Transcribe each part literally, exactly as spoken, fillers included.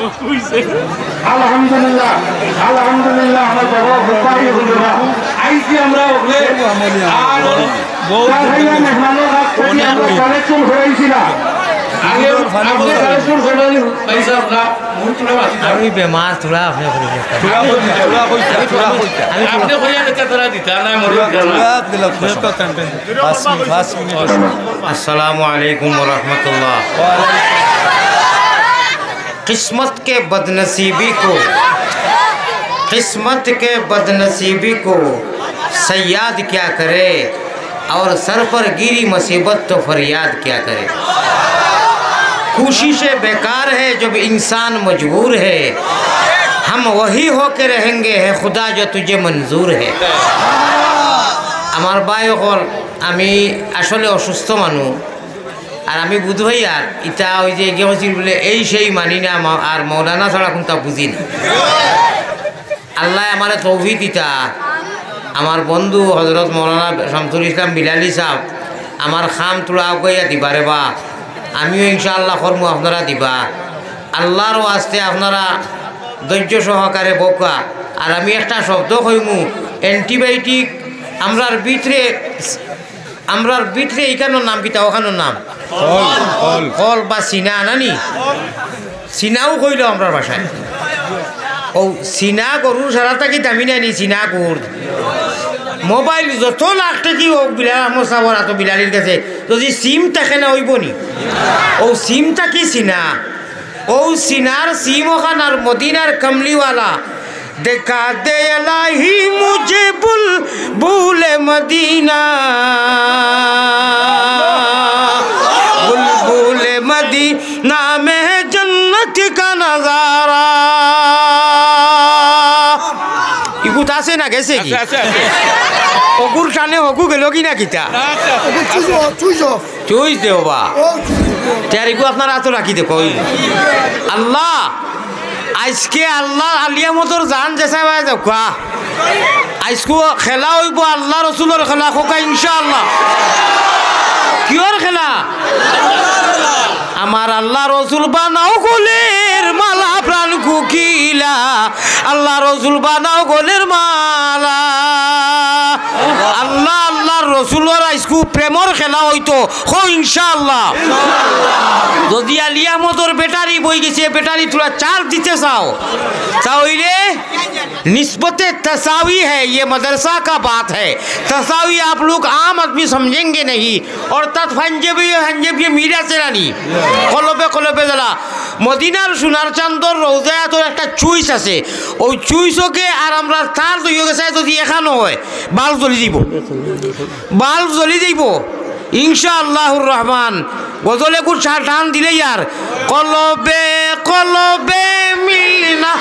আলহামদুলিল্লাহ, আলহামদুলিল্লাহ, আমার বাবা বুখারী হুজুরা। আইছি আমরা ওখানে। আর তার ভাইয়া মেহমানর কাছ থেকে আমরা কালেকশন করাইছি না। আগে আপনি কালেকশন করলেন, ভাই সাহেব, না, মুখ তুলে বাঁচি যান। আমি বেমার, তোরা আপনি করি না। তোরা কইতা, তোরা কইতা, তোরা কইতা। আমি আপনি করিয়া দিতে তারা দিতা না, মরে দিতা না। তোরা দিলাম কসম। পাঁচ মিনিট, পাঁচ মিনিট। আসসালামু আলাইকুম ওয়া রাহমাতুল্লাহ। قسمت کے بدنصیبی کو، قسمت کے بدنصیبی کو صیاد کیا کرے، اور سر پر گری مصیبت تو فریاد کیا کرے۔ کوششیں بیکار ہے جب انسان مجبور ہے، ہم وہی ہو کے رہیں گے، ہے خدا جو تجھے منظور ہے۔ আমার ভাই অকল, আমি আসলে অসুস্থ মানুষ, আর আমি বুধ ভাই আর ইতা ওই যে এগিয়ে হয়েছিল বলে এই সেই মানি না, মা-, আর মৌলানা ছাড়া কোনটা বুঝি না। আল্লাহ আমারে তৌফিক দিতা। আমার বন্ধু হযরত মৌলানা শামসুল ইসলাম বিলালী সাহেব আমার কাম থুড়া আগুয়াইয়া দিবা রে বা, আমিও ইনশাআল্লাহ করমু, আপনারা দিবা। আল্লাহর ওয়াস্তে আপনারা ধৈর্য সহকারে বউক্কা। আর আমি একটা শব্দ কইমু, অ্যান্টিবায়োটিক আমরার ভিতরে, আমরার ভিতরে ইখানোর নাম কিতা, ওখানোর নাম? Call, call. কল বা সিনা নানি? সিনাও কইল আমরার ভাষায়। ও সিনা গরুর সারা থাকি দামি নানি, সিনা গুড়। মোবাইল যত লাখ টাকি হোক, বিলাল আহমদ সাহেবর আতো বিলালির কাছে, যদি সিম থাকে না, অইবো নি? ও সিম থাকি সিনা। ও সিনার সিম ওখানার মদিনার কমলিওয়ালা। دکھا دے الٰہی مجھے بلبل مدینہ، بلبل مدینہ میں جنت کا نظارہ۔ ইগুত আছে না গেছে কি? আছে, আছে, আছে। অগুর টানে হগু গেল কি না কিতা? না, আছে, আছে। অগু switch of, switch of. Switch দেও বা। ও, চুইজ অফ। তে আর ইগু আপনার আতো রাখি দেখো, ওই। আল্লাহ, আইজকে আল্লাহ আলিয়া মতর জান যেসা ভাই যাউক্কা। আইজকু খেলা অইবো আল্লাহ রসুলর খেলা, কউক্কা ইনশাআল্লাহ। কিয়র খেলা? আমার আল্লাহ রসুল বানাও গলের মালা প্রাণ কুকিলা, আল্লাহ রসুল বানাও গলের মালা। আল্লাহ, আল্লাহর রসুলর আইজকু প্রেমর খেলা অইতো, কও ইনশাআল্লাহ। যদি আলী আহমদর ব্যাটারি বই গেছে, ব্যাটারি থুড়া চার্জ দিতে চাও, তাইলে نسبت تساوی ہے، یہ مدرسہ کا بات ہے۔ تساوی آپ لوگ عام آدمی سمجھیں گے نہیں۔ অর্থাৎ পাঞ্জাবি, পাঞ্জাবি মিল আছে নানি? কলবে কলবে জ্বালা। মদিনার সোনার চান্দর রওজায় আতর একটা চুইস আছে। ওই চুইসকে আর আমরা তার দইও গেছে যদি এখানো হয়, বাল্ব জ্বলি যাইবো। বাল্ব জ্বলি যাইবো। ইনশাআল্লাহুর রহমান। গজলে কুর চা-, টান দিলে ইয়ার। কলবে কলবে মিল না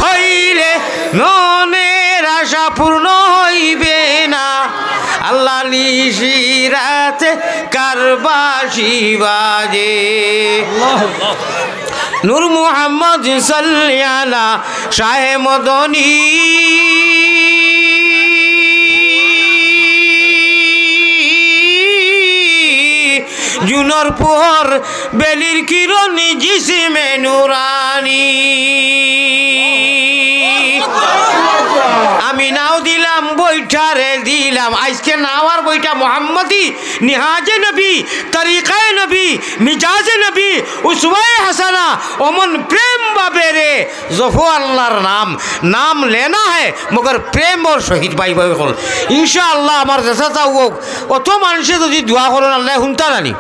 হইলে মনের আশা পূর্ণ হইবে না। আল্লাহ নিশি রাতে কারবাসি বাজে। নূর মুহাম্মদ সাল্লি আলা শাহে মদনী। জুনর পুহর বেলির কিরণ জিসিমে নুরানি। আমি নাও দিলাম বইটারে দিলাম, আইজকে নাওয়ার বইটা মোহাম্মদী, নিহাজে নবী, তরিকায়ে নবী, মিজাজে নবী, উসওয়ায়ে হাসানা, অমন প্রেম ভাবে রে, জফো আল্লাহর নাম, নাম লেনা হে, মগর প্রেম ওর সহিত ভাই ভাই অকল। ইনশাআল্লাহ আমার যেসা চাও হোক, অত মানষে যদি দোয়া করইন, আল্লায় হুনতা নানি।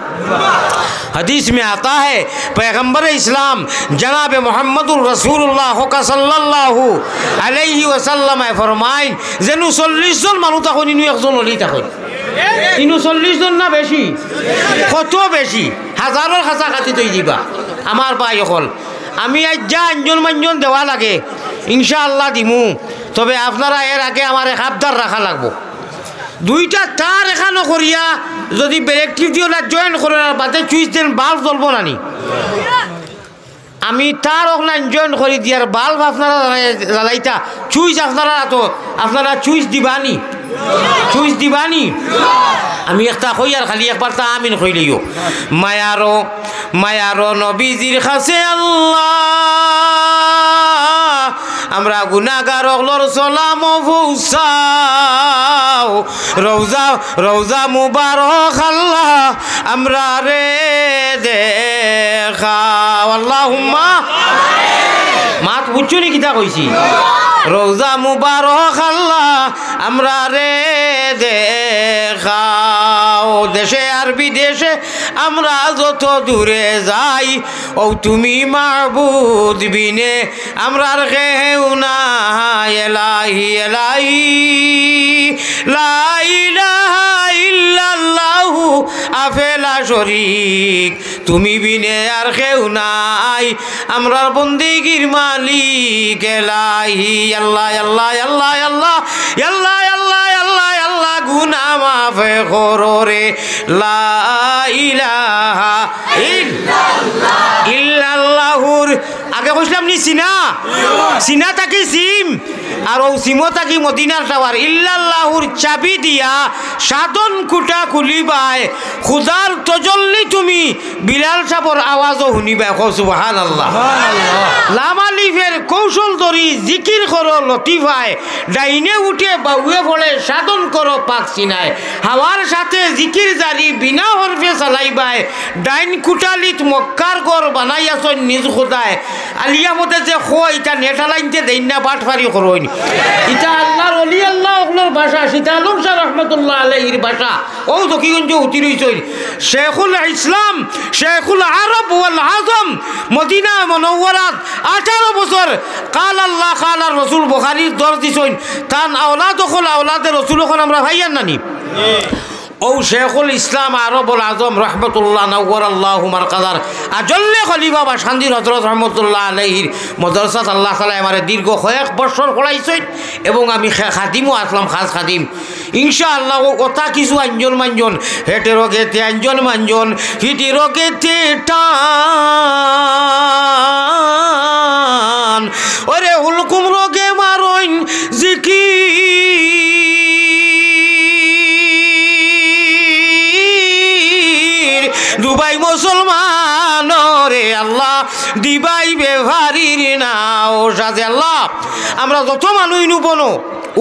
হাদিস মে আতা হে, পয়গম্বর ইসলাম জনাবে মুহাম্মদুর রাসূলুল্লাহ হকা সাল্লাল্লাহু আলাইহি ওয়াসাল্লামে ফরমাইন, যেনু চল্লিশ জন মানুষ থাকইন, ইনু একজন অলি থাকইন। ইনু চল্লিশ জন না বেশি? কত বেশি? হাজারর কাছাকাছি তই দিবা। আমার ভাই অকল, আমি আইজ যা আঞ্জন মাঞ্জন দেওয়া লাগে, ইনশাআল্লাহ দিমু। তবে আপনারা এর আগে আমারে আবদার রাখা লাগবো। দুইটা তার এখানো করিয়া যদি ব্যালেক টিপ দিয়া ওলা জয়েন করইন আর বাদে চুইস দেইন, বাল্ব জ্বলবো নানি? আমি তার অকলান জয়েন করি দিয়ার বাল্ব আপনারা জ্বালাই-, জ্বালাইতা, চুইস আপনারা আতো, আপনারা চুইস দিবানি? চুইস দিবানি? আমি একটা কই আর খালি একবার তা আমিন কইলিও। মায়ারো, মায়ারো নবীজির কাছে আল্লাহ আমরা গুনাগার অকলর সালাম পৌঁছাও, রওজা, রওজা মুবারক আল্লাহ আমরারে দেখাও। আল্লাহুম্মা। মাত বুঝছো নি কিতা কইছি? রওজা মুবারক আল্লাহ আমরারে দেখাও। দেশে আর বিদেশে আমরা যত দূরে যাই, ও তুমি মাবুদ বিনে আমরার কেউ নাই। এলাহি, এলাহি, লা ইলাহা ইল্লাল্লাহু আফেলা শরিক, তুমি বিনে আর কেউ নাই। আমরার বন্দেগির মালিক এলাহি। আল্লাহ, আল্লাহ, আল্লাহ, আল্লাহ, আল্লাহ, আল্লাহ, আল্লাহ, আল্লাহ, গুনা মাফ করো রে। লা ইলাহা ইল্লাল্লাহুর আগে কইছিলাম নি সিনা? সিনা থাকি সিম, আর ও সিমো থাকি মদিনার টাওয়ার। ইল্লাল্লাহুর চাবি দিয়া সাধন কুটা খুলিবায়, খুদার তজল্লি তুমি বিলাল সাবর আওয়াজও হুনিবায়। কও সুবহানাল্লাহ। লামালিফের কৌশল ধরি জিকির করো লতিফায়, ডাইনে উঠে বাউয়ে পড়ে সাধন করো পাক সিনায়। হাওয়ার সাথে জিকির জারি বিনা হরফে চালাইবায়, ডাইন কুটালিত মক্কার ঘর বানাইয়াছইন নিজ খুদায়। আলী আহমদে যে কয় ইটা নেটা লাইনতে দেইন না, বাটপারি করইন। ইটা আল্লাহর অলি আল্লাহ অকলর ভাষা, সিতা আলম শাহ রহমতুল্লাহ আলাইহির ভাষা। ও জকিগঞ্জ উঠি রইছইন। শেখুল ইসলাম, শেখুল আরব ওয়াল আজম, মদিনা মনওয়ারাত আঠারো বছর কাল আল্লাহ কাল আর রসুল বুখারীর দর্শ দিছইন। তান আওলাদ অকল আওলাদে রসুল অকল আমরা পাইয়ার নানি? ও শেখুল ইসলাম আরবুল আজম রহমতুল্লাহ নওয়ারাল্লাহু মারকাজার আজল্লে খলিফা বাসকান্দির হজরত রহমতুল্লাহ আলাইহির মদরসাত আল্লাহ তাআলায় আমারে দীর্ঘ কয়েক বছর পড়াইছইন এবং আমি খে-, খাদিমও আসলাম, খাস খাদিম। ইনশাআল্লাহ, ও কথা কিছু আঞ্জন মাঞ্জন, হেটে রোগেতে আঞ্জন মাঞ্জন, ফিটি রোগেতে টান, ওরে হুলকুম রোগে মারইন জিকির, দুবাই মুসলমান রে আল্লাহ, দিবাই বেফারির নাও সাজে আল্লাহ। আমরা যত মানুষ নুবনো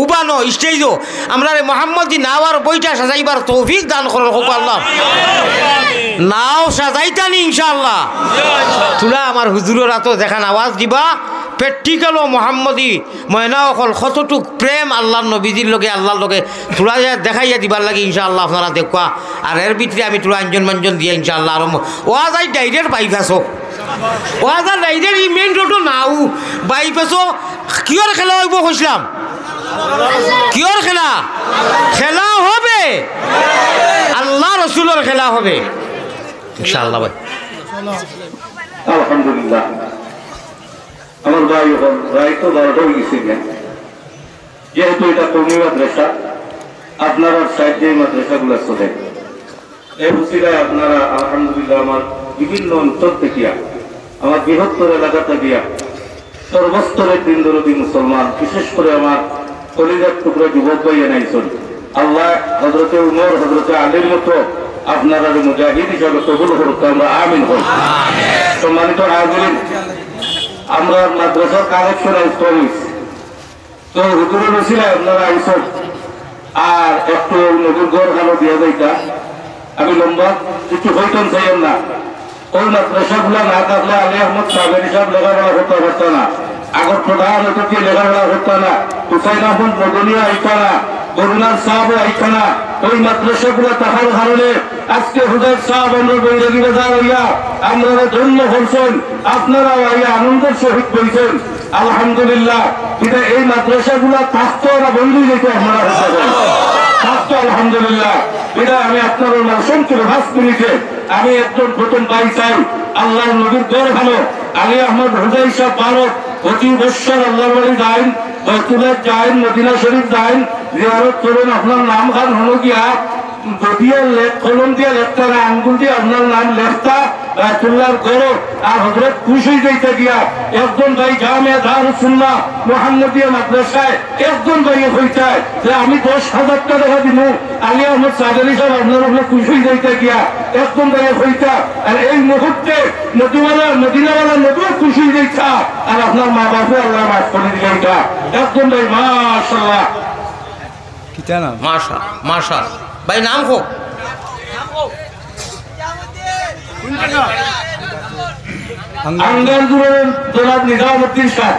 উবানো স্টেজও আমরারে মোহাম্মদী নাওয়ার বইটা সাজাইবার তৌফিক দান করো হোক আল্লাহ। নাও সাজাইতানি ইনশাআল্লাহ। তুলা আমার হুজুরর আতো যেখান আওয়াজ দিবা, প্র্যাকটিক্যালও মোহাম্মদী ময়না অকল কতটুক প্রেম আল্লাহর নবীজির লগে, আল্লাহর লগে তুলা দেখাইয়া দিবার লাগি ইনশাআল্লাহ আপনারা দেখবা। আর এর ভিতরে আমি তুলা আঞ্জন মাঞ্জন দিয়া ইনশাআল্লাহ আরম্ভ। ওয়াজ আই ডাইরেক্ট বাইপাসও। ওয়াজ আর ডাইরেক্ট ই মেইন রোডও নাও, বাইপাসও। কিয়র খেলা অইবো কইছিলাম? কিয়র খেলা? খেলা হবে, আল্লাহ রসুলর খেলা হবে ইনশাআল্লাহ ভাই। আলহামদুলিল্লাহ। আমার ভাই, এখন রাইত তো বারোটা অই গেছে গিয়া। যেহেতু ইটা কওমি মাদ্রাসা, আপনারার সাহায্যে এই মাদ্রাসাগুলা চলে। এই উসিলায় আপনারা আলহামদুলিল্লাহ আমার বিভিন্ন অঞ্চল থাকিয়া, আমার বৃহত্তর এলাকা থাকিয়া সর্বস্তরের দিন দরদি মুসলমান, বিশেষ করে আমার কলিজার টুকরা যুবক ভাইয়াইন আইছইন। আল্লাহ হযরতে উমর, হযরতে আলীর মতো আপনারারে মুজাহিদ হিসাবে কবুল করুক, আমরা আমিন কই। সম্মানিত হাজিরিন, আমরার মাদ্রাসার কালেকশন আইজ কম অইছে। তো হুজুরর উসিলায় আপনারা আইছইন, আর একটু নবীর ঘর ভালো দিয়া যাইতা। আমি লম্বা কিছু কইতাম চাইয়ার না। ওই মাদ্রাসাগুলা না থাকলে আলী আহমদ সাবেরি সাব লেখাপড়া করতা পারতা না, আগর প্রধান অতিথি লেখাপড়া করতা না, হুসাইন আহমদ মদনীও আইতা না, গভর্নর সাবও আইতা না। ওই মাদ্রাসাগুলা থাকার কারণে আজকে হুজুর সাব আমরা বৈরাগী বাজার অইয়া আমরারে ধন্য করছইন, আপনারাও আইয়া আনন্দের সহিত বইছইন। আলহামদুলিল্লাহ, ইটা এই মাদ্রাসাগুলা থাকতো না বন্ধ অই যাইতো, আপনারা হত্যা করেন। থাকতো আলহামদুলিল্লাহ। ইটা আমি আপনারার মাঝে সংক্ষেপে পাঁচ মিনিটে আমি একজন প্রথম ভাই চাই, আল্লাহর নবীর ঘর ভালো, আলী আহমদ হুজাই সাহেব ভারত, প্রতি বৎসর আল্লাহর বাড়ি যাইন, বাইতুল্লাহ যাইন, মদিনা শরীফ যাইন, জিয়ারত করেন, আপনার নাম খান হলো গিয়া, যদি লেখ-, কলম দিয়া লেখতা না, আঙ্গুল দিয়া আপনার নাম লেখতা, রাসুল্লাহর ঘরো, আর হযরত খুশ অই যাইতা গিয়া, একজন ভাই জামিয়া দারুস সুন্নাহ মোহাম্মদিয়া মাদ্রাসায় একজন ভাইয়ে কইতায় যে আমি দশ হাজার টেকা দিমু, আলী আহমদ সাদরি সাহেব আপনার উপরে খুশ অই যাইতা গিয়া, একজন ভাইয়ে কইতা। আর এই মুহূর্তে নদীওয়ালা, মদিনাওয়ালা নবীও খুশ অই যাইতা। আর আপনার মা বাপরে আল্লায় মাফ করি দিলে ইটা। একদম ভাই, মাশাআল্লাহ। কিতা নাম? মাশা, মাশা। ভাই, নাম কউক। আঙ্গারজুরর জনাব নিজামুদ্দিন সাব।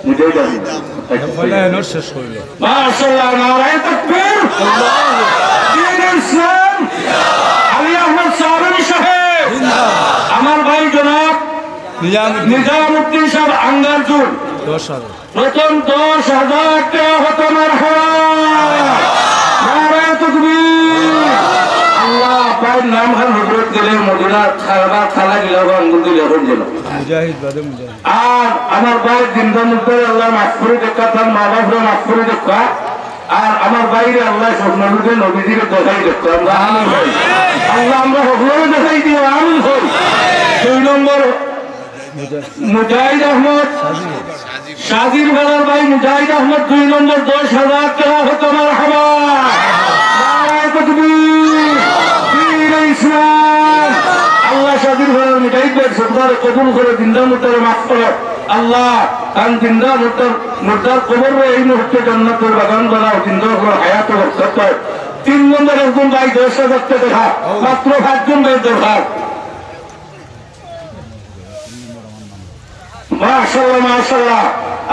মুজাহিদ আহমদ। পয়লা এনর শেষ করিল। মাশাআল্লাহ, নারায়ে তাকবীর। দ্বীনে ইসলাম। আলী আহমদ সাবরি সাহেব। আমার ভাই জনাব নিজামুদ্দিন। নিজামুদ্দিন সাব আঙ্গারজুর। দশ হাজার। প্রথম দশ হাজার টেকা হতো মারহাবা। নারায়ে তাকবীর। আল্লাহ, ভাইর নাম খান হযরত গেলে মদিনা খালা, খালা গিলা আঙ্গুল দিলে এখন যেন। মুজাহিদ বাদে মুজাহিদ। আর আমার ভাই জিন্দা মুর্দারে আল্লায় মাফ করি দেউক্কা, তার মা বাপরে মাফ করি দেউক্কা। আর আমার ভাইরে আল্লায় স্বপ্নর মধ্যে নবীজিরে দেখাই দেউক্কা। আমরা আমিন কই। আল্লাহ, আমরা হকলরে দেখাই দিও, আমিন কই। দুই নম্বর মুজাহিদ আহমদ, সাজির ফাড়ার ভাই মুজাহিদ আহমদ, দুই নম্বর দশ হাজার টেকা হতো মারহাবা। নারায়ে তাকবীর, দ্বীনে ইসলাম। আল্লাহ সাজির ফাড়ার মুজাহিদ ভাইর সদকারে কবুল করো, জিন্দা মুর্দারে মাফ করো। আল্লাহ, তান জিন্দা মুর্দার, মুর্দার কবররে এই মুহূর্তে জান্নাতের বাগান বানাও, জিন্দা অকলর হায়াতে বরকত দাও। তিন নম্বর একজন ভাই দশ হাজার টেকা, মাত্র পাঁচজন ভাইর দরকার। মাশাআল্লাহ, মাশাআল্লাহ।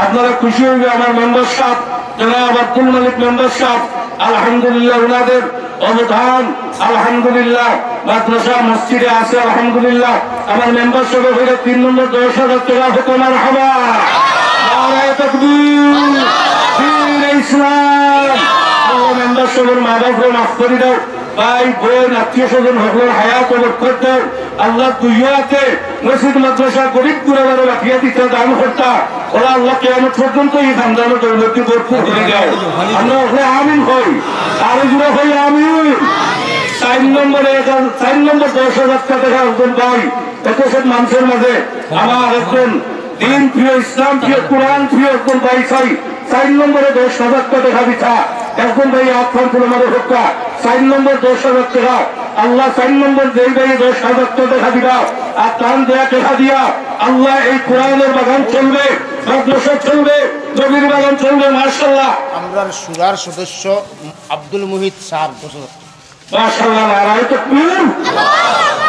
আপনারা খুশি অইবা, আমার মেম্বার সাব, জনাব আব্দুল মালিক মেম্বার সাব, আলহামদুলিল্লাহ, উনাদের অবদান, আলহামদুলিল্লাহ, মাদ্রাসা মসজিদে আছে, আলহামদুলিল্লাহ। আমার মেম্বার সাব অইলে তিন নম্বর দশ হাজার টেকা হতো মারহাবা। নারায়ে তাকবীর, দ্বীনে ইসলাম। আল্লাহ মেম্বার সাবর মা বাপরে মাফ করি দাও। ভাই, বইন, আত্মীয় স্বজন হকলর হায়াত বরকত দাও। আল্লাহ দুইও আতে মসজিদ মাদ্রাসা গরিব গুরাবারে বাটিয়া দিতা দান করতা। ওরা আল্লাহ কিয়ামত পর্যন্ত এই খানদানর দৌলতে ভরপুর করি দাও। আমরা হকলে আমিন কই। আরো জোরে কই আমিন। চাইর নম্বরে এক হাজার, চাইর নম্বর দশ হাজার টেকা একজন ভাই, এত সব মানুষর মাঝে আমার একজন দিন প্রিয়, ইসলাম প্রিয়, কোরআন প্রিয় একজন ভাই চাই। চাইর নম্বরে দশ হাজার টেকা দিতা। একজন ভাই আত খান তুলে মারো হক্কা। চাইর নম্বর দশ হাজার টেকা। আল্লাহ চাইর নম্বর যেই ভাই দশ হাজার টেকা দিবা, আর তান দেয়া টেকা দিয়া আল্লাহ এই কোরআনের বাগান চলবে, মাদ্রাসা চলবে, নবীর বাগান চলবে। মাশাআল্লাহ। আমরার শুরার সদস্য আব্দুল মুহিত সাব দশ হাজার। মাশাআল্লাহ, নারায়ে তাকবীর।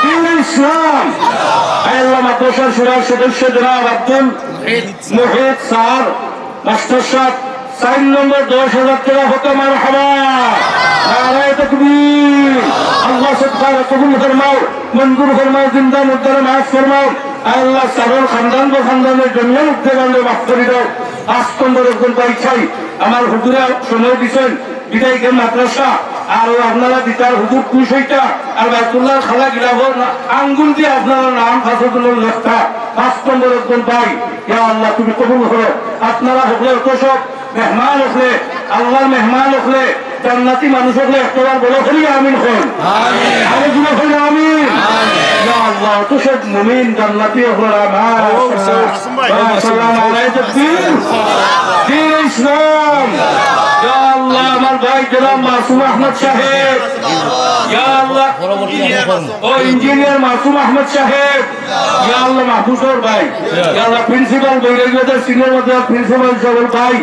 দ্বীনে ইসলাম। আয় আল্লাহ, মাদ্রাসার শুরার সদস্য জনাব আব্দুল মুহিত স্যার, মাস্টার সাব, চাইর নম্বর দশ হাজার টেকা হতো মারহাবা। নারায়ে তাকবীর। আল্লাহ সদকারে কবুল ফরমাও, মঞ্জুর ফরমাও, জিন্দা মুর্দারে মাফ ফরমাও। আয় আল্লাহ, স্যারর খানদান বা খানদানের জন্য উদ্যোগ মাফ করি দাও। পাঁচ নম্বর একজন ভাই চাই, আমার হুজুরে সময় দিছেন, বিদায় কে মাদ্রাসা, আর ও আপনারা দিতার হুজুর খুশ হইতা, আর বাইতুল্লাহর খালা গিলাফর না-, আঙ্গুল দিয়া আপনারা নাম ফাঁসুদুল লেখতা। পাঁচ নম্বর একজন ভাই, ইয়া আল্লাহ, তুমি কবুল করো। আপনারা হকলে অত সব মেহমান হকলে, আল্লাহর মেহমান হকলে, জান্নাতি মানুষ হকলে একবার বলো করি আমিন হন। আমিন। আরো জোরে হইল আমিন। আমিন। ইয়া আল্লাহ, অত সব মুমিন জান্নাতি হকলে আমার। ও, ও, ও, মাশাআল্লাহ, নারায়ে তাকবীর। দ্বীনে ইসলাম। ইয়া আল্লাহ, আমার ভাই জনাব মাসুম আহমদ সাহেব। ইয়া আল্লাহ। ও ইঞ্জিনিয়ার মাসুম আহমদ সাহেব। ইয়া আল্লাহ, মাহফুজর ভাই। ইয়া আল্লাহ, প্রিন্সিপাল বৈরাগীবাজার সিনিয়র মাদ্রাসার প্রিন্সিপাল সাহেবের ভাই।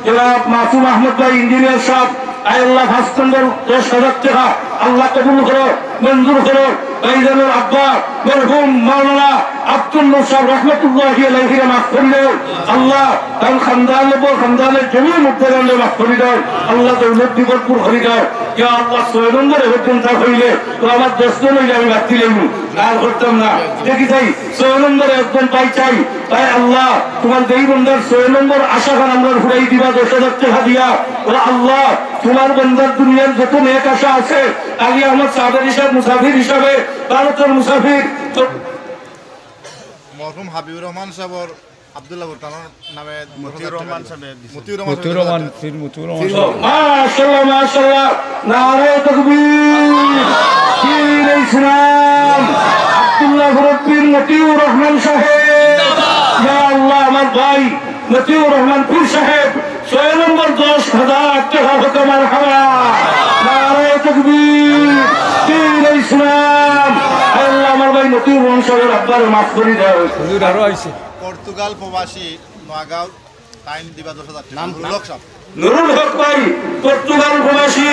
জনাব মাসুম আহমদ ভাই, ইঞ্জিনিয়ার সাহেব। আয় আল্লাহ, পাঁচ নম্বর দশ হাজার টেকা আল্লাহ কবুল করো, মঞ্জুর করো। ভাইজানের আব্বা মরহুম মাওলানা আব্দুল নূর সাহেব রহমতুল্লাহি আলাইহিরে মাফ করি দাও। আল্লাহ, তার খানদান ও খানদানের জমির মধ্যে মাফ করি দাও। আল্লাহ, দৌলত দি ভরপুর করি দাও। ইয়া আল্লাহ, ছয় নম্বরে একজন তা হইলে তো আমার দশ জন হইলে আমি বাদ দিলাম, আর করতাম না। দেখি যাই, ছয় নম্বরে একজন পাই চাই। তাই আল্লাহ, তোমার যেই বন্দার ছয় নম্বর আশা খান আমরা ফুরাই দিবা দশ হাজার টেকা দিয়া। ও আল্লাহ, তোমার বন্দার দুনিয়ার যত নেক আশা আছে, আলী আহমদ সাদর হিসাব মুসাফির হিসাবে ভারতের মুসাফির তো মরহুম হাবিবুর রহমান সাহেবর আব্দুল্লাহ ভুটানোর নামে মতিউর রহমান সাহেব দিছে। মতিউর রহমান মতিউর সাহেব রহমান, দিছে। পীর মতিউর রহমান সাহেব। মাশাআল্লাহ, মাশাআল্লাহ। নারায়ে তাকবীর। দ্বীনে ইসলাম। আব্দুল্লাহ মুরব্বী মতিউর রহমান সাহেব। ইয়া আল্লাহ, আমার ভাই মতিউর রহমান পীর সাহেব, ছয় নম্বর দশ হাজার টেকা হতো মারহাবা। নারায়ে তাকবীর। দ্বীনে ইসলাম। আল্লাহ, আমার ভাই তুই মন সাগর আব্বারে মাফ করি দেও। হুজুর আরো আইছে। পর্তুগাল প্রবাসী নগাঁও, তাইন দিবা দশ হাজার টাকা। নাম? নুরুল হক সাহেব। নুরুল হক ভাই, পর্তুগাল প্রবাসী।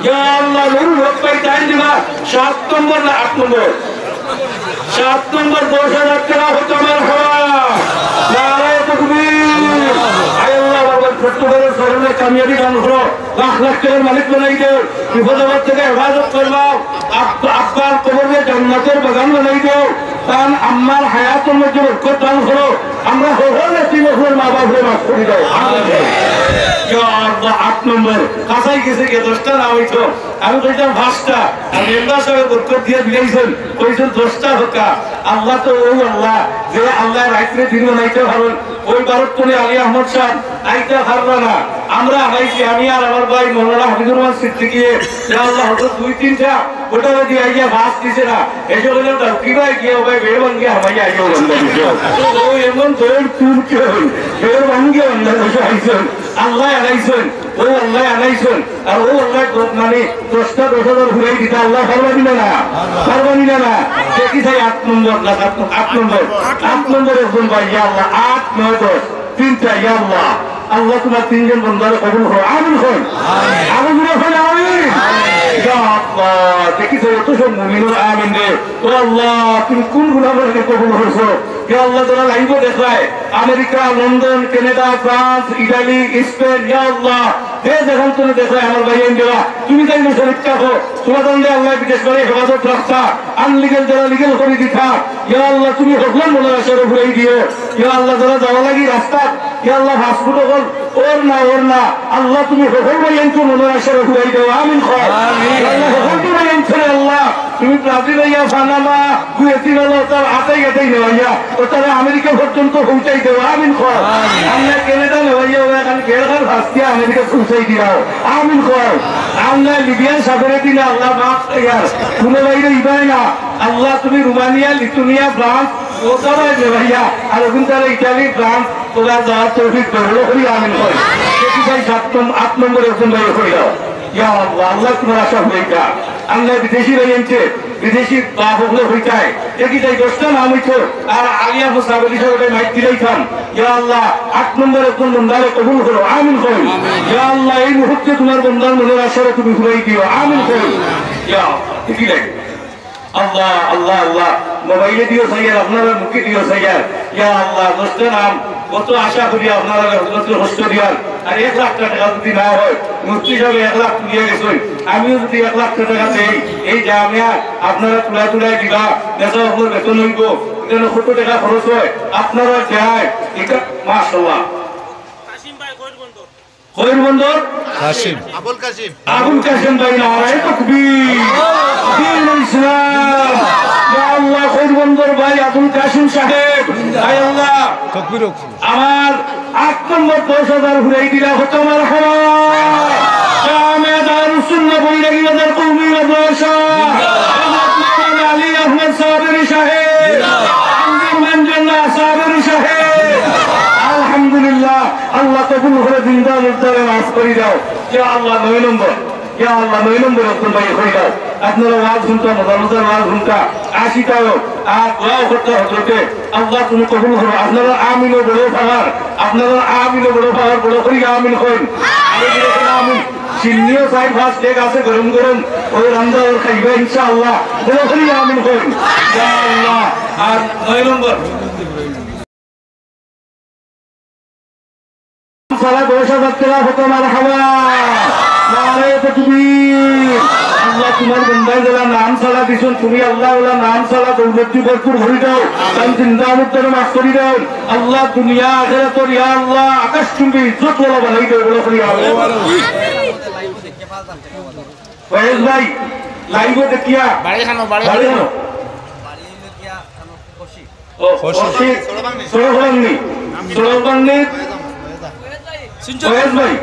ইয়া আল্লাহ, নুরুল হক ভাই, তাইন দিবা সাত নম্বর না আট নম্বর? সাত নম্বর, দশ হাজার টাকা। হতো আমার হওয়া। নারায়ে তাকবীর। আয় আল্লাহ, বাবা, পর্তুগালের স্মরণে কামিয়াবি দান করো। লাখ লাখ টাকার মালিক বানাই দেও। বিপদ আপদ থেকে হেফাজত করবাও। আব-, আব্বার কবরকে জান্নাতের বাগান বানাই দেও। তান আম্মার হায়াতর মধ্যে বরকত দান করো। আমরা হকল এতিম অকলর মা বাপরে মাফ করি দেও। আমিন। ইয়া আল্লাহ, আট নম্বর। কাছাই গেছে গিয়া দশটা না অইতো। আমি কইতাম পাঁচটা। আর মেম্বার সাহেব বরকত দিয়া দিলাইছেন। কইছেন দশটা হকা। আল্লাহ তো ওই আল্লাহ, যে আল্লাহ রাইতরে দিন বানাইতে পারেন। ওই ভারত কোণে আলী আহমদ সাহেব আইতে পারলা না। আমরা আনাইছি, আমি আর আমার ভাই মৌলানা হাফিজুর রহমান সিদ্দিকীয়ে। ইয়া আল্লাহ, হয়তো দুই তিনটা ওটা যদি আইয়া বাস দিছে না, এসে বললাম, "দাও, কি ভাই, কি হবে? বেড় ভাঙ্গিয়া হামাইয়া আইয়া বললাম, দাও, দাও।" তো এমন দৌড় তুলতে হবে, বেড় ভাঙ্গিয়া বললাম, বসে আইছেন। আল্লাহ আনাইছেন, ও আল্লাহ আনাইছেন, আর ও আল্লাহ তো মানে দশটা দশ হাজার ঘুরাই দিতে আল্লাহ পারবা দিলে না, পারবা দিলে না। দেখি চাই আট নম্বর না, সাত নম্বর, আট নম্বর, আট নম্বর একজন ভাই, ইয়া আল্লাহ, আট, নয়, দশ, তিনটা, ইয়া আল্লাহ। আল্লাহ তোমার তিনজন বন্দারে কবুল করো, আমিন কই। আমিন। আরো জোরে কই, আমিন। ইয়া আল্লাহ, দেখি তো এত সব মুমিনের আমিন রে। ও আল্লাহ, তুমি কোন গুনাহকে কবুল করছো? ইয়া আল্লাহ, যারা লাইভে দেখায়, America, London, Canada, France, Italy, Spain, ইয়া আল্লাহ, যে যেখান থেকে দেখায় আমার ভাই এনজিওরা, তুমি তাই শরীর থাকো, তোমার দণ্ডে আল্লাহ বিদেশ বাড়ি হেফাজত রাখতা, আনলিগেল যারা লিগেল করে দিতা, ইয়া আল্লাহ, তুমি হকলর মনের আশারে ঘুরাই দিও। ইয়া আল্লাহ, যারা যাওয়া লাগি রাস্তা, ইয়া আল্লাহ, পাসপোর্ট হকল ওর না, ওর না, আল্লাহ, তুমি হকল ভাই এনকে মনের আশারে ঘুরাই দেও, আমিন কও। আমিন। ইয়া আল্লাহ, হকল ভাই এনকে আল্লাহ, তুমি ব্রাজিল হইয়া পানামা, গুয়েতিমালা, তার আতাই আতাই নেওয়াইয়া, ও তারা আমেরিকা পর্যন্ত পৌঁছাই দেও, আমিন কও। আমিন। আমরা কানাডা নেওয়াইয়া, ওরা এখন বেড়ার হাসতে আমেরিকা পৌঁছাই দিও, আমিন কও। আমরা লিবিয়ার সাগরে দিলে আল্লাহ মাফ ইয়ার, কোনো বাইরে ইবাই না, আল্লাহ তুমি রোমানিয়া, লিথুনিয়া, ফ্রান্স, ও তারা নেওয়াইয়া, আর ওখান তারা ইটালি, ফ্রান্স, তোরা যাওয়ার তৌফিক দেও, বড় করি আমিন কই। দেখি ভাই, সাত নম-, আট নম্বর একজন ভাই হইল। ইয়া আল্লাহ, আল্লাহ তোমার আশা হইতা। আল্লাহ বিদেশি ভাই আনছে, বিদেশি বাপ হকলে হইতায়। দেখি যাই দশটা নাম হইতো, আর আলিয়া মুসাফির হিসাবে ওটাই মাইক দিলেই খান। ইয়া আল্লাহ, আট নম্বর একজন বন্দারে কবুল করো, আমিন কই। ইয়া আল্লাহ, এই মুহূর্তে তোমার বন্দার মনের আশারে তুমি ঘুরাই দিও, আমিন কই। ইয়া, দেখি যাই। আল্লাহ, আল্লাহ, আল্লাহ, মোবাইলে দিও সাইয়ার, আপনারা মুখে দিও সাইয়ার। ইয়া আল্লাহ, দশটা নাম, কত আশা করি আপনারা হজরতরে কষ্ট দিয়ার। আর এক লাখ টাকা যদি না হয়, মুফতি সাহেব এক লাখ তুলিয়া গেছেন, আমিও যদি এক লাখ টাকা দেই, এই জামিয়া আপনারা তুলা তুলা দিবা, নেতা আপনার বেতন হইব, এখানে কত টাকা খরচ হয়, আপনারা যায়, এটা মাশাআল্লাহ। খৈরবন্দর কাসিম। আবুল কাসিম। আবুল কাসিম ভাই, নারায়ে তাকবীর। দ্বীনুল ইসলাম। ইয়া আল্লাহ, খৈরবন্দর ভাই আবুল কাসিম সাহেব। আয় আল্লাহ, তকবীর হোক। আমার আট নম্বর দশ হাজার ঘুরাই দিলা, হতো মারহাবা। জামে দারুস সুন্নাহ বৈরাগী বাজার কওমি মাদ্রাসা। হযরত মাওলানা আলী আহমদ সাবরি সাহেব। আব্দুর রহমান জান্নাহ সাবরি সাহেব। আলহামদুলিল্লাহ। আল্লাহ কবুল করে জিন্দা মুর্দারে মাফ করি দাও। ইয়া আল্লাহ, নয় নম্বর। ইয়া আল্লাহ, নয় নম্বর একজন ভাই হয়ে দাও। আপনারা ওয়াজ শুনতা, মজা মজার ওয়াজ শুনতা, আশিতা হোক, আর দোয়াও করতা হজরতে। আল্লাহ তুমি কবুল করো। আপনারা আমিনও বড় পাওয়ার, আপনারা আমিনও বড় পাওয়ার, বড় করি আমিন কইন। আরো বড় করে আমিন। সিন্নিও চার পাঁচ ডেগ আছে গরম গরম, ওই রান্দা ওর খাইবা ইনশাআল্লাহ। বড় করি আমিন কইন। ইয়া আল্লাহ। আর নয় নম্বর। সালা দশ হাজার টাকা হতো মারহাবা। নারায়ে তাকবীর। আল্লাহ তোমার বন্দায় যারা নাম সালা দিছন, তুমি আল্লাহ ওলা নাম সালা দৌলতি ভরপুর করি দাও। তান জিন্দা মুর্দারে মাফ করি দাও। আল্লাহ দুনিয়া আখিরাতর ইয়া আল্লাহ আকাশচুম্বী ইজ্জত ওলা বানাই দাও, বড় করি আমিন। ফয়েজ ভাই, লাইভে দেখিয়া বাড়ি খানো, বাড়ি বাড়ি খানো। খানো। ও, অসিত, সড়কবাংনি, সড়কবাংনি, ফয়েজ ভাই।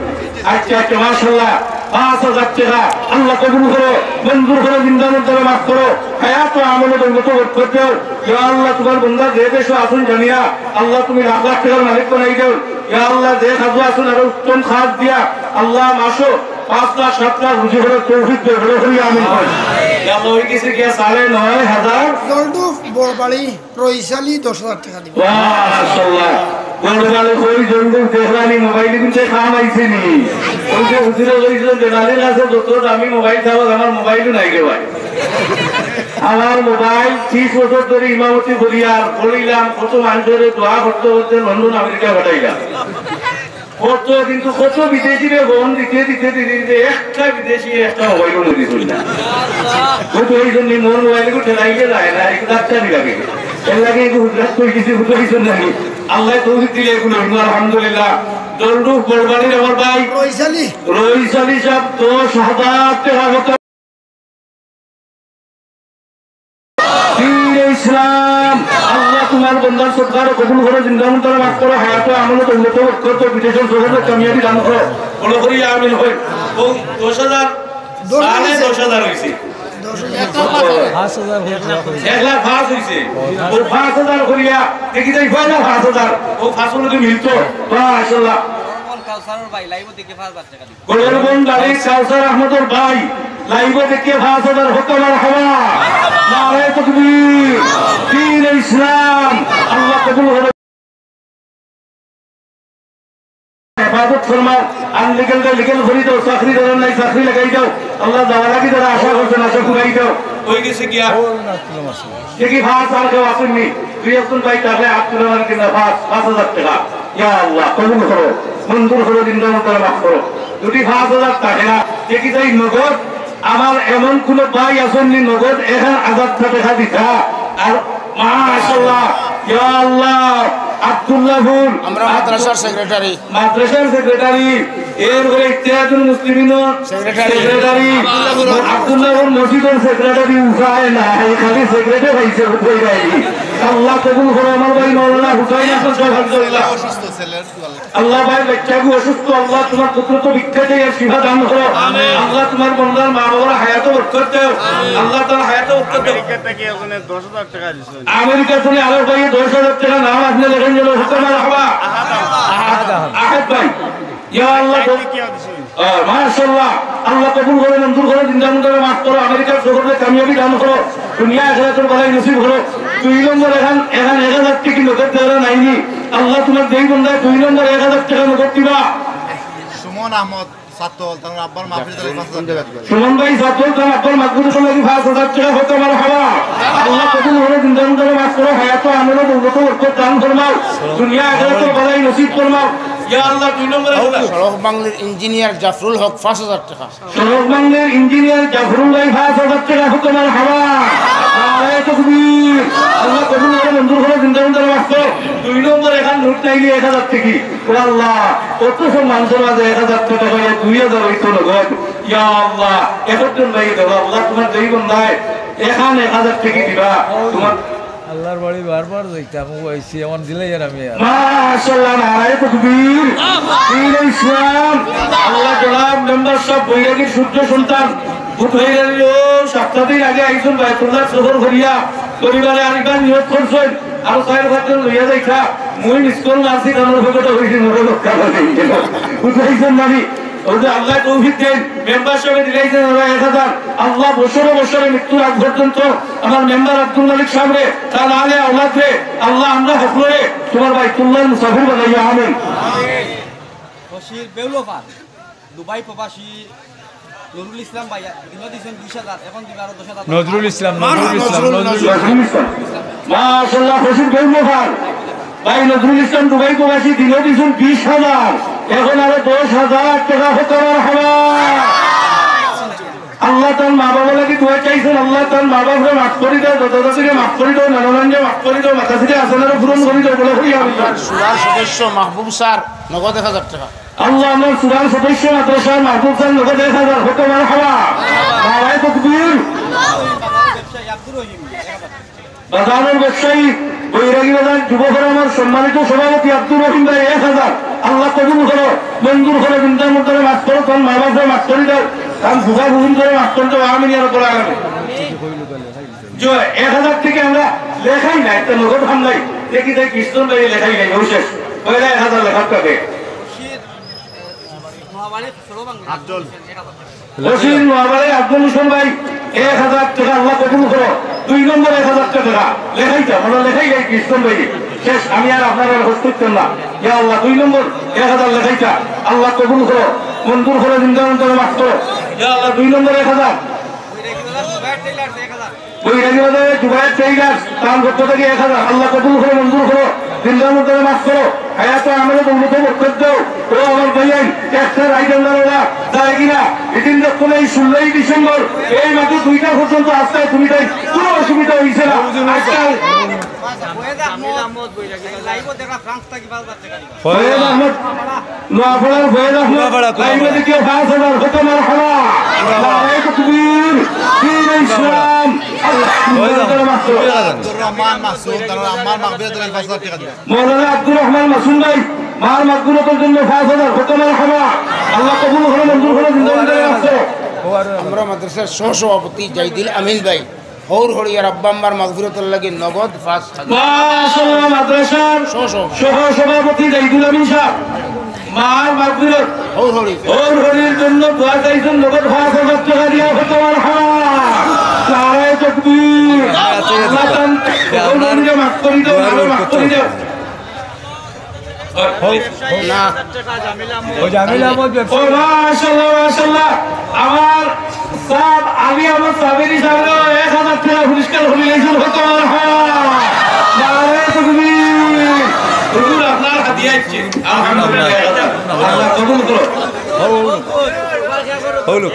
আচ্ছা, আচ্ছা, মাশাআল্লাহ। পাঁচ হাজার টাকা, আল্লাহ কবুল করো, মঞ্জুর করো, জিন্দা মুর্দারে মাফ করো, হায়াত ও আমলে দৌলত বরকত দাও। ইয়া আল্লাহ, তোমার বন্দা যে দেশে আছইন জানিয়া, আল্লাহ তুমি লাখ লাখ টাকার মালিক বানাই দাও। ইয়া আল্লাহ, যে কাজো আছইন আরো উত্তম কাজ দিয়া, আল্লাহ মাসো পাঁচ লাখ, সাত লাখ রুজি করার তৌফিক দেও, বলো করি আমিন। ইয়া আল্লাহ, অই গেছে গিয়া সাড়ে নয় হাজার। জলডুফ বড়বাড়ি রইসালি দশ হাজার টেকা দিবা। মাশাআল্লাহ। বড়বাড়ি কই জলডুফ দেখলানি মোবাইল কিন্তু কাম আইছে নি? অউ যে হুজুরে কইছইন যে নালির কাছে যত দামি মোবাইল থাকো, আমার মোবাইলও নাই রে ভাই। আমার মোবাইল ত্রিশ বছর ধরি ইমামতি করিয়ার পড়িলাম, কত মানষরে দোয়া করতে করতে লন্ডন আমেরিকা পাঠাইলাম। কত কিন্তু কত বিদেশিরে ফোন দিতে দিতে দিতে দিতে একটা বিদেশি একটা মোবাইলও নিতে দিছইন না। অউ তো অইজন্য মোর মোবাইলগু ঠেলাইয়া যায় না, একটু ডাক্তারি লাগে। এর লাগি একটু হুজরাত কই কিছু বুঝাইছইন নাকি? আল্লাহ তৌফিক দিলে এগুলো হইব, আলহামদুলিল্লাহ। জলডুফ বড়বাড়ির আমার ভাই রইসালি। রইসালি সাহেব দশ হাজার টেকা মতো। পীর ইসলাম, আল্লাহ তোমার বন্দার সদকারে কবুল করো, জিন্দা মুর্দারে মাফ করো, হায়াতে আমলে দৌলতে বরকত, বিদেশে সফরে কামিয়াবি দান করো। বলো করি আমিন কই। অউ দশ হাজার, দশ হাজার সাড়ে দশ হাজার অইছে। দশ হাজার। পাঁচ হাজার অইছে। এক লাখ পাঁচ অইছে। অউ পাঁচ হাজার করিয়া, দেখি যাই পয়লা পাঁচ হাজার। অউ পাঁচ হাজার যদি মিলতো, মাশাআল্লাহ। কাউসারর ভাই, লাইভও দেখে পাঁচ হাজার টেকা দিবা। গোলরবন্দ আলী কাউসার আহমদর ভাই, লাইভও দেখে পাঁচ হাজার হতো মারহাবা। নারায়ে তাকবীর, দ্বীনে ইসলাম, আল্লাহ কবুল করো। হেফাজত ফরমাও, আনলিগেলরে লিগেল করি দাও, চাকরি যারার নাই চাকরি লাগাই দাও, আল্লাহ যাওয়া লাগি যারা আশা করছইন আশা পুরাই দাও। অই গেছে গিয়া। দেখি পাঁচ আর কেউ আছইন নি? দুই একজন ভাই থাকলে হাত তুলে মারেন কিনা, পাঁচ, পাঁচ হাজার টেকা। ইয়া আল্লাহ, কবুল করো, মঞ্জুর করো, জিন্দা মুর্দারে মাফ করো। যদি পাঁচ হাজার থাকে না, দেখি যাই নগদ। আমার এমন কুনু ভাই আছইন নি নগদ এক হাজার টেকা দিতা? আর মাশাআল্লাহ, ইয়া আল্লাহ, আব্দুল্লাহ ফুল, আমরা মাদ্রাসার সেক্রেটারি। মাদ্রাসার সেক্রেটারি, এরপরে ইত্তেহাদুল মুসলিমিনর সেক্রেটারি। সেক্রেটারি, আব্দুল্লাহ ফুল মসজিদর সেক্রেটারি, উপায় নাই, খালি সেক্রেটারি পাইছে, উপায় নাই। আল্লাহ কবুল করো আমার ভাই মাওলানা হুসাইন আহমদ সাহেব হাফিজাহুল্লাহ। আল্লাহ ভাই, বাচ্চাগু অসুস্থ, আল্লাহ তোমার কুদরতো ভিক্ষা চাই আর শিফা দান করো। আল্লাহ তোমার বন্দার মা বাবার হায়াতো বরকত দেও। আল্লাহ তাআলা হায়াতো বরকত দেও। আমেরিকা থাকি একজনে দশ হাজার টেকা দিছে। আমেরিকা থাকি আরো ভাই দশ হাজার টেকা নাম আপনি লেখেন যেন হুকুম আর হবা। আহাদ ভাই। ইয়া আল্লাহ। আহ, মাশাআল্লাহ। আল্লাহ কবুল করো, মঞ্জুর করো, জিন্দা মুর্দারে মাফ করো, আমেরিকার সফরে কামিয়াবি দান করো, দুনিয়া আখিরাতের ভালাই নসিব করো। দুই নম্বর এখান, এখান এক হাজার টেকা নগদ দেওয়া নাইনি। আল্লাহ তোমার যেই বন্দায় দুই নম্বর এক হাজার টেকা নগদ দিবা। সুমন আহমদ সাতল, তার আব্বার মাহফিল তাহলে পাঁচ হাজার টেকা দিবা। সুমন ভাই সাতল, তার আব্বার মাহফিল তাহলে পাঁচ হাজার টেকা হতো আমার হাওয়া। আল্লাহ কবুল করো, জিন্দা মুর্দারে মাফ করো, হায়াতো আমলে দৌলতে বরকত দান ফরমাও, দুনিয়া আখিরাতের ভালাই নসিব ফরমাও। ইয়া আল্লাহ, দুই নম্বরে সড়ক বাংলার ইঞ্জিনিয়ার জাফরুল হক পাঁচ হাজার টেকা। সড়ক বাংলার ইঞ্জিনিয়ার জাফরুল ভাই পাঁচ হাজার টেকা হুকুম আর হাওয়া। নারায়ে তাকবীর। আল্লাহ কবুল করো, মঞ্জুর করো, জিন্দা মুর্দারে মাফ করো। দুই নম্বর এখান নোট নাইলে এক হাজার টেকা। ও আল্লাহ, অত সব মানুষের মাঝে এক হাজার টেকা পাইয়া দুই হাজার অইতো নগদ। ইয়া আল্লাহ, একজন ভাই দেবো, আল্লাহ তোমার যেই বন্দায় এখান এক হাজার টেকা দিবা, তোমার আল্লাহর বাড়ি বারবার যাইতাম, ও আইছি, আমার দিলে আর আমি আর। মাশাআল্লাহ, নারায়ে তাকবীর, দ্বীনে ইসলাম। আল্লাহ জনাব মেম্বার সাহেব বৈরাগীর সূর্য সন্তান, বুধ হয়ে গেল, ও সপ্তাহ দিন আগে আইছইন বায়তুল্লাহ সফর করিয়া, পরিবারে আরেকবার নিয়োগ করছইন, আরো চার পাঁচজন লইয়া যাইতা, মুই মিস কল মারছি, কারণ ভোগটা হয়েছে, মোরে লোক কারণ নেই। বুঝাইছেন নানি? ওই যে আল্লাহ তৌফিক দেন, মেম্বার সাহেব দিলাইছেন ওরা এক হাজার। আল্লাহ বছরে বছরে মৃত্যুর আগ পর্যন্ত আমার মেম্বার আব্দুল মালিক সাহেবরে, তার আলে আওলাদরে, আল্লাহ আমরা হকলরে তোমার বাইতুল্লাহর মুসাফির বানাইয়া আমিন। বশির বেউলফার, দুবাই প্রবাসী নুরুল ইসলাম ভাই, দিনও দিছেন বিশ হাজার, এখন দিবা আরো দশ হাজার। নজরুল ইসলাম, নজরুল ইসলাম, নজরুল ইসলাম। নজরুল ইসলাম। মাশাআল্লাহ, বশির বেউলফার। ভাই নজরুল ইসলাম দুবাই প্রবাসী দিনও দিছইন বিশ হাজার, এখন আরো দশ হাজার টেকা হতো আমার হাওয়া। আল্লাহ তার মা বাবা লাগি দোয়া চাইছইন, আল্লাহ তার মা বাপরে মাফ করি দাও, দাদা দাদিরে মাফ করি দাও, নানা নানিরে মাফ করি দাও, মাতা পিতা আশারে পূরণ করি দাও, বলে করি আমি। সুরার সদস্য মাহবুব স্যার নগদ এক হাজার টেকা। আল্লাহ আমার সুরার সদস্য মাদ্রাসার মাহবুব স্যার নগদ এক হাজার হতো আমার হাওয়া। নারায়ে তাকবীর। বাজারের ব্যবসায়ী, বৈরাগী বাজার যুব ফোরামের সম্মানিত সভাপতি আব্দুর রহিম ভাই এক হাজার। আল্লাহ কবুল করো, মঞ্জুর করো, জিন্দা মুর্দারে মাফ করো, তার মা বাপরে মাফ করি দাও, তার বুঝা বুঝুন করে মাফ করি দাও, আমিন ইয়া রাব্বাল আলামিন। যে এক হাজার টেকা আমরা লেখাই নাই, তো নগদ হাম নাই, দেখি তাই কৃষ্ণ ভাই লেখাই নাই, ও শেষ। পয়লা এক হাজার লেখার থাকে। ওসির নোয়াবাড়ি আব্দুল হোসেন ভাই, এক হাজার টেকা, আল্লাহ কবুল করো। দুই নম্বর এক হাজার টেকা লেখাইতা, মানে লেখাই যাই কৃষ্ণ ভাই। শেষ, আমি আর আপনারা হস্ত করতাম না। ইয়া আল্লাহ, দুই নম্বর এক হাজার লেখাইতা, আল্লাহ কবুল করো, মঞ্জুর করো, জিন্দা মন্দ মাফ করো। ইয়া আল্লাহ, দুই নম্বর এক হাজার। বৈরাগীবাজারে জুবায়ের টেইলার্স, তার পক্ষ থেকে এক হাজার, আল্লাহ কবুল করো, মঞ্জুর করো, জিন্দা মুর্দারে মাফ করো, হায়াতে আমলে দৌলতে বরকত দাও। ও আমার ভাইয়াইন, একটা রাইট আমরা ওরা যায় কিনা? এদিন দেখুন, এই ষোলোই ডিসেম্বর, এই মাসে দুইটা পর্যন্ত আসতে তুমি তাই কোনো অসুবিধা হইছে না। আজকাল ফয়েজ আহমদ, নোয়াপাড়ার ফয়েজ আহমদ, নোয়াপাড়া, নোয়াপাড়া। লাইভে দেখিয়ে পাঁচ হাজার, কত মারহাবা। নারায়ে তাকবীর, দ্বীনে ইসলাম, আল্লাহ, ফয়েজ আহমদ, মাত্র। আব্দুর রহমান মাসুম, তার আমার মাগফিরাতুল পাঁচ হাজার টেকা দিবেন। মৌলানা আব্দুর রহমান মাসুম ভাই, মার মাগফিরাতের জন্য পাঁচ হাজার, কত মারহাবা। আল্লাহ কবুল করো, মঞ্জুর করো, জিন্দাবাদ রাখো। আমরা মাদ্রাসার সহ সভাপতি জাইদুল আমিন ভাই, হৌর হরিয়ার আব্বা আম্মার মাগফিরাতের লাগি নগদ পাঁচ হাজার। মাশাআল্লাহ, মাদ্রাসার সহ সভাপতি। সহ সভাপতি জাইদুল আমিন সাহেব, মার মাগফিরাত, হৌর হরি। হৌর হরির জন্য দোয়া চাইছেন, নগদ পাঁচ হাজার টেকা দিয়া হতে পারে। হ্যাঁ, নারায়ে তাকবীর। আল্লাহ তাআলা হৌর হরিকে মাফ করে দাও, মাফ করে দাও। না। ও জামিল আহমদ ব্যবসায়ী। ও মাশাআল্লাহ, মাশাআল্লাহ। আমার সাব, আমি আমার সাবেরি সাহেব এক হাজার টেকা পুরস্কার হলি লেখেন হতো আর হ্যাঁ। নারায়ে তাকবীর। হুজুর, আপনার হাদিয়া আইছে। আলহামদুলিল্লাহ, এক হাজার। আল্লাহ কবুল করো। হৌলুক।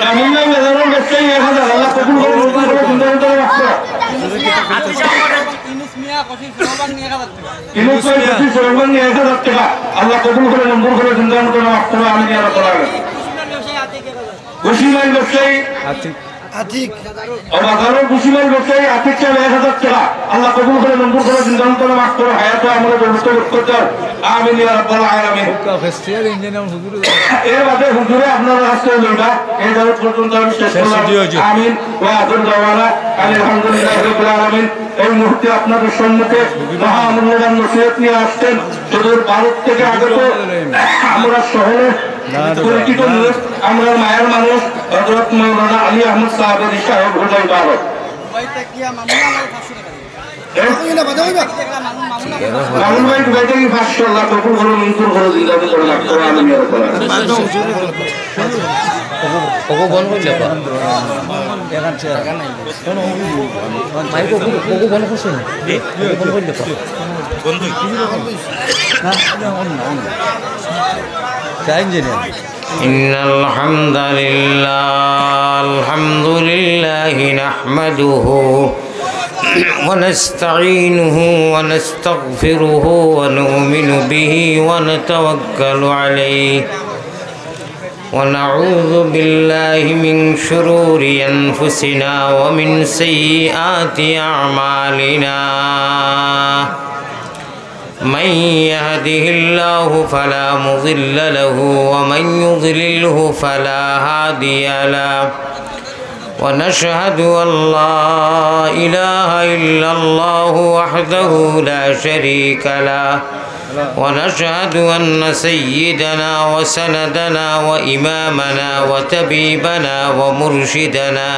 জামিল ভাই, মেজানুর ব্যবসায়ী এক হাজার। আল্লাহ কবুল করো, কবুল করো, সুন্দর সুন্দর রাখো। ইউনুস ভাই, পঁচিশ রহমান নিয়ে এক হাজার টেকা। আল্লাহ কবুল করে, মঞ্জুর করে, জিন্দা মতো মাফ করো, আমিন ইয়া রাব্বাল আলামিন। ভুসিমাইল ব্যবসায়ী আতিক। আতিক। ও বাজারর ভুসিমাইল ব্যবসায়ী আতিক সাহেব এক হাজার টেকা। আল্লাহ কবুল করে, মঞ্জুর করে, জিন্দা মতো মাফ করো, হায়াতে আমলে দৌলতে বরকত দাও। আমিন ইয়া রাব্বাল আলামিন। হুক্কা ফেস্টিয়াল ইঞ্জিনিয়ার হুজুরে। এর বাদে হুজুরে আপনারা আজকে লইবা, এই দাওয়াত পর্যন্ত আমি শেষ শেষ করলাম। ভিডিও, জি। আমিন। ওয়া আখিরু দাওয়ানা আলহামদুলিল্লাহি রাব্বিল আলামিন। এই মুহূর্তে আপনাদের সম্মুখে মহামূল্যবান নসিহত নিয়ে আসছেন সুদূর ভারত থেকে আগত আমরা শহরে পরিচিত মুখ, আমরা মায়ার মানুষ হযরত মাওলানা আলী আহমদ সাহেবের সাহেব হুজাই ভারত। মামুন ভাই, দুবাই থেকে পাঁচশো, আল্লাহ কবুল করো, মঞ্জুর করো, জিন্দাবাদ করো, মাফ করো, আমিন ইয়া রাব্বাল আলামিন। ওগো বন্ধ করলে পা। মাইক ওগো, ওগো বন্ধ করছে না। ওগো বন্ধ করলে পা। তাই ইঞ্জিনিয়ার। إن الحمد لله، الحمد لله نحمده ونستعينه ونستغفره ونؤمن به ونتوكل عليه ونعوذ بالله من شرور أنفسنا ومن سيئات أعمالنا. من يهده الله فلا مضل له ومن يضلله فلا هادي له. ونشهد أن لا إله إلا الله وحده لا شريك له. ونشهد أن سيدنا وسندنا وإمامنا وطبيبنا ومرشدنا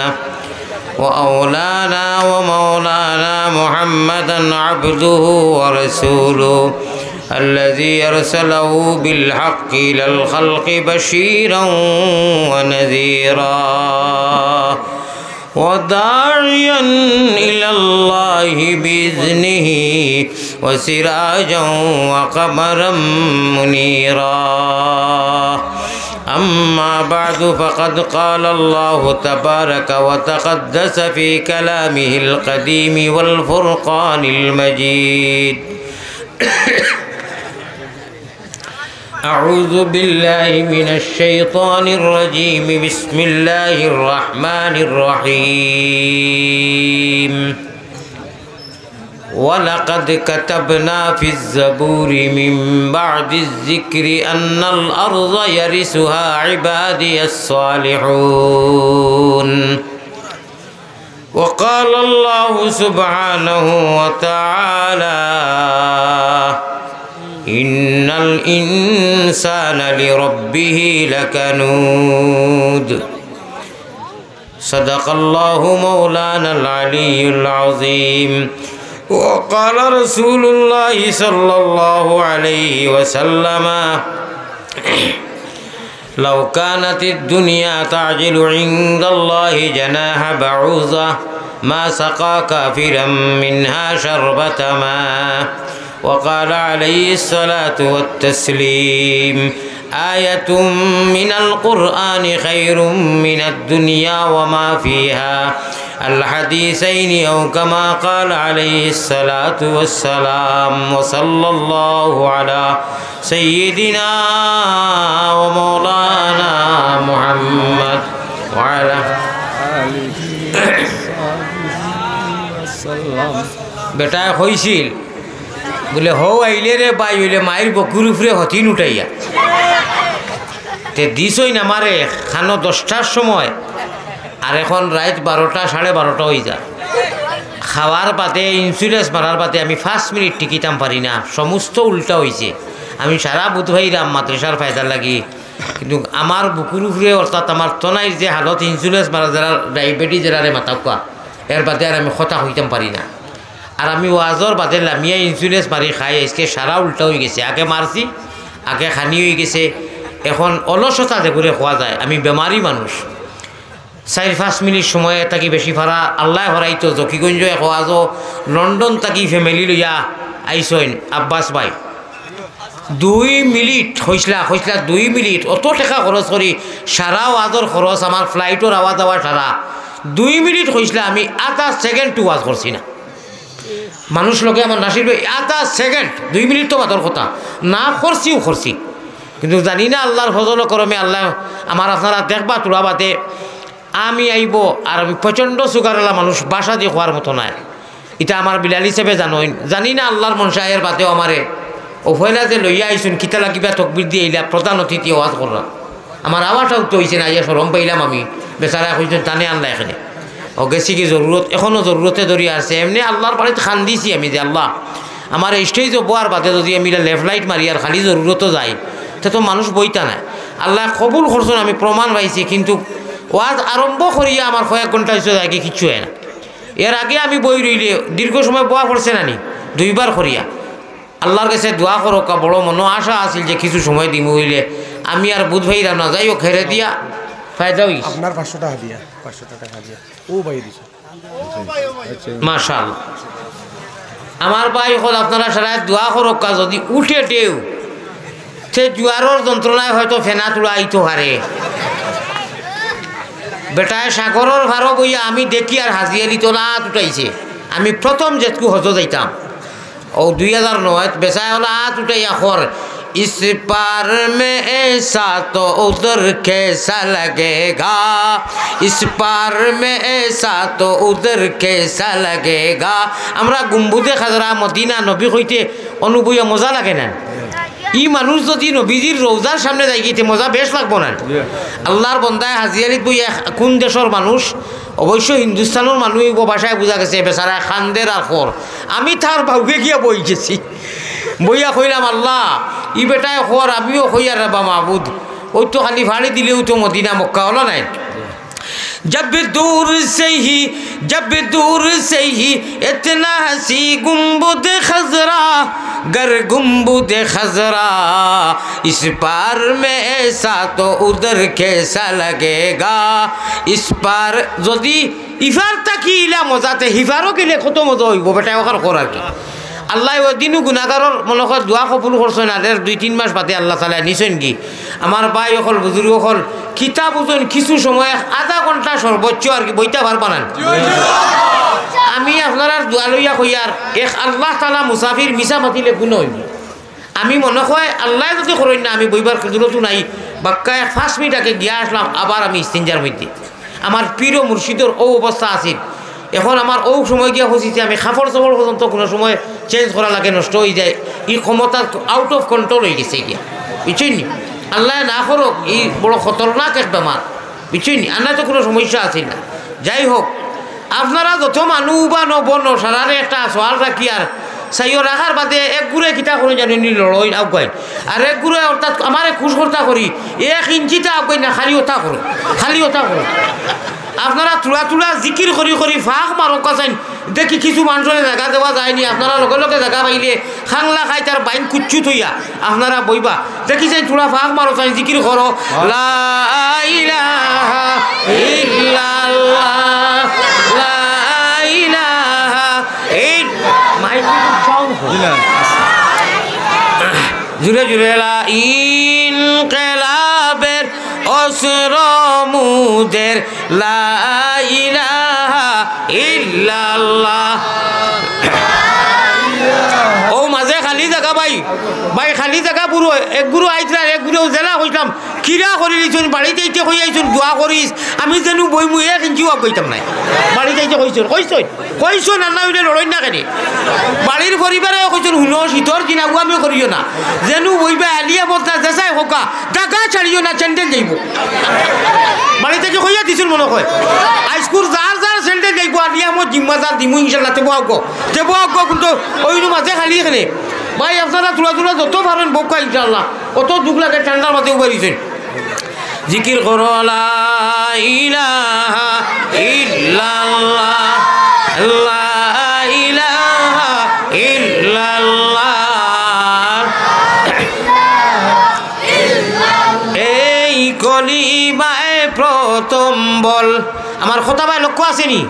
وأولانا ومولانا محمدا عبده ورسوله الذي أرسله بالحق إلى الخلق بشيرا ونذيرا وداعيا إلى الله بإذنه وسراجا وقمرا منيرا. أما بعد، فقد قال الله تبارك وتقدس في كلامه القديم والفرقان المجيد: أعوذ بالله من الشيطان الرجيم. بسم الله الرحمن الرحيم. ولقد كتبنا في الزبور من بعد الذكر أن الأرض يرثها عبادي الصالحون. وقال الله سبحانه وتعالى: إن الإنسان لربه لكنود. صدق الله مولانا العلي العظيم. وقال رسول الله صلى الله عليه وسلم: لو كانت الدنيا تعدل عند الله جناح بعوضة ما سقى كافرا منها شربة ماء. وقال عليه الصلاة والتسليم: آية من القرآن خير من الدنيا وما فيها. الحديثين أو كما قال عليه الصلاة والسلام. وصلى الله على سيدنا ومولانا محمد وعلى آله وصحبه وسلم. বেটায় কইছিল, বুলে, "হউ আইলে রে ভাই, অইলে মাইর বকুর উপরে হতিন উঠাইয়া।" তে দিছইন আমারে খানো দশটার সময়, আর এখন রাইত বারোটা, সাড়ে বারোটা অইযার। খাওয়ার বাদে, ইন্স্যুরেন্স মারার বাদে আমি পাঁচ মিনিট টিকিতাম পারি না, সমস্ত উল্টা অইছে। আমি সারা বুধবাইরাম মাদ্রাসার ফায়দার লাগি, কিন্তু আমার বুকুর উপরে, অর্থাৎ আমার তনাইর যে হালত, ইন্স্যুরেন্স মারা যারা, ডায়াবেটিস যারারে মাতাউক্কা, এর বাদে আর আমি কথা কইতাম পারি না। আর আমি ওয়াজর বাদে লামিয়া ইন্স্যুরেন্স মারি খাই, আইজকে সারা উল্টা অইগেছে। আগে মারছি, আগে খানি অইগেছে, এখন অলসতা যেগুরে কওয়া যায়, আমি বেমারি মানুষ। চাইর পাঁচ মিনিট সময় থাকি বেশি ফারা, আল্লায় হরাইতো, জকিগঞ্জ এক ওয়াজও, লন্ডন থাকি ফ্যামিলি লইয়া আইছইন আব্বাস ভাই। দুই মিনিট কইছলা, কইছলা দুই মিনিট, অত টেকা খরচ করি সারা ওয়াজর খরচ, আমার ফ্লাইটর আওয়া যাওয়া সারা, দুই মিনিট কইছলা, আমি আধা সেকেন্ড ওয়াজ করছি না। মানুষ লগে আমার নাসির ভাই, আধা সেকেন্ড, দুই মিনিট তো বাদর কথা, না করছিও করছি, কিন্তু জানি না আল্লার ফজল করমে আল্লায় আমার আপনারা দেখবা তোরা বাদে আমি আইবো, আর আমি প্রচণ্ড সুগারওয়ালা মানুষ, ভাষা দি কওয়ার মতো নায়। ইটা আমার বিলাল হিসাবে জানইন, জানি না আল্লার মনশা এর বাদেও আমারে অউ পয়লা যে লইয়া আইছইন, কিতা লাগিবা তকবির দিয়া আইলা, প্রধান অতিথি ওয়াজ কররা। আমার আওয়াটাও তো অইছে না, আইয়া শরম পাইলাম আমি। বেচারায় কইছইন, "তানে আনলা এখানে।" অউ গেছিগি জরুরত, এখনো জরুরতে ধরি আছে। এমনে আল্লার বাড়িত কান্দিছি আমি যে, "আল্লা, আমার এই স্টেজও বওয়ার বাদে যদি আমি ইলা লেফট লাইট মারি আর খালি জরুরতো যাই, তে তো মানুষ বইতা নায়।" আল্লায় কবুল করছইন, আমি প্রমাণ পাইছি, কিন্তু ওয়াজ আরম্ভ করিয়া আমার কয়েক ঘন্টা অইছে যায়গি, কিচ্ছু অয় না। এর আগে আমি বই রইলে দীর্ঘ সময় বওয়া পড়ছে না নি, দুইবার করিয়া। আল্লার গেছে দোয়া করউক্কা, বড় মনো আশা আছিল যে কিছু সময় দিমু অইলে, আমি আর বুধ ভাইরা না যাই হোক, হেরে দিয়া ফায়দা অইছে। আপনার পাঁচশো টাকা দিয়া, পাঁচশো টাকা দিয়া। ও ভাই দিছে। মাশাআল্লাহ। আমার ভাই অকল, আপনারা সারায় দোয়া করউক্কা, যদি উঠে ঢেউ, তে জুয়ারর যন্ত্রণায় হয়তো ফেনা তুলা আইতো পারে। বেটায় সাগরর পারো বইয়া আমি দেখি আর হাজি আলি তোলা আত উঠাইছে। আমি প্রথম যেতকু হজো যাইতাম, অউ দুই হাজার নয়, বেচায় অলা আত উঠাইয়া কর, "ইস পার মে এসা তো উদর কেসা লাগেগা, ইস পার মে এসা তো উদর কেসা লাগেগা।" আমরা গুম্বুদে খাজরা, মদিনা, নবী কইতে অনো বইয়া মজা লাগে না? ই মানুষ যদি নবীজির রওজার সামনে যাইগি, তে মজা বেশ লাগবো না? আল্লার বন্দায় হাজি আলিত বইয়া, কোন দেশর মানুষ, অবশ্য হিন্দুস্তানর মানুষ অইবো, ভাষায় বুঝা গেছে, বেচারায় কান্দের আর কর। আমি তার বাউগে গিয়া বই গেছি, বইয়া কইলাম, "আল্লা, ই বেটায় কর, আমিও কইয়ার রেবা মাবুদ, অউ তো খালি ফাড়ি দিলেউ তো মদিনা মক্কা অলা নায়।" جب دور سے ہی، جب دور سے ہی اتنا ہنسی گنبد خضرا، گر گنبد خضرا اس پار میں ایسا تو ادھر کیسا لگے گا۔ اس پار، যদি ইফার থাকি ইলা মজাতে হিফারও গেলে কত মজা অইবো, বেটায় অখান কর আর কি। আল্লায় অউ দিনও গুনাগারর মনো কর দোয়া কবুল করছইন, আর এর দুই তিন মাস বাদে আল্লা তাআলায় নিছইন গি। আমার ভাই অকল, বুজুর্গ অকল, কিতা বুঝইন, কিছু সময় এক আধা ঘন্টা সর্বোচ্চ আর কি বইতা পারবা না। আমি আপনারার দোয়া লইয়া কইয়ার, এক আল্লা তাআলা মুসাফির মিছা মাতিলে গুনা অইবো। আমি মনো কয় আল্লায় যদি করইন না, আমি বইবার কুদরতও নাই। বাক্কা এক পাঁচ মিনিট আগে গিয়া আসলাম, আবার আমি ইস্তিনজার মধ্যে। আমার পীর ও মুর্শিদর অউ অবস্থা আছিল। এখন আমার অউ সময় গিয়া পৌঁছিছে, আমি কাপড় চোপড় পর্যন্ত কুনু সময় চেঞ্জ করা লাগে, নষ্ট অইযায়। ই ক্ষমতা out of control অইগেছে গিয়া, বুঝছইন নি? আল্লায় না করউক, ই বড় খতরনাক এক বেমার, বুঝছইন নি? আর না তো কুনু সমস্যা আছিল না। যাই হোক, আপনারা যত মানু বা নব নসারারে একটা সওয়াল রাখিয়ার, চাইও রাখার বাদে এক গুরে কিতা করইন জানইন নি, লড়ইন আগুয়াইন। আর এক গুরে অর্থাৎ আমারে খুশ করতা করি, এক ইঞ্চিতা আগুয়াইন না, খালি অতা করইন, খালি অতা করইন। আপনারা থুড়া থুড়া জিকির করি করি ফাঁক মারউক্কা চাইন, দেখি কিছু মানষরে জাগা দেওয়া যায়নি। আপনারা লগে লগে জাগা পাইলে খাংলা খাইতার বাইন কুচ্ছু থইয়া আপনারা বইবা। দেখি চাইন থুড়া ফাঁক মারো চাইন, জিকির করো। লা ইলাহা ইল্লাল্লাহ, লা ইলাহা ইল-, মাইক সাউন্ড করো। জুরে জুরে লা ইনকিলাবের অস্ত্র মুদের, লা ইলাহা ইল্লাল্লাহ। ও মাঝে খালি জাগা ভাই, ভাই খালি জাগা পুরো এক গুরু আইতরা, এক গুরু জেলা কইতাম, কিরা করি দিছইন, বাড়িত আইতে কই আইছইন, দোয়া করিস, আমি যেনু বইমু এক ইঞ্চিও আগুয়াইতাম নায়। বাড়িত আইতে কইছইন, কইছইন, কইছইন, আর না অইলে লড়ইন না কেনে? বাড়ির পরিবারে কইছইন, হুনো, শীতর দিন আগুয়ামি করিও না, যেনু বইবা আলিয়া মত না, যেসাই হোকা, জাগা ছাড়িও না, স্যান্ডেল যাইবো। বাড়িত থাকি কইয়া দিছইন মনো কয়। আইজকুর যার যার স্যান্ডেল যাইবো, আলিয়া মত জিম্মাদার দিমু ইনশাল্লাহ, তেবো আউক্কা, তেবো আউক্কা, কিন্তু অইনু মাঝে খালি এখানে। ভাই, আপনারা থুড়া থুড়া যত পারইন বউক্কা ইনশাল্লাহ। অত দুখ লাগে, ঠান্ডার মাঝে উবাই দিছইন। জিকির করো, লা ইলাহা ইল্লাল্লাহ, লা ইলাহা ইল্লাল্লাহ। এই কলিমায় প্রথম বল। আমার কথা ভাই লক্ষ্য আছে নি?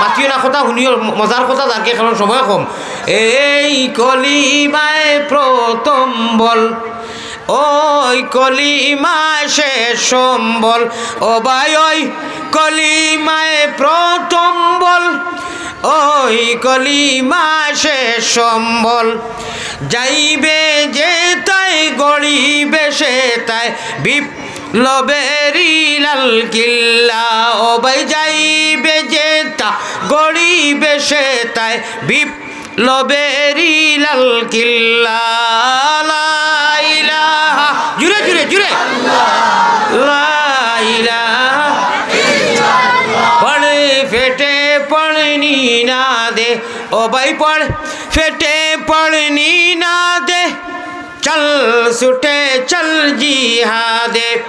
মাতিও না, কথা হুনিও, মজার কথা যারকে, কারণ সময় কম। এই কলিমায় প্রথম বল, ওই কলিমা শেষ সম্বল, ও ভাই, ওই কলিমায় প্রথম বল, ওই কলিমা শেষ সম্বল। যাইবে যেতায়, গড়িবে সেতায় বিপ্লবেরই লাল কিল্লা। ও ভাই, যাইবে যেতা, গড়িবে সেতায় বিপ্লবেরই লাল কিল্লা। লা ইলাহা, জুরে, জুরে, জুরে। লা ইলাহা। পড় ফেটে পড়নি না দে, ও ভাই, পড় ফেটে পড়নি না দে, চল ছুটে চল জিহাদে।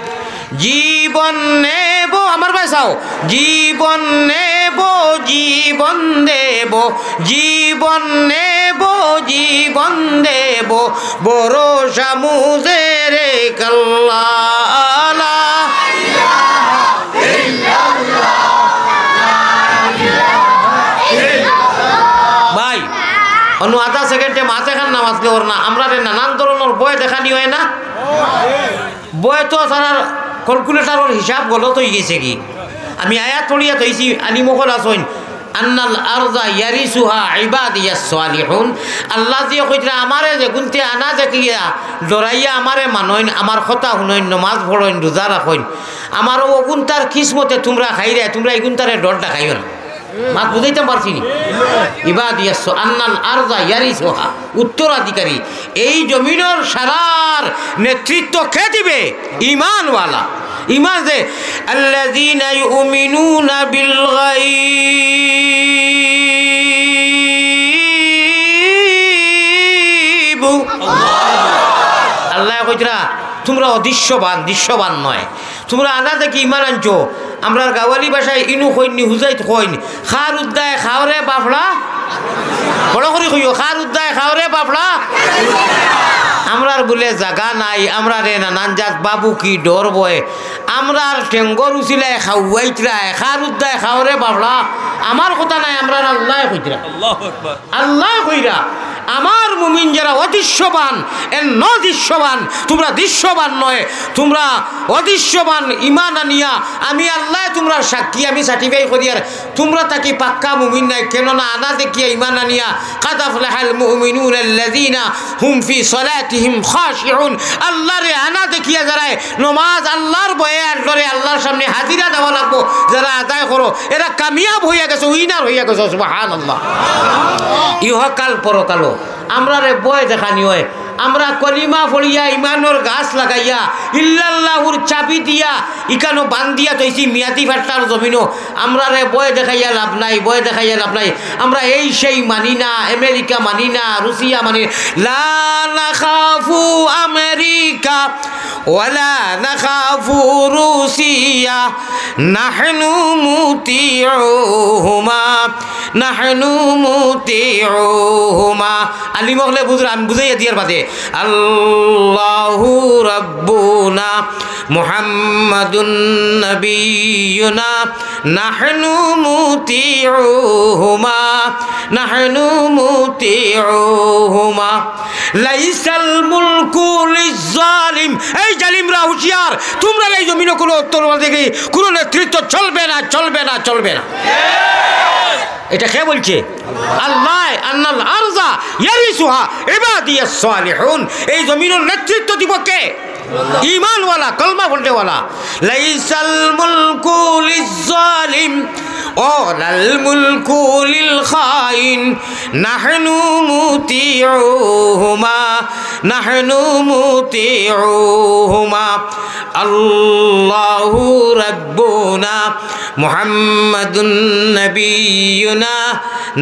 জীবন নেব, আমার ভাই চাও, জীবন নেব, জীবন দেব, জীবন নেব, জীবন দেব, ভরসা মুঝে রে কাল্লা। ভাই, অন্য আধা সেকেন্ডে মাঝে খান নামাজ কে ওর না, আমরারে নানান ধরনর ভয় দেখানি অয় না? ভয় তো তারার ক্যালকুলেটরর হিসাব গলত অইগেছে কি? আমি আয়াত পড়িয়া থইছি, আলিম অকল আছইন, আন্নাল আরদা ইয়ারিসুহা ইবাদিয়াস সালিহুন। আল্লায় যে কইতরা, আমারে যেগুনতে আনা দেখিয়া ডরাইয়া আমারে মানইন, আমার কথা হুনইন, নমাজ পড়ইন, রোজা রাখইন, আমার অগুনতার কিসমতে তুমরা খাইরায়, তুমরা ইগুনতারে ডর দেখাইও না। মাত বুঝাইতাম পারছি নি? ইবাদিয়াস, আন্নাল আরদা ইয়ারিসুহা, উত্তরাধিকারী। এই জমিনর সারার নেতৃত্ব কে দিবে? ঈমানওয়ালা। ঈমান যে, আল্লাযীনা ইউমিনুনা বিল গায়ব। আল্লায় কইতরা, তুমরা অদৃশ্যবান, দৃশ্যবান নয়। তুমরা আনা দেখি ঈমান আনছো। আমরার গাওয়ালি ভাষায় ইনু কইন নি, হুজাইত কইন, "খার উদ্দায় খাওরে বাফড়া।" বড় করি কইও, "খার উদ্দায় খাওরে বাফড়া।" আমরার বুলে জাগা নাই, আমরারে নানান জাত বাবু কি ডর ভয়। আমরার টেঙ্গর উছিলায় খাওয়াইতরায়, "খার উদ্দায় খাওরে বাফড়া।" আমার কথা নায়, আমরার আল্লায় কইতরা। আল্লায় কইরা, আমার মুমিন যেরা অদৃশ্যবান, এরা অদৃশ্যবান, তুমরা দৃশ্যবান নয়, তুমরা অদৃশ্যবান। ঈমান আনিয়া আমি আল্লায় তুমরার সাক্ষী, আমি সার্টিফাই করিয়ার তুমরা থাকি পাক্কা মুমিন নায়, কেননা আনা দেখিয়া ঈমান আনিয়া, কাদ আফলাহাল মুমিনুনাল্লাযীনা হুম ফি সালাতিহিম খাশিউন। আল্লারে আনা দেখিয়া যেরায় নমাজ আল্লার ভয়ে আর ডরে আল্লার সামনে হাজিরা দেওয়া লাগবো, যেরা আদায় করো, এরা কামিয়াব অইয়া গেছো, উইনার অইয়া গেছো। সুবহানাল্লাহ। ইহকাল পরকালো আমরারে ভয় দেখানি অয়, আমরা কলিমা পড়িয়া, ইমানর গাছ লাগাইয়া, ইল্লাল্লাহুর চাবি দিয়া, ইখানো বান্ধিয়া থইছি মিয়াদি ফাট্টার জমিনো। আমরারে ভয় দেখাইয়া লাভ নাই, ভয় দেখাইয়া লাভ নাই। আমরা এই সেই মানি না, আমেরিকা মানি না, রুশিয়া মানি না। লা নাখাফু আমেরিকা ওয়ালা নাখাফু রুশিয়া, নাহনু মুতিউহুমা, নাহনু মুতিউহুমা। আলিম অকলে বুঝরা, আমি বুঝাইয়া দিয়ার বাদে। আল্লাহু রাব্বুনা মুহাম্মাদুন নাবিয়ুনা, নাহনু মুতিউহুমা, নাহনু মুতিউহুমা। লাইসাল মুলকু লিজ্জালিম। এই জালিমরা হুঁশিয়ার, তুমরার এই জমিনো কুনু উত্তরবাদী, কুনু নেতৃত্ব চলবে না, চলবে না, চলবে না। এটা কে বলছে? আল্লাহ। আন্নাল আরজা ইয়ারিসুহা ইবাদিয়াস সালিহুন। এই জমিনর নেতৃত্ব দিব কে? ইমানওয়ালা, কলমা পড়নেওয়ালা। লাইসাল মুলকু লিজ্জালিম ওয়ালাল মুলকু লিল খাইন। নাহনু মুতিউহুমা, নাহনু মুতিউহুমা। আল্লাহু রাব্বুনা মুহাম্মাদুন নাবিয়ুনা,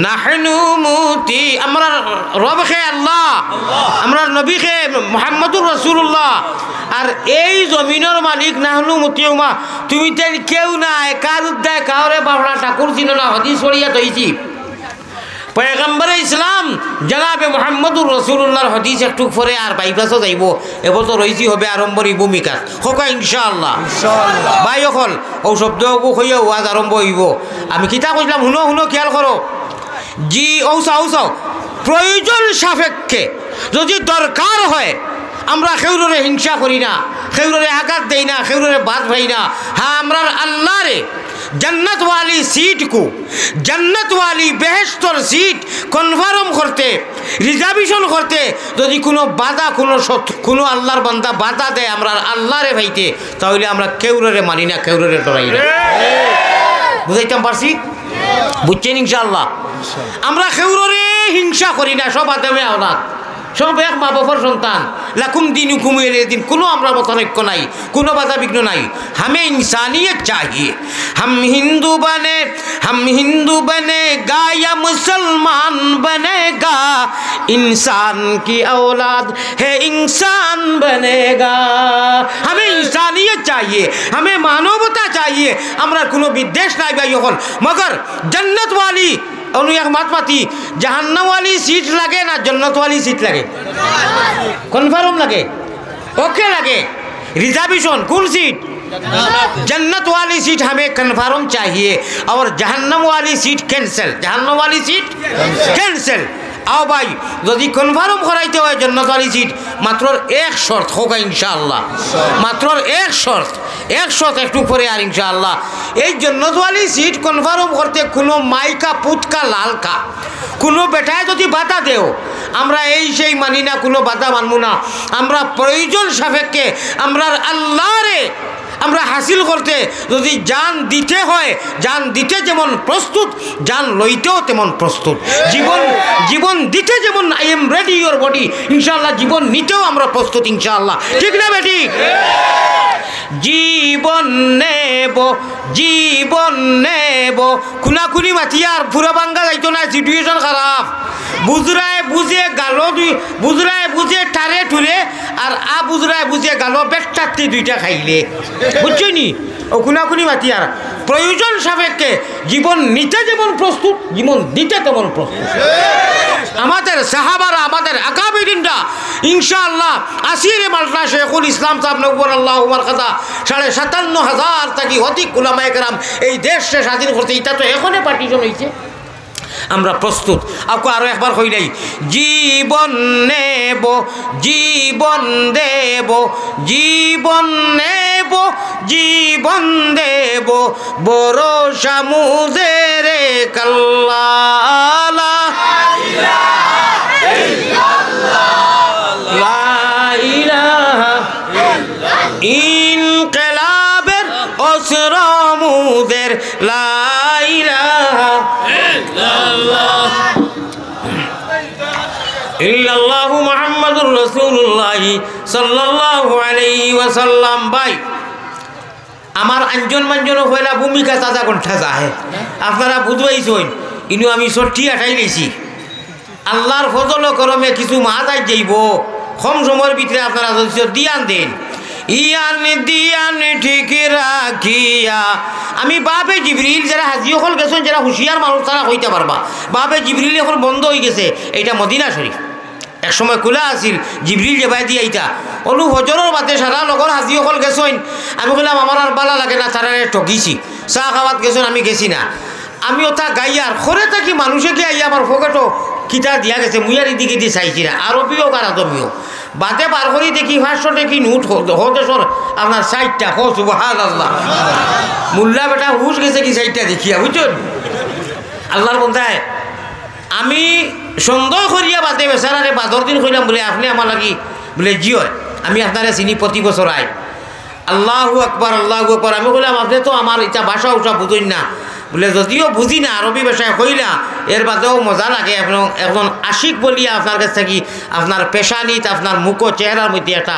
নাহনু মুতি-, আমরার রব কে আল্লাহ, আমরার নবী কে মুহাম্মাদুর রাসূলুল্লাহ। আর এই জমিনর মালিক নাহনু মুতিউহুমা, তুমি তাইন কেউ না, একা উদ্দায় কাউরে বাফড়া ঠাকুর চিনো না, হাদিস পড়িয়া থইছি। পয়গম্বরে ইসলাম জনাবে মুহাম্মাদুর রাসূলুল্লাহর হাদিস একটু পরে আর বাইপাসও যাইবো, এবছর রইছি হবে আরম্ভ অইবো মিকাত। কউক্কা ইনশাআল্লাহ। ইনশাআল্লাহ। ভাই অকল, অউ শব্দ অগু কইয়া ওয়াজ আরম্ভ অইবো। আমি কিতা কইছলাম, হুনো, হুনো, খেয়াল করো। জি, অউ চাও, অউ চাও। প্রয়োজন সাপেক্ষে যদি দরকার হয়, আমরা কেউররে হিংসা করি না, কেউররে আঘাত দেই না, কেউররে বাদ পাই না। হ্যাঁ, আমরার আল্লাহরে জান্নাতওয়ালি সিট কু, জান্নাতওয়ালি বেহেশতর সিট কনফার্ম করতে, রিজার্ভেশন করতে যদি কুনু বাধা, কুনু শত্রু, কুনু আল্লাহর বান্দা বাধা দেয় আমরার আল্লাহরে পাইতে, তাইলে আমরা কেউররে মানি না, কেউররে ডরাই না। বুঝাইতাম পারছি? বুঝছেন ইনশাআল্লাহ? আমরা কেউররে হিংসা করি না, সব আদমে আওলাদ, সব এক মা বাপর সন্তান। লাকুম দিনুকুম ওয়ালিয়া দিন, কুনু আমরার মতানৈক্য নাই, কুনু বাধা বিঘ্ন নাই। হামে ইনসানিয়ত চাহিয়ে। হাম হিন্দু বনে, হাম হিন্দু বনেগা ইয়া মুসলমান বনেগা, ইনসান কি ঔলাদ হে ইনসান বনেগা। হামে ইনসানিয়ত চাহিয়ে, হামে মানবতা চাহিয়ে। আমরার কুনু বিদ্বেষ নাই ভাই অকল, মগর জান্নাতওয়ালি, অনু এক মাত মাতি, জাহান্নামওয়ালি সিট লাগে না জান্নাতওয়ালি সিট লাগে? কনফার্ম লাগে, ওকে লাগে। রিজার্ভেশন কুন সিট? জান্নাতওয়ালি সিট হামে কনফার্ম চাহিয়ে, আর জাহান্নামওয়ালি সিট ক্যান্সেল, জাহান্নামওয়ালি সিট ক্যান্সেল। আও ভাই, যদি কনফার্ম করাইতে হয় জান্নাতওয়ালি সিট, মাত্র এক শর্ত, কউক্কা ইনশাআল্লাহ। মাত্র এক শর্ত, এক শর্ত একটু পরে আর ইনশাআল্লাহ। এই জান্নাতওয়ালি সিট কনফার্ম করতে কুনু মাইকা পুতকা লালকা কুনু বেটায় যদি বাধা দেও, আমরা এই সেই মানি না, কুনু বাধা মানমু না। আমরা প্রয়োজন সাপেক্ষে আমরার আল্লাহরে আমরা হাসিল করতে যদি জান দিতে হয়, জান দিতে যেমন প্রস্তুত, জান লইতেও তেমন প্রস্তুত। জীবন, জীবন দিতে যেমন I am ready your body, ইনশাআল্লাহ জীবন নিতেও আমরা প্রস্তুত ইনশাআল্লাহ। ঠিক না বেঠিক? জীবন নেব, জীবন নেব। কুনাকুনি মাতিয়ার, পুরা বাঙ্গা যাইতো না, সিচুয়েশন খারাপ। বুজরায় বুজে গালো দুই, বুজরায় বুজে টারে টুরে, আর আ বুজরায় বুজে গালো বেট্টাত্তি দুইটা খাইলে। বুঝছো নি? অউ কুনাকুনি মাতিয়ার। প্রয়োজন সাপেক্ষে জীবন নিতে যেমন প্রস্তুত, জীবন দিতে তেমন প্রস্তুত। আমাদের সাহাবারা, আমাদের আকাবিরিনরা, ইনশাআল্লাহ, আসিরে মালটা শেখুল ইসলাম সাহেব নব্বর আল্লাহ উমার কথা, সাড়ে সাতান্ন হাজার থাকি অধিক উলামায়ে কেরাম এই দেশরে স্বাধীন করছে। ইটা তো এখনে পার্টিশন অইছে, আমরা প্রস্তুত। আকু আরো একবার কইলাই, জীবন নেব, জীবন দেব, জীবন নেব, জীবন দেব, ভরসা মুদের কাল্লা। লা ইলাহা, ইনকিলাবের অস্ত্র মুদের লা ইলাহা ইল্লাল্লাহ। ইল্লাল্লাহু মুহাম্মাদুর রাসূলুল্লাহ সাল্লাল্লাহু আলাইহি ওয়াসাল্লাম। ভাই, আমার আঞ্জন মাঞ্জন পয়লা ভূমিকা তাজা কণ্ঠা যায়। আপনারা বুঝবাইছইন, ইনু আমি সট্টি আটাই লইছি। আল্লাহর ফজল ও করমে কিছু মাত আইজ যাইবো, কম সময়র ভিতরে আপনারা যদি ধ্যান দেইন। ইয়ান দিয়ান ঠিক রাখিয়া। আমি বাবে জিবরিল, যারা হাজি অকল গেছইন, যারা হুঁশিয়ার মানুষ, তারা কইতা পারবা। বাবে জিবরিল অখন বন্ধ অইগেছে, এইটা মদিনা শরীফ। এক সময় খুলা আছিল, জিবরিল যেবায়দি আইতা। অনু ফজরর বাদে সারা লগর হাজি অকল গেছইন। আমি কইলাম, "আমার আর বালা লাগে না, তারারে ঠগিছি।" চা খাওয়াত গেছইন, আমি গেছি না। আমি অতা গাইয়ার, খরে থাকি মানুষে কি আইয়া আমার পকেটো কিতা দিয়া গেছে, মুই আর ইদিকেদি চাইছি না, আরবিও আর আজমিও। বাদে বার করি দেখি পাঁচশো টেকি নোট হ-, হদেশর আপনার চাইরটা, কও সুবহানাল্লাহ। মোল্লা বেটা হুশ গেছে কি চাইরটা দেখিয়া, বুঝছইন? আল্লাহর বন্দায়, আমি সন্দেহ করিয়া বাদে বেচারারে বাদর দিন কইলাম বুলে, "আপনে আমার লাগি?" বুলে, "জি অয়, আমি আপনারে চিনি, প্রতি বছর আই।" আল্লাহু আকবার, আল্লাহু আকবার। আমি কইলাম, "আপনে তো আমার ইতা ভাষা উষা বুঝইন না।" বুলে, "যদিও বুঝি না, আরবি ভাষায় কইলা, এর বাদেও মজা লাগে। আপনে একজন আশিক বলিয়া আপনার গেছ থাকি আপনার পেশানিত, আপনার মুখো, চেহারার মধ্যে একটা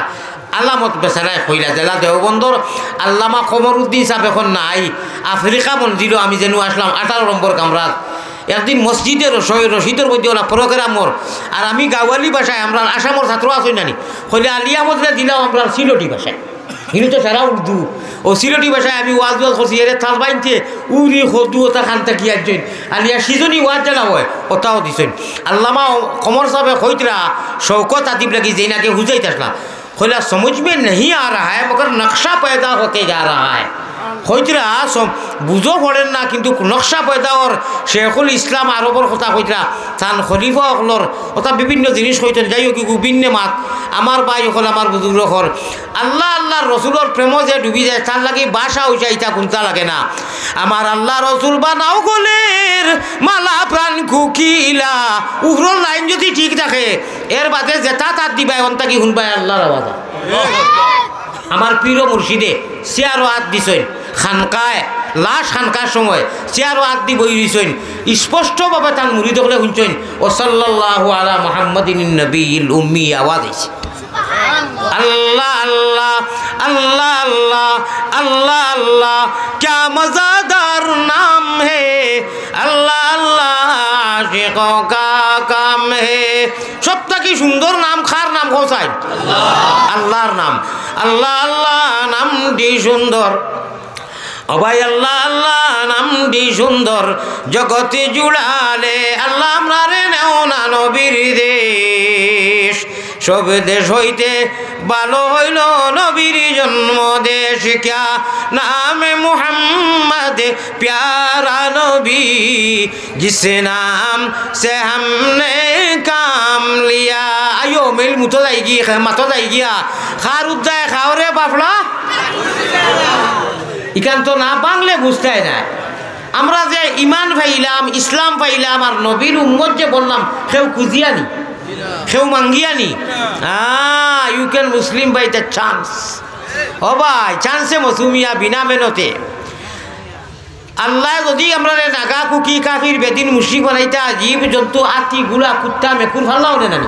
আলামত বেচারায় কইলা।" যেলা দেওবন্দর আল্লামা কমরুদ্দিন সাব অখন নাই, আফ্রিকা মঞ্জিলো আমি যেনু আছলাম আঠারো নম্বর কামরাত। একদিন মসজিদে রশ-, রশিদর মধ্যে অলা প্রোগ্রাম অর, আর আমি গাওয়ালি ভাষায়, আমরার আসামর ছাত্র আছইন না নি, কইলে আলী আহমদরে দিলাম আমরার সিলটি ভাষায়। হিনু তো সারা উর্দু। অউ সিলটি ভাষায় আমি ওয়াজ ওয়াজ করছি, এরে তাল বাইনতে উরি খদু অতা খান থাকি আইছইন। আলিয়া সিজনি ওয়াজ যেলা অয়, অতাও দিছইন। আল্লামা কমর সাবে কইতরা, শওকত আদিব লাগি যেইন আগে হুজাইত আছলা। কইলা, "সমঝ মে নেহি আ রাহা হ্যায়, মগর নকশা পয়দা হোতে যা রাহা হ্যায়।" কইতরা, সম-, বুঝো পড়ের না, কিন্তু নকশা পয়দা অর। শেখুল ইসলাম আরবর কথা কইতরা, তান খলিফা অকলর কথা বিভিন্ন জিনিস কইতরা, যাই হোক, ইগু ভিন্ন মাত। আমার ভাই অকল, আমার বুজুর্গ অকল, আল্লাহ, আল্লাহর রসুলর প্রেমো যে ডুবি যায়, তার লাগি ভাষা উষা ইতা কুন্তা লাগে না। আমার আল্লাহ রসুল বানাও গলের মালা প্রাণ কুকিলা, উপরর লাইন যদি ঠিক থাকে, এর বাদে যেতা তাত দিবায়, অন থাকি হুনবায় আল্লাহর আওয়াজ। আমার পীর ও মুর্শিদে চেয়ারো আত দিছইন, খানকায়, লাশ খানকার সময় চেয়ারো আত দি বই রইছইন, স্পষ্টভাবে তান মুরিদ অকলে হুনছইন, "ও সাল্লাল্লাহু আলা মুহাম্মাদিন নবিয়্যিল উম্মি" আওয়াজ আইছে। আল্লাহ, আল্লাহ, আল্লাহ, আল্লাহ, আল্লাহ, আল্লাহ, ক্যা মজাদার নাম হে, আল্লাহ, আল্লাহ, আশিকো কা কাম হে। সব থাকি সুন্দর নাম কার নাম কও চাই? আল্লাহর নাম। আল্লাহ, আল্লাহ, নামটি সুন্দর। ও ভাই, আল্লাহ, আল্লাহ, নামটি সুন্দর। জগতে জুড়ালে, আল্লাহ, আমরারে নেও না নবীর দেশ। সব দেশ হইতে ভালো হইল নবীর জন্ম দেশ। ক্যা নাম মুহাম্মদ প্যারা নবী, জিস নাম সে হামনে কাম লিয়া। আইও, মিল মুতো যাইগি, খে-, মাতো যাইগিয়া। খার উদ্দায় খাওরে বাফলা। ইখান তো না বাংলে বুঝতায় নায়। আমরা যে ইমান পাইলাম, ইসলাম পাইলাম, আর নবীর উম্মত যে বনলাম, কেউ খুজিয়া নি? কেউ মাঙ্গিয়া নি? আহ, you can Muslim by the chance। ও ভাই, চান্সে মৌসুমিয়া বিনা মেহনতে। আল্লায় যদি আমরারে নাগা, কুকি, কাফির, বেদিন, মুশরিক বানাইতা, জীব, জন্তু, আতি, গুলা, কুত্তা, মেকুর, ফাল্লাও নে নানি?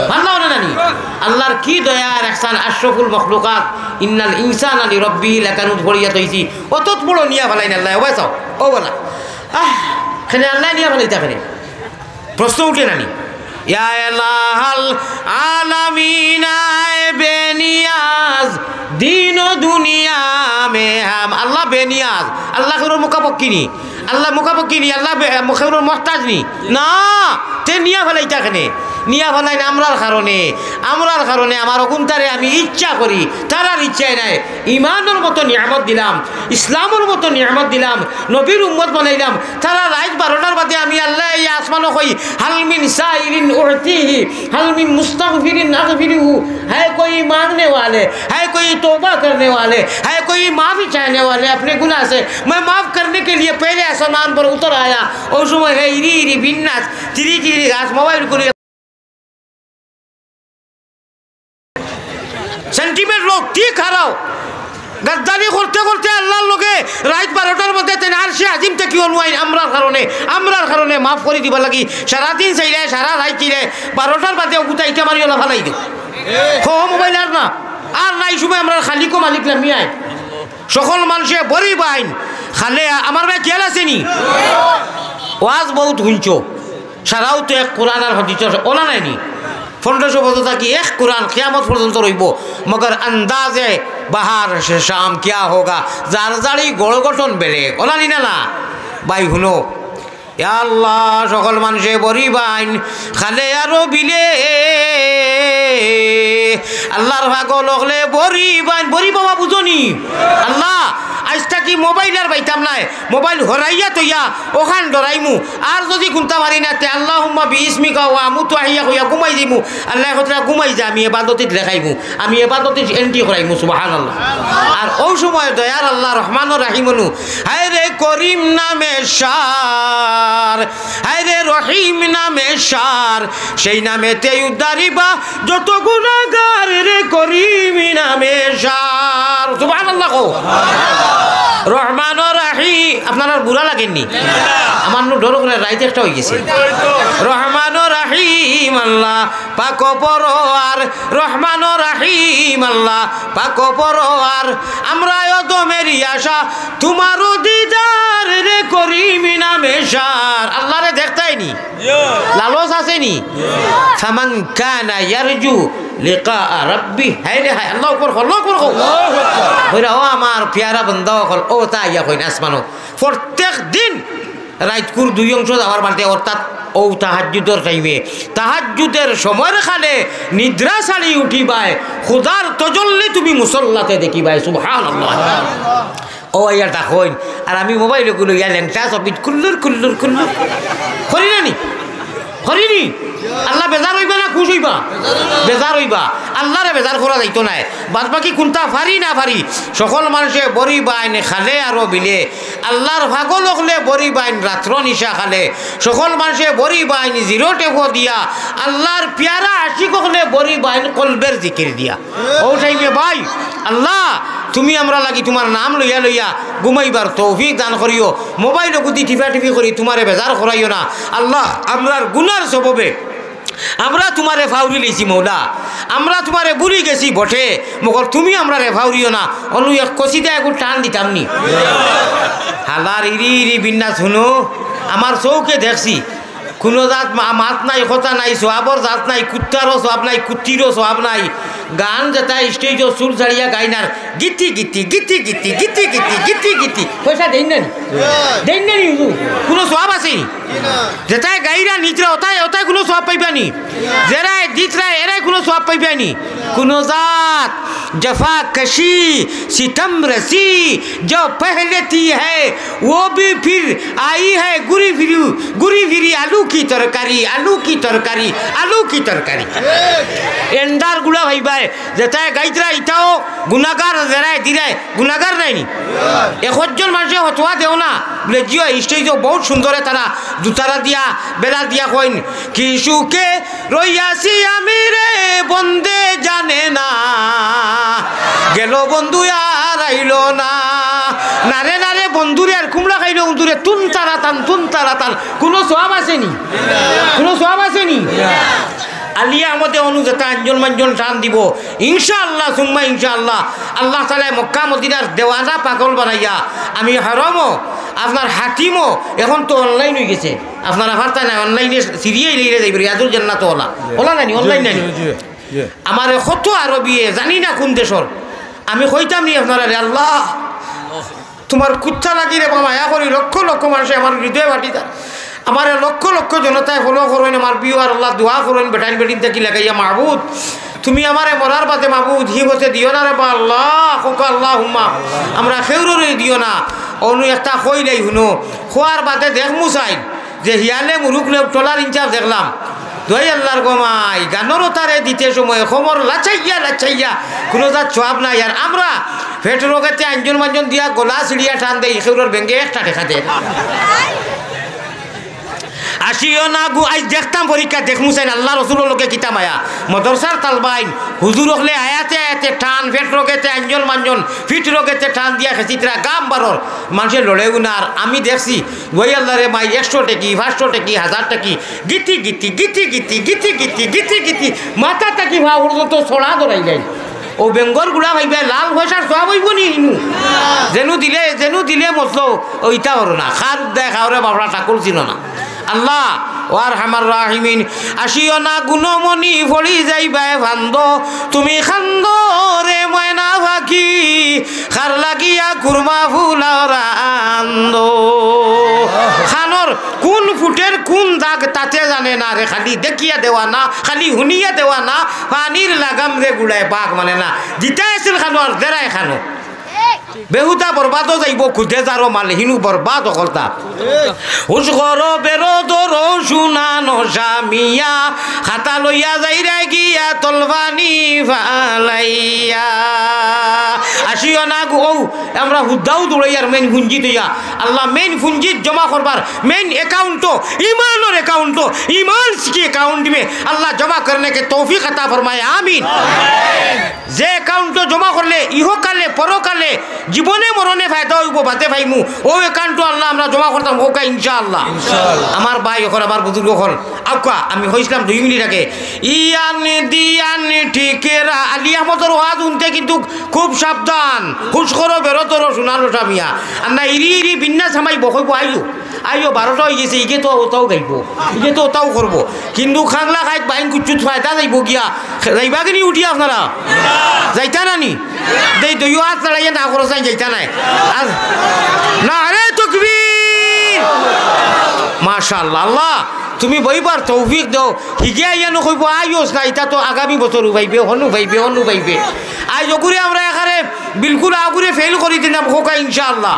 ফাল্লাও নে নানি? আল্লাহর কি দয়া আর ইহসান, আশরাফুল মখলুকাত, ইন্নাল ইনসানা লিরাব্বিহি লাকানুদ পড়িয়া থইছি। অতত বড় নিয়া ফালাইন আল্লায়, ও ভাই চাও, ও বলা। আহ, কেনে আল্লায় নিয়া ফালাইতা কেনে? প্রশ্ন উঠে নানি? ইয়া এলাহাল আলামিন আয় বেনিয়াজ, দিন ও দুনিয়া মে হাম। আল্লাহ বেনিয়াজ, আল্লাহ কেউর মুখাপেক্ষী নি? আল্লাহ মুখাপেক্ষী নি? আল্লাহ বে-, কেউর মহতাজ নি? না, তে নিয়া ফালাইতা কেনে? নিয়া ফালাইন আমরার কারণে, আমরার কারণে আমার অগুন্তারে আমি ইচ্ছা করি, তারার ইচ্ছায় নাই। ইমানর মতো নিয়ামত দিলাম, ইসলামর মতো নিয়ামত দিলাম, নবীর উম্মত বানাইলাম। তারা রাইত বারোটার বাদে আমি আল্লায় এই আসমানো কই, "হাল মিন সাইলিন উতিহি, হাল মিন মুস্তাগফিরিন আগফিরহু।" হ্যায় কোই মাংনে ওয়ালে, হ্যায় কোই তওবা করনে ওয়ালে, হ্যায় কোই মাফি চাহনে ওয়ালে, আপনে গুনাহ সে, মে মাফ করনে কে লিয়ে পেহলে আসমান পর উতর আয়া। অউ সময় হে ইরি ইরি বিন্নাস, তিরি তিরি গাছ, মোবাইল খুলি সেন্টিমেন্ট লোক, ঠিক হারাও। গাদ্দারি করতে করতে আল্লার লগে রাইত বারোটার মধ্যে তেন আরশে আজিম থাকি অনুয়াইন আমরার কারণে, আমরার কারণে মাফ করি দিবার লাগি। সারাদিন চাইলে, সারা রাইত চাইলে, বারোটার বাদে অগুতা ইটা মারি ওলা ফালাই দেও। খো মোবাইল আর না, আর নাই সময় আমরার খালিকো মালিক লামিয়ায়। সকল মানষে বড়ি বাইন খালে আমার ভাই খেয়াল আছে নি? ওয়াজ বউত হুনছো, সারাও তো এক কোরআন আর হাদিসর ওলা নায় নি? পনেরোশো বছর থাকি এক কোরআন কিয়ামত পর্যন্ত রইবো, মগর আন্দাজে বাহার সে শাম কিয়া হোগা, যার যারি গড় গঠন বেলেগ, ওলা নি না না? ভাই হুনো, ইয়া আল্লাহ, সকল মানষে বড়ি বাইন খালে আরো বিলে। আল্লার পাগল অকলে বড়ি বাইন, বড়ি বাবা বুঝো নি? আল্লাহ, আইজ থাকি মোবাইল আর বাইতাম নায়, মোবাইল হরাইয়া থইয়া অখান ডরাইমু। আর যুদি কুনতা পারি না, তে আল্লাহুম্মা বিইসমিকা ওয়া আমুতু ওয়া আহইয়া কইয়া ঘুমাই দিমু। আল্লায় কইরা ঘুমাই যা, আমি এবাদতিত লেখাইমু, আমি এবাদতিত এন্ট্রি করাইমু। সুবহানাল্লাহ। আর অউ সময় দয়ার আল্লাহ রহমানুর রাহিম অনু, হায় রে করিম নামে সার, হায় রে রহিম নামে সার, সেই নামেতেই উদ্ধারিবা যত গুনাগার রে করিম নামে সার। সুবহানাল্লাহ কও। রহমান ও রাহিম, আপনারার বুড়া লাগেননি? আমার নু ডর করে রাইত একটা অইগেছে। রহমান ও রাহিম আল্লাহ পাক পরোয়ার, রহমান ও রাহিম আল্লাহ পাক পরোয়ার, আমরা অধমেরি আশা তোমারও দিদার রে করিম নামে সার। আল্লারে দেখতায়নি? লালচ আছেনি? ফামান কানা ইয়ারজু লিকা রাব্বি। হায় রে হায়, আল্লাহু আকবার, আল্লাহু আকবার কও। কইরা, ও আমার পিয়ারা বান্দা অকল, অউ তা আইয়া কইন আসমানো। প্রত্যেক দিন রাইতকুর দুই অংশ যাওয়ার বাদে, অর্থাৎ অউ তাহাজ্জুদর টাইমে, তাহাজ্জুদের সময়র খালে নিদ্রা ছাড়ি উঠিবায়, খুদার তজল্লি তুমি মুসল্লাতে দেখিবায়। সুবহানাল্লাহ। অউ আইয়া ডাকইন, আর আমি মোবাইল অগু লইয়া লেংটা ছবিত কুল্লুর কুল্লুর কুল্লুর। করি না নি? করি নি? আল্লাহ বেজার অইবা না খুশ অইবা? বেজার অইবা। আল্লারে বেজার করা যাইতো নায়। বাদ বাকি কুনতা পারি না পারি, সকল মানষে বড়ি বাইন খালে আরো বিলে, আল্লার পাগল অকলে বড়ি বাইন রাত্র নিশা খালে, সকল মানষে বড়ি বাইন জিরো টেপো দিয়া, আল্লার পিয়ারা আশিক অকলে বড়ি বাইন কলবের জিকির দিয়া। অউ টাইমে ভাই, আল্লাহ, তুমি আমরার লাগি তোমার নাম লইয়া লইয়া ঘুমাইবার তৌফিক দান করিও। মোবাইল অগুদি টিপাটিপি করি তোমারে বেজার করাইও না। আল্লাহ, আমরার গুনার সববে আমরা তোমারে ফাউরি লইছি মৌলা, আমরা তোমারে ভুলি গেছি বটে, মগর তুমি আমরারে ফাউরিও না। অনু এক কচিদা এগু টান দিতাম নি? হালার ইরি ইরি বিন্যাস হুনো, আমার চউখে দেখছি, কুনু জাত মা-, মাত নাই, কথা নাই, সওয়াবর জাত নাই, কুত্তারও সওয়াব নাই, কুত্তিরও সওয়াব নাই। গান যেতা স্টেজো চুল ছাড়িয়া গাইন আর Giti Giti, Giti Giti, Giti Giti, Giti Giti. পয়সা দেইন না নি? দেইন না নি হুজুর? কুনু সওয়াব আছে নি? যেতায় গাইরা নিতরা অতায়, অতায় কুনু সওয়াব পাইবা নি? যেরায় দিতরায় এরায় কুনু সওয়াব পাইবা নি? কুনু জাত জফা কশি, সিতম রসি, জো পহলে থি হে, ও ভি ফির আই হে ঘুরি ফিরি, ঘুরি ফিরি আলু কি তরকারি, আলু কি তরকারি, আলু কি তরকারি। এন্দার গুলা ভাইবায়, যেতায় গাইতরা ইতাও গুনাগার, যেরায় দিরায় গুনাগার নায় নি? একজন মানষে ফতোয়া দেও না, বুলে, জিও, স্টেজো বউত সুন্দরে তারা দুতারা দিয়া, বেলা দিয়া কইন, কি সুখে রইয়াছি আমি রে বন্দে জানে না, গেল বন্ধু আর আইলো না। নারে নারে বন্ধুরে আর কুমড়া খাইলো বন্ধুরে, তুন তারা তান, তুন তারা তান। কুনু সওয়াব আছে নি? কুনু সওয়াব আছে নি? আলী আহমদে অনু যেতা আঞ্জন মাঞ্জন টান দিবো, ইনশাআল্লাহ, সুম্মা ইনশাআল্লাহ, আল্লাহ তাআলায় মক্কা মদিনার দেওয়ানা পাগল বানাইয়া, আমি হরমও, আপনার হাতিমও, এখন তো অনলাইন অইগেছে, আপনারা পারতা না, অনলাইনে সিরিয়াই লইলে যাইবে, রিয়াজুল জান্নাত ওলা, ওলা নানি, অনলাইন নানি। জি, জি, জি। আমারে কত আরবিয়ে, জানি না কুন দেশর, আমি কইতাম নি আপনারারে, আল্লাহ, তোমার কুত্তা লাগি রে বা মায়া করি, লক্ষ লক্ষ মানষে আমার হৃদয় ফাটি যায়। আমারে লক্ষ লক্ষ জনতায় follow করইন, আমার viewer আল্লাহ দোয়া করইন, বেটাইন বেটিন থাকি লাগাইয়া, মাবুদ, তুমি আমারে মরার বাদে মাবুদ হি পথে দিও না রে বা আল্লাহ, কউক্কা আল্লাহুম্মা, আমরা কেউররে দিও না। অনু একটা কইলাই হুনো, কওয়ার বাদে দেখমু চাই যে হিয়ালে মুরুগ নে টলার ইনসাফ দেখলাম। দোহাই আল্লাহর গো মাই, গানর অতারে দিতে সময় কোমর লাচাইয়া লাচাইয়া, কুনু জাত সওয়াব নাই। আর আমরা পেট রোগেতে আঞ্জন মাঞ্জন দিয়া গলা ছিড়িয়া টান দেই, কেউরর ব্যাংকে একটা টেকা দেয়। আসিও না গু-, আইজ দেখতাম পরীক্ষা, দেখমু চাইন আল্লাহ রসুলর লগে কিতা মায়া। মাদ্রাসার তালবাইন, হুজুর অকলে আয়াতে আয়াতে টান, পেট রগেতে আঞ্জন মাঞ্জন, পিঠ রগেতে টান দিয়া খেছিত্রা গাম বারর, মানষে লড়েও না। আর আমি দেখছি, ওই আল্লাহরে মাই একশো টেকি, পাঁচশো টেকি, হাজার টেকি, Giti Giti, Giti Giti, Giti Giti, Giti Giti, মাথা থাকি পা পর্যন্ত ছড়া ধরাই দেয়। ও বেঙ্গর গুড়া ভাইবে লাল পয়সার সব অইব নি হিনু? যেনু দিলে, যেনু দিলে মতলব ওইটা হলো না। খার উদ্দায় খাওরে বাবরা ঠাকুর ছিল না। আল্লাহ, ও আরহামার রাহিমিন, আসিও না গুণমণি, পড়ি যাইবায় ফান্দ। তুমি খান্দো রে ময়না পাখি, খার লাগিয়া কুরমা ফুলাও রান্দো। খানোর কোন ফুটের কোন দাগ তাতে জানে না রে, খালি দেখিয়া দেওয়া না, খালি হুনিয়া দেওয়া না, পানির লাগাম রে গুড়ায় বাঘ মানে না। জিতাই আছিল খানো আর দেরায় খানো। বেহুদা বরবাদও যাইব, খুদে যারও মাল হিনু বরবাদ অকলতা। হুশ করো বেরো ধরো শুনানো জামিয়া, খাতা লইয়া যাইরা গিয়া তলবানি ফালাইয়া। আসিও না গো, ও আমরা হুদ্দাও দৌড়াইয়ার মেইন পুঞ্জিত ইয়া। আল্লাহ মেইন পুঞ্জিত জমা করবার মেইন অ্যাকাউন্টও, ইমানর অ্যাকাউন্টও, ইমান কি অ্যাকাউন্ট মে আল্লাহ জমা করনে কে তৌফিক আতা ফরমায়, আমিন। যে অ্যাকাউন্টও জমা করলে ইহকালে পরকালে জীবনে মরণে ফায়দা অইব, বাদে পাইমু, ও অ্যাকাউন্টও আল্লাহ আমরা জমা করতাম, হোকা ইনশাআল্লাহ। ইনশাআল্লাহ। আমার ভাই অকল, আমার বুজুর্গ অকল, আউক্কা, আমি কইছিলাম দুই মিনিট আগে, ইয়ান দিয়ান ঠিকেরা, আলী আহমদর ওয়াজ হুনতে কিন্তু খুব সাবধান, হুশ করো বেরো ধরো শুনানো জামিয়া। আর না ইরি ইরি বিন্যাস হামাই বকইব, আইও, আইও, বারোটা অই গেছে, ইগে তো ওটাও গাইব, ইগে তো ওটাও করব। কিন্তু খাংলা খাইত বাইন কুচ্ছুত ফায়দা যাইব গিয়া, যাইবা কিনি উঠি আপনারা? যাইতা না নি? দেই দইও হাত লড়াইয়া না করো চাই যাইতা নাই। আর নারে তকবীর! মাশাআল্লাহ, আল্লাহ, তুমি বইবার তৌফিক দাও। হিগে আইয়া নু কইব, আইওস না, ইটা তো আগামী বছর উবাইবে, হনু পাইবে, হনু পাইবে। আইজ অগুরে আমরা এখানে বিলকুল আগুরে ফেল করি দিলাম, হোকা ইনশাআল্লাহ।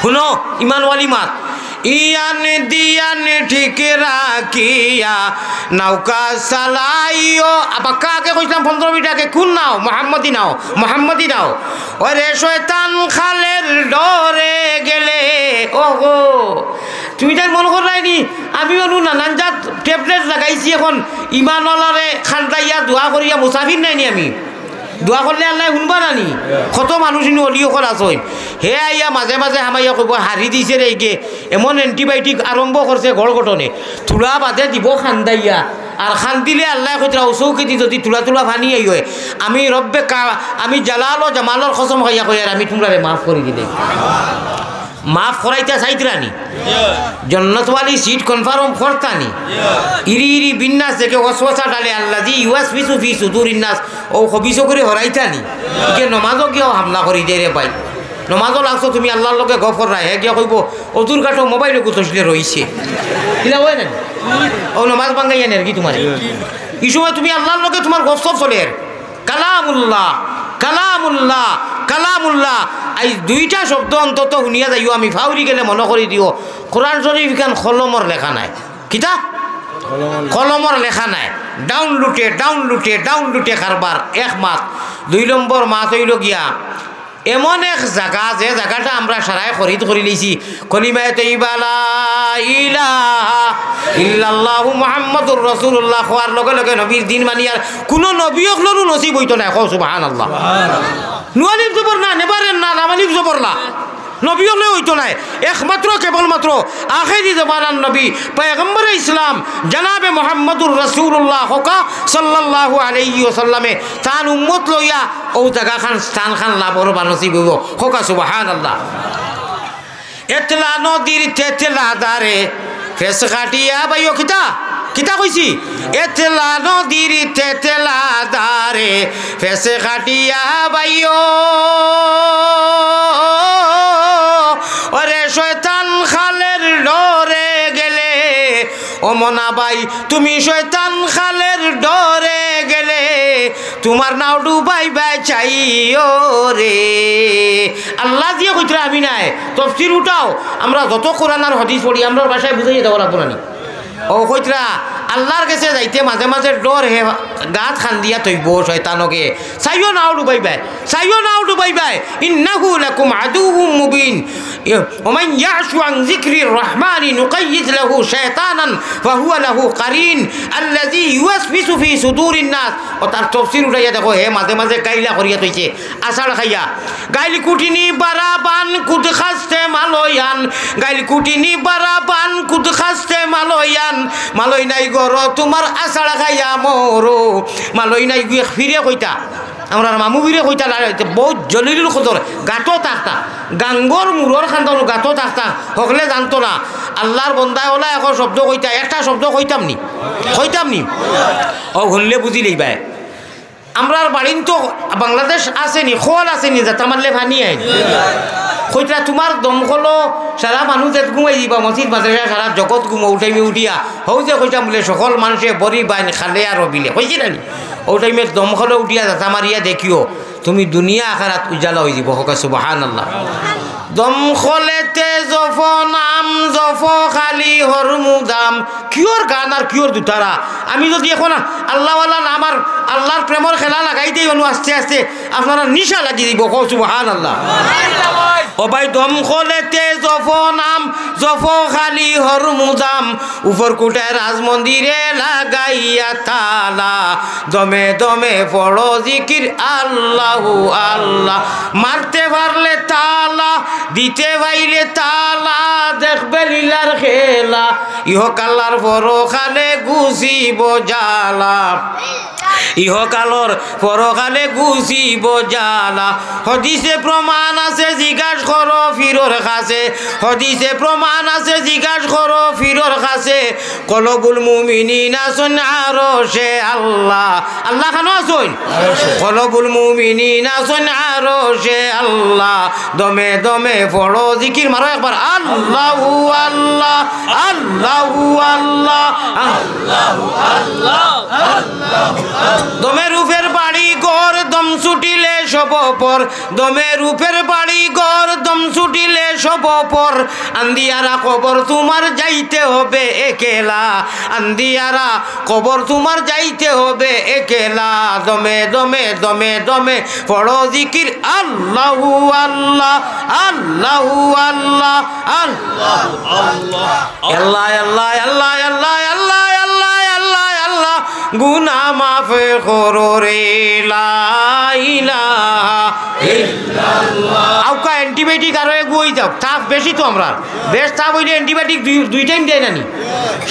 হুনো, ইমানওয়ালি মাত। ইয়ান দিয়ান ঠিক রাখিয়া নৌকা চালাইও। বাক্কা আগে কইছিলাম পনেরো মিনিট আগে, কোন নাও? মোহাম্মদী নাও, মোহাম্মদী নাও। ওরে শয়তান খালের ডরে গেলে, ওগো, তুমি তাই মনে করলাই নি? আমি মানু নানান জাত ট্যাবলেট লাগাইছি, এখন ইমানওয়ালারে খান্দাইয়া দোয়া করিয়া মুসাফির নাই নি আমি? দোয়া করলে আল্লাহ শুনবা না নি? কত মানুষ ইনু অলি অকল আছইন, হে আইয়া মাঝে মাঝে হামাইয়া কইব, হারি দিছে রে ইগে, এমন অ্যান্টিবায়োটিক আরম্ভ করছে ঘর গঠনে, থুড়া বাদে দিব খান্দাইয়া, আর খান্দিলে আল্লাহ কইতরা, "ও চৌকেদি যদি থুড়া থুড়া পানি আই হয়, আমি রব্বে কা-, আমি জালাল ও জামালর কসম খাইয়া কই, আর আমি তোমরারে মাফ করি দিলে।" মাফ করাইতা চাইতরা নি? জন্নতওয়ালি সিট কনফার্ম করতা নি? ইরি ইরি বিন্যাস দেখে ওয়াসওয়াসা ডালে আল্লাযী ইউওয়াসওয়িসু ফি সুদুরিন নাস, ও খবিস অগুরে হরাইতা নি? ইকে নমাজও গিয়াও হামলা করি দে রে ভাই। নমাজও লাগছো তুমি আল্লাহর লগে গফ কররায়, হে গিয়া কইব, "অজুর কাঠো মোবাইল গুতসলে রইছে।" কিলা হয় না? ও নমাজ ভাঙ্গাইয়া নের কি তোমার? এই সময় তুমি আল্লাহর লগে তোমার গফ সফ চলের। কালামুল্লাহ, কালামুল্লাহ, কালামুল্লাহ। আইজ দুইটা শব্দ অন্তত শুনিয়া যাইও, আমি ফাউরি গেলে মনো করি দিও, কোরআন শরীফ ইখান কলমর লেখা নায়। কিতা? কলমর লেখা নায়। ডাউনলোডে, ডাউনলোডে, ডাউনলোডে কারবার, এক মাত। দুই নম্বর মাত অইল গিয়া, এমন এক জাগা, যে জাগাটা আমরা সারায় খরিদ করি লইছি, কলিমায়ে তৈবা লা ইলাহা ইল্লাল্লাহু মুহাম্মাদুর রাসূলুল্লাহ কওয়ার লগে লগে নবীর দিন মানিয়ার কুনু নবী অকলরও নসিব অইতো নায়। কও সুবহানাল্লাহ। নুন আলিফ জবর না, নেবারের না, লাম আলিফ জবর লা। নবী অকলে অইতো নায়। একমাত্র কেবলমাত্র আখেরি জমানার নবী পয়গম্বরে ইসলাম জনাবে মুহাম্মাদুর রাসূলুল্লাহ হোকা সাল্লাল্লাহু আলাইহি ওয়াসাল্লামে তান উম্মত লইয়া অউ জাগাখান, স্থানখান লাভর বা নসিব অইবো। হোকা সুবহানাল্লাহ। এতলা নদীর তেতলা দারে ফেস কাটিয়া বাইও। কিতা? কিতা কইছি? এতলা নদীর তেতলা দারে ফেস কাটিয়া বাইও। ওরে শয়তান খালের ডরে গেলে, ও মনা ভাই, তুমি শয়তান খালের ডরে গেলে, তোমার নাও ডুবাইবায় চাইও রে। আল্লাহ দিয়া কইতরা আমি নায়, তফসির উঠাও, আমরা যত কোরআন আর হাদিস পড়ি, আমরার ভাষায় বুঝাইয়া দেওয়া লাগবো না নি? ও কইতরা, আল্লাহর গেছে যাইতে মাঝে মাঝে ডর হে গাত খান্দিয়া থইবো শয়তানকে। চাইও না অউ ডুবাইবায়, চাইও না অউ ডুবাইবায়। ইন্নাহু লাকুম আদুউম মুবিন। ওমান ইয়াশু আন যিকরির রহমানি নুকাইয়িদ লাহু শায়তানান ফাহুয়া লাহু কারিন আল্লাযী ইউওয়াসউিসু ফি সুদুরিন নাস। অউ তার তফসির উঠাইয়া দেখো, হে মাঝে মাঝে গাইলা করিয়া থইছে, আছাড় খাইয়া। গাইল কুটিনি বারাবান কুদ খাস্তে মালয়ান, গাইল কুটিনি বারাবান কুদ খাস্তে মালয়ান, মালই নাই গরো তুমার আছাড় খাইয়া মরো, মালই নাই গুয়ে ফিরে কইতা। আমরার মামু ফিরে কইতা লাগে, বউত জলিলুল কদর, গাতো থাকতা, গাঙ্গর মুরর খান্দানো গাতো থাকতা, হকলে জানতো না। আল্লার বন্দায় অলা এখন শব্দ কইতা, একটা শব্দ কইতাম নি, কইতাম নি। অউ হুনলে বুঝিলাইবায়। আমরার বাড়িন তো বাংলাদেশ আছে নি, খল আছে নি, যাতা মারলে পানি আইন। কইতরা তুমার দমকলো সারা মানুষ যেত ঘুমাই দিবা, মসজিদ মাদ্রাসা সারা জগত ঘুমো, অউ টাইমে উঠিয়া, হউ যে কইতাম বুলে, সকল মানষে বড়ি বাইন খালে আর বিলে, কইছি না নি? অউ টাইমে দমকলো উঠিয়া যাতা মারিয়া দেখিও, তুমি দুনিয়া আখেরাত উজালা অইযিবো। কউক্কা সুবহানাল্লাহ। দমকলেতে জফো নাম, জফো খালি হরমুদাম। কিওর গান আর কিওর দুতারা? আমি যুদি এখন আল্লাওয়ালা নাম আর আল্লার প্রেমর খেলা লাগাই দেই, অনু আস্তে আস্তে আপনারার নিশা লাগি দিবো। কও সুবহানাল্লাহ। ও ভাই, দমকলেতে জফো নাম, জফো খালি হরমুদাম, উপর কুটায় রাজমন্দিরে লাগাইয়া তালা, দমে দমে পড়ো জিকির আল্লাহু আল্লাহ। মারতে পারলে তালা, দিতে পাইলে তালা, দেখবে লীলার খেলা। ইহকালর পরকালে গুছিবো জ্বালা। ইহকালর পরকালে গুছিবো জ্বালা। হদিসে প্রমাণ আছে, জিগাস করো ফিরর কাছে। হদিসে প্রমাণ আছে, জিগাস করো ফিরর কাছে। কলবুল মুমিনিন আছইন আরশে আল্লাহ। আল্লাহ কানো আছইন? কলবুল মুমিনিন আছইন আরশে আল্লাহ। দমে দমে পড়ো জিকির, মারো একবার, আল্লাহু আল্লাহ, আল্লাহু আল্লাহ, আল্লাহু আল্লাহ। দমে রূপের বাড়ি ঘর, দম ছুটিলে সব পর। দমে রূপের বাড়ি ঘর, দম ছুটিলে সব পর। আন্দিয়ারা কবর তুমার যাইতে হবে একলা। আন্দিয়ারা কবর তুমার যাইতে হবে একলা। দমে দমে দমে দমে পড়ো জিকির, আল্লাহু আল্লাহ, আল্লাহু আল্লাহ, আল্লাহু আল্লাহ। আল্লাহ, আল্লাহ, আল্লাহ, আল্লাহ, গুনা মাফ করো রে, লা ইলাহা ইল্লাল্লাহ। আউক্কা antibiotic আরো এগু অই যাউক, তাপ বেশি তো আমরার। বেশ তাপ অইলে antibiotic দুই, দুই টাইম দেয় না নি,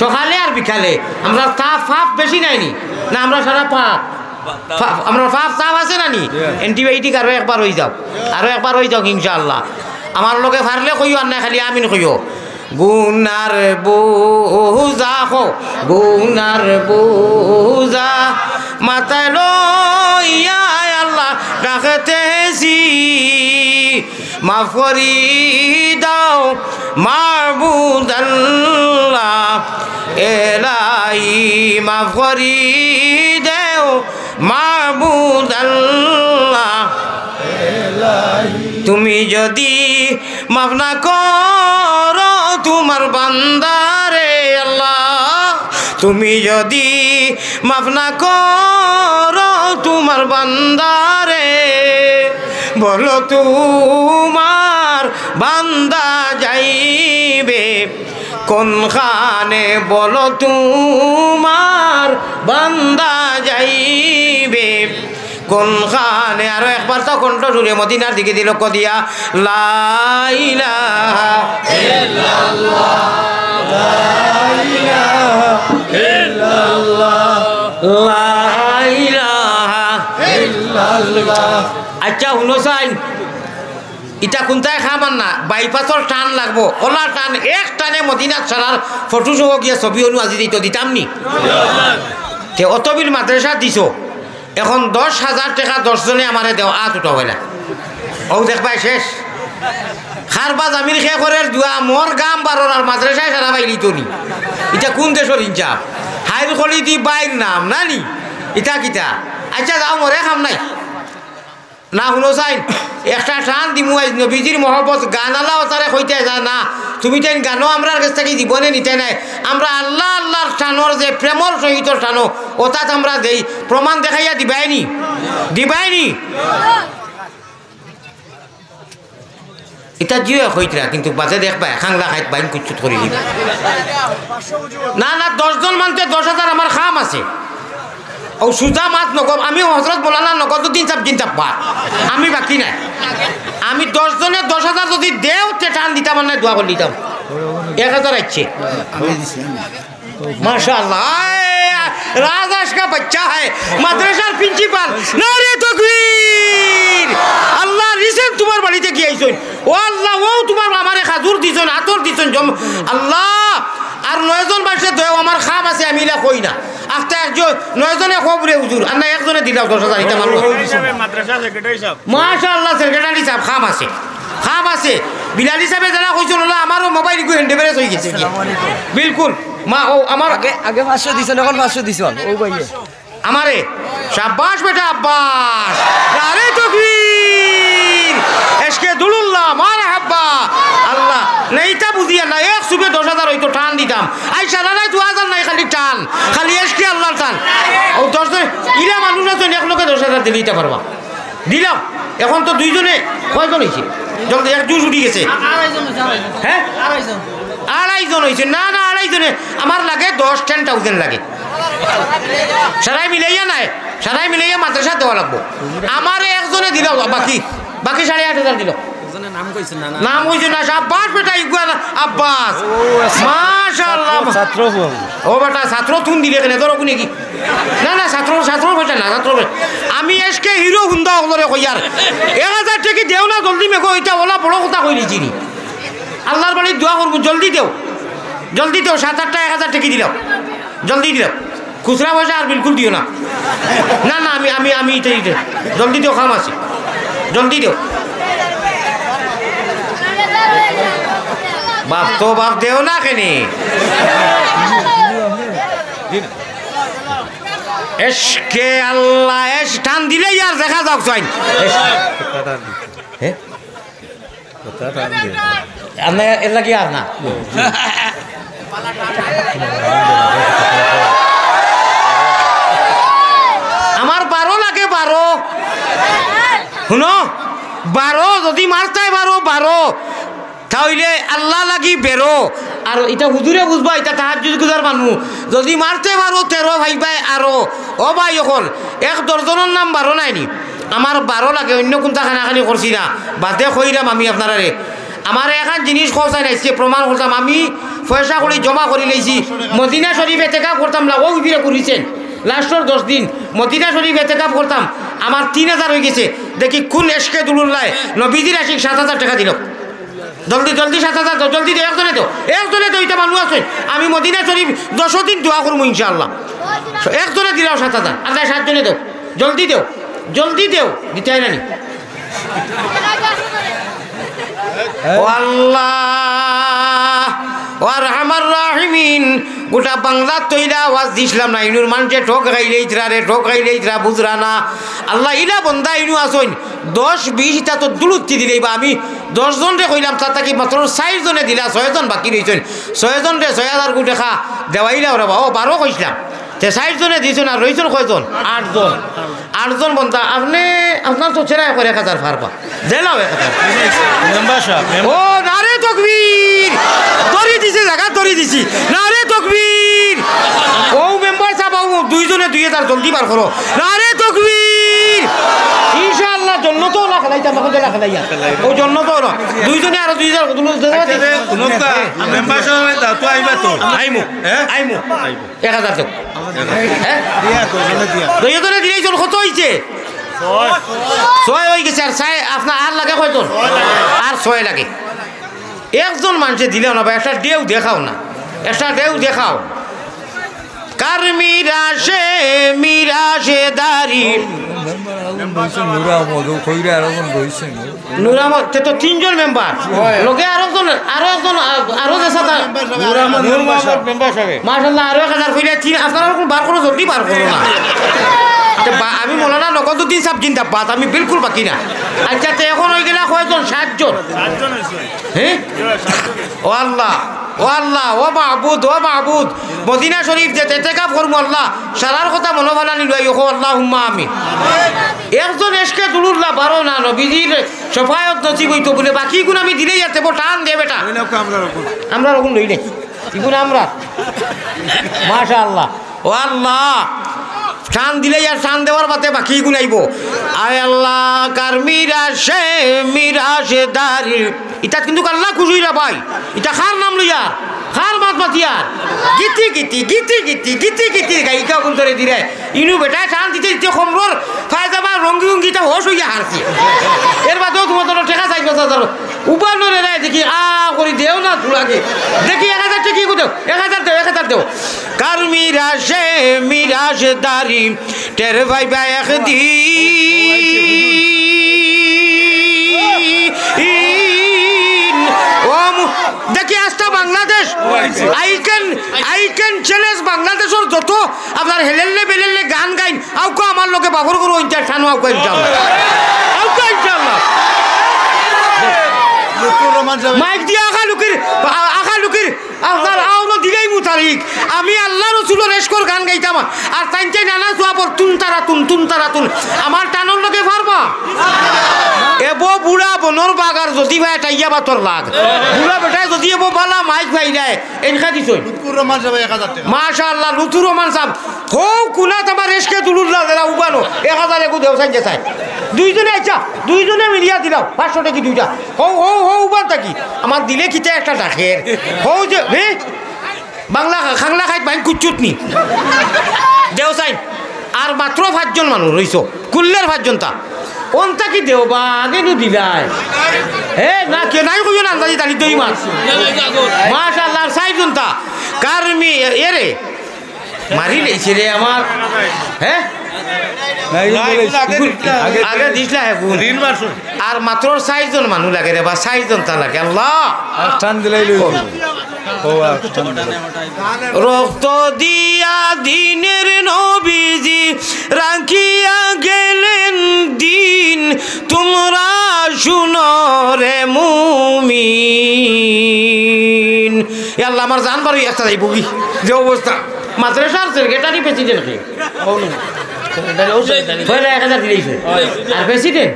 সকালে আর বিকালে। আমরার তাপ ফাপ বেশি নাই নি? না, আমরার সারা ফাপ, ফাপ, আমরার ফাপ তাপ আছে না নি? Antibiotic আরো একবার অই যাউক, আরো একবার অই যাউক ইনশাআল্লাহ। আমার লগে পারলে কইও, আর না খালি আমিন কইও। গুনার বুঝা কও, গুনার বুঝা মাথায় লইয়া আল্লাহ ডাকতেছি, মাফ করি দাও মাবুদ আল্লাহ, এলাহি মাফ করি দেও মাবুদ আল্লাহ। তুমি যদি মাফ না করো তুমার বান্দারে আল্লাহ, তুমি যদি মাফ না করো তুমার বান্দারে, বলো তুমার বান্দা যাইবে কোনখানে? বলো তুমার বান্দা যাইবে কোনখানে? আরো একবার তো কণ্ঠ জুড়ে মদিনার দিকে দিল কদিয়া, লা ইলাহা ইল্লাল্লাহ, লা ইলাহা ইল্লাল্লাহ, লা ইলাহা ইল্লাল্লাহ। আচ্ছা, হুনো চাইন, ইটা কুন্তায় খামার না, বাইপাসর টান লাগবো, অলা টান, এক টানে মদিনাত সারার ফটো সহ গিয়া ছবি অনু আজি দিত দিতাম নি? তে অতবিল মাদ্রাসা দিছো, এখন দশ হাজার টেকা দশ জনে আমারে দেও, আত উঠাও এলা। অউ দেখবায় শেষ। খারবা জামির খে করের দোয়া, মোর গাম বারোর আর মাদ্রাসায় সারা বাইলিত নি। ইটা কুন দেশর ইনসাফ? হাইর কলি দি বাইর নাম না নি? ইটা কিতা? আচ্ছা যাও, মোরে কাম নাই। না, হুনো চাইন, একটা টান দিমু আইজ নবীজির মহব্বত, গান আলা অতারে কইতে যা না, তুমি তাইন গানও আমরার গেছ থাকি জীবনে নিতে নাই। আমরা আল্লাহ, আল্লাহর টানর যে প্রেমর সহিত টানো, অতাত আমরা দেই, প্রমাণ দেখাইয়া দিবায়নি, দিবায়নি। ইতা জিও কইতরা, কিন্তু বাদে দেখবায়, খাংলা খাইত বাইন কুচ্ছুত করি দিবা। না, না, দশ জন মানতে দশ হাজার আমার কাম আছে। ও সুজা মাত নগদ, আমি হজরত মৌলানা নগদুদ্দিন সাহেব জিন্দাবাদ। আমি বাকি নাই। আমি দশ জনে দশ হাজার যদি দেও, তে টান দিতাম আর নাই দোয়া করি দিতাম। এক হাজার আইছে। আমি দিছি, আমি। মাশাআল্লাহ। আয়, রাজ আশকা বাচ্চা হায়। মাদ্রাসার প্রিন্সিপাল। নারে তকবীর। আল্লাহ রিসেন্ট তোমার বাড়িত গিয়া আইছইন। ও আল্লাহ, ও তোমার আমারে খাজুর দিছইন, আতর দিছইন, জম-, আল্লাহ। আর নয়জন মানষে দেও, আমার কাম আছে, আমি ইলা কই না। আস্তা একজন, নয়জনে কও বুলে হুজুর, আর না একজনে দিলাও দশ হাজার, ইটা মারলো। মাদ্রাসা সেক্রেটারি সাহেব। মাশাআল্লাহ, সেক্রেটারি সাহেব, কাম আছে, কাম আছে। বিলালি সাহেবে যেলা কইছইন, অলা আমারও মোবাইল ইগু হ্যান্ডে ব্রেস অই গেছে। বিলকুল। মা, ও আমার আগে, আগে পাঁচশো দিছইন, অখন পাঁচশো দিছইন, ও ভাই। আমারে, শাবাশ বেটা আব্বাস, নারে তকবীর, এশকে দুলুল্লাহ, মারহাবা, আল্লাহ, না ইতা বুঝিয়া না, এক সুবে দশ হাজার অইতো টান দিতাম, আই সারা রাইত ওয়াজ আর নাই, খালি টান, খালি এশকে আল্লাহর টান। ও দশ জন, ইলা মানুষ আছইন, এক লগে দশ হাজার দিলে ইতা পারবা। দিলাম। এখন তো দুইজনে, কয়জন অইছে? জলদি, এক জুশ উঠি গেছে। আড়াইজন অইছে, আড়াইজন। হ্যাঁ? আড়াইজন। আড়াইজন অইছে। না, না, আড়াইজনে। আমার লাগে দশ, ten thousand লাগে। সারাই মিলাইয়া নাই। সারাই মিলাইয়া মাদ্রাসা দেওয়া লাগবো। আমারে একজনে দিলাও, বাকি, বাকি সাড়ে আট হাজার দিলাও। একজনে নাম কইছে না, না। নাম কইছে না, শাবাশ বেটা, ইগুয়া না, আব্বাস। ও, আচ্ছা। মাশাআল্লাহ। ছাত্র, ছাত্র বাবু। ও বেটা, ছাত্র তুন দিলে কেনে? ধরো কোনে কি? না, না, ছাত্র, ছাত্র বেটা না, ছাত্র বেটা। আমি এশকে হিরো হুন্দা অকলরে কইয়ার। এক হাজার টেকি দেও না, জলদি মেকো, ইটা অলা বড় কথা কইলিছি নি। আল্লাহর বাড়িত দোয়া করমু, জলদি দেও। জলদি দেও, সাত আটটা এক হাজার টেকি দিলাও। জলদি দিলাও। খুচরা পয়সা আর বিলকুল দিও না। না, না, আমি, আমি, আমি ইটা, ইটা। জলদি দেও, কাম আছে। জলদি দেও। বাপ তো বাপ দেও না কেনে? এশকে আল্লাহ, এশ টান দিলে ইয়ার দেখা যাউক চাইন। এশ-, হ্যাঁ? আপনি এর লাগি আর না। আমার বারো লাগে, বারো। হুনো, বারো, যদি মারতায় বারো, বারো। তা অইলে আল্লাহ লাগি বেরো। আর ইটা হুজুরে বুঝবা, ইটা তাহাজ্জুদ গুজার মানুষ। যদি মারতে পারো তেরো ভাইবায় আরো। ও ভাই অকল, এক দর্জনর নাম বারো নায়নি। আমার বারো লাগে, অইন্য কুন্তা কানাকানি করছি না। বাদে কইরাম আমি আপনারারে। আমারে এখান জিনিস কওছাইন আইজকে প্রমাণ করতাম। আমি পয়সা করি জমা করি লইছি। মদিনা শরীফ এতেকাফ করতাম না, ও ফিরে করিছেন। লাস্টর দশ দিন মদিনা শরীফ এতেকাফ করতাম। আমার তিন হাজার অই গেছে। দেখি কুন এশকে দুলুল্লায় নবীজির আশিক সাত হাজার টেকা দিল। জলদি, জলদি, সাত হাজার দেও, জলদি দেও, একজনে দেও, একজনে দেও, ইটা মানুষ আছে। আমি মদিনা শরীফ দশ দিন দোয়া করমু ইনশাআল্লাহ। একজনে দিলাও সাত হাজার, আর তাই সাতজনে দেও, জলদি দেও, জলদি দেও, দিতে হয় না নি? ও আল্লাহ, ও আরহামার রাহিমিন, গোটা বাংলাত তো ইলা আওয়াজ দিছলাম না, ইনুর মানষে ঠক খাইলে ইতরা রে, ঠক খাইলে ইতরা বুঝরা না। আল্লাহ, ইলা বন্দা ইনু আছইন, দশ বিশ ইতা তো দুলুত্তি দিলেই বা আমি দশ জনরে কইলাম, তার থাকি মাত্র চাইর জনে দিলা, ছয় জন বাকি রইছইন। ছয় জনরে ছয় হাজার করি টেকা দেওয়াইলাও রে বা। ও, বারো কইছলাম। তে চাইর জনে দিছইন, আর রইছইন কয়জন? আট জন। আট জন বন্দা। আপনে, আপনার তো চেরাই করে এক হাজার পারবা। দিলাও এক হাজার। মেম্বার সাহেব, মেম্বার। ও, নারে তকবীর! ধরি দিছি, জাগা ধরি দিছি। নারে তকবীর! ও মেম্বার সাহেব, ও দুইজনে দুই হাজার জলদি বার করো। নারে তকবীর! ইনশাআল্লাহ, জন্নতও না খেলাইতাম, এখন তো না খেলাইয়া। ও জন্নতও না। দুইজনে আরো দুই হাজার কত লোক দেওয়া আচ্ছা, রে, শুনুন না, মেম্বার সাহেব, তা তো আইবা তো। আইমু, হ্যাঁ? আইমু। এক হাজার দেও। হ্যাঁ? দিয়া তো, দিয়া। দুইজনে দিলেই জন কত হইছে? ছয় হই গেছে, আর ছয় আপনার আর লাগে কয়জন? আর ছয় লাগে। একজন মানষে দিলেও না ভাই, একটা ঢেউ দেখাও না, একটা ঢেউ দেখাও। কার মিরাশে, মিরাশে দারি। নুর আহমদ, ও কইরা আরো জন রইছে না। নুর আহমদ, তে তো তিনজন মেম্বার। লগে আরো একজন, আরো একজন, আ-, আরো যে সাথে। নুর আহমদ মেম্বার সাহেব। মাশাআল্লাহ, আরো এক হাজার কইলে তিন, আপনারা ওরকম বার করো, জলদি বার করো না। বা-, আমি মৌলানা নকলউদ্দিন সাব জিন্দাবাদ, আমি বিলকুল বাকি না। আচ্ছা, তে এখন অইগেলা কয়জন? সাতজন। হ্যাঁ? ও আল্লাহ, ও আল্লাহ, ও মাবুদ, ও মাবুদ, মদিনা শরীফ যে এতেকাফ করমু আল্লাহ, সারার কথা মনো ফালানি লই, ও আল্লাহুম্মা আমিন। একজন এশকে দুরুল্লাহ বারো না, নবীজির শফায়ত নসিব অইতো বুলে, বাকি ইগুন আমি দিলেই আছে, বো টান দে বেটা। আমরা রকম লই নাই। ইগুন আমরা। মাশাআল্লাহ। ও আল্লাহ, টান দিলে আর টান দেওয়ার বাদে বাকি ইগুন আইবো। আয় আল্লাহ, কার মিরাশে মিরাশদারি। ইতাত কিন্তু আল্লাহ খুশি অইরা ভাই। ইতা কার নাম লইয়া, কার মাত মাতিয়ার? গীতি গীতি, গীতি গীতি, গীতি গীতি গায়িকা অগুন ধরে দিলে। ইনু বেটায় টান দিতে দিতে কমরর পায়জামা রঙ্গি রঙ্গি ইতা হোশ অইয়া হারছে। এর বাদেও তুমার ধরো টেকা চাইর পাঁচ হাজার। উবানো রে নাই দেখি, আ করি দেও না তুলাকে। দেখি এক হাজার টেকা কি দেও, এক হাজার দেও, এক হাজার দেও। কার মিরাশে মিরাশদারি, টের পাইবা একদিন। ও মু-, দেখি আস্তা Bangladesh, I can, I can challenge বাংলাদেশর যত আপনার হেলেল্লে বেলেল্লে গান গাইন, আউকা আমার লগে বাফর করো ইনশাআল্লাহ, টানো আউকা ইনশাআল্লাহ। আউকা ইনশাআল্লাহ। লুতুর রহমান সাহেব। মাইক দিয়া আখা লুকির, আ-, আখা লুকির, আপনার আওনো দিলেই মুতারিক। আমি আল্লাহ রসুলর এশকর গান গাইতাম, আর তাইন তাইন নানা সোয়াবর তুন তারা তুন, তুন তারা তুন। আমার টানোর লগে পারবা? এবো বুড়া বনর বাগার যদি ভাই টাইয়া বাতর লাগ। বুড়া বেটায় যদি এবো বালা মাইক ভাই দেয়, এনখা দিছইন। লুতুর রহমান সাহেব এক হাজার টেকা। মাশাআল্লাহ, লুতুর রহমান সাহেব। হউ কুনাত আমার এশকে দুরুল্লাহ যারা উবানো, এক হাজার এগু দেও চাইন যে চাই। দুইজনে আইচ্ছা, দুইজনে মিলিয়া দিলাও, পাঁচশো টেকা দুইটা। হউ, হউ, হউ, উবান থাকি। আমার দিলে কিতা একটা ডাকের। হউ যে, হে? বাংলা খা-, খাংলা খাইত বাইন কুচ্চুত নি। দেও চাইন। আর মাত্র পাঁচজন মানুষ রইছো। কুল্লের পাঁচজন তা। অন্তা কি দেও বা আগে নু দিলাই? হে, না, কেউ নাই কইও না, আন্দাজি তালি দই মাছ। মাশাআল্লাহ, আর চাইরজন তা। কার মি-, এ রে, মারি লেইছে রে আমার। হে? না, এই না, বলে এগুলো আগে দিস না, আগে আগে দিস না, হে বোন। ঋণ মাসুল। আর মাত্র চাইরজন মানুষ লাগে রে বা, চাইরজন তা লাগে। আল্লাহ। আর টান দিলাই লই। ও, আর টান দিলাই। রক্ত দিয়া দিনের নবীজি রাখিয়া গেলেন দিন, তোমরা শুনো রে মুমিন। এ আল্লাহ, আমার জান বারো একটা যাইব কি? যে অবস্থা। মাদ্রাসার সেক্রেটারি প্রেসিডেন্ট কে? পয়লা এক হাজার দিলেই সে। আর প্রেসিডেন্ট?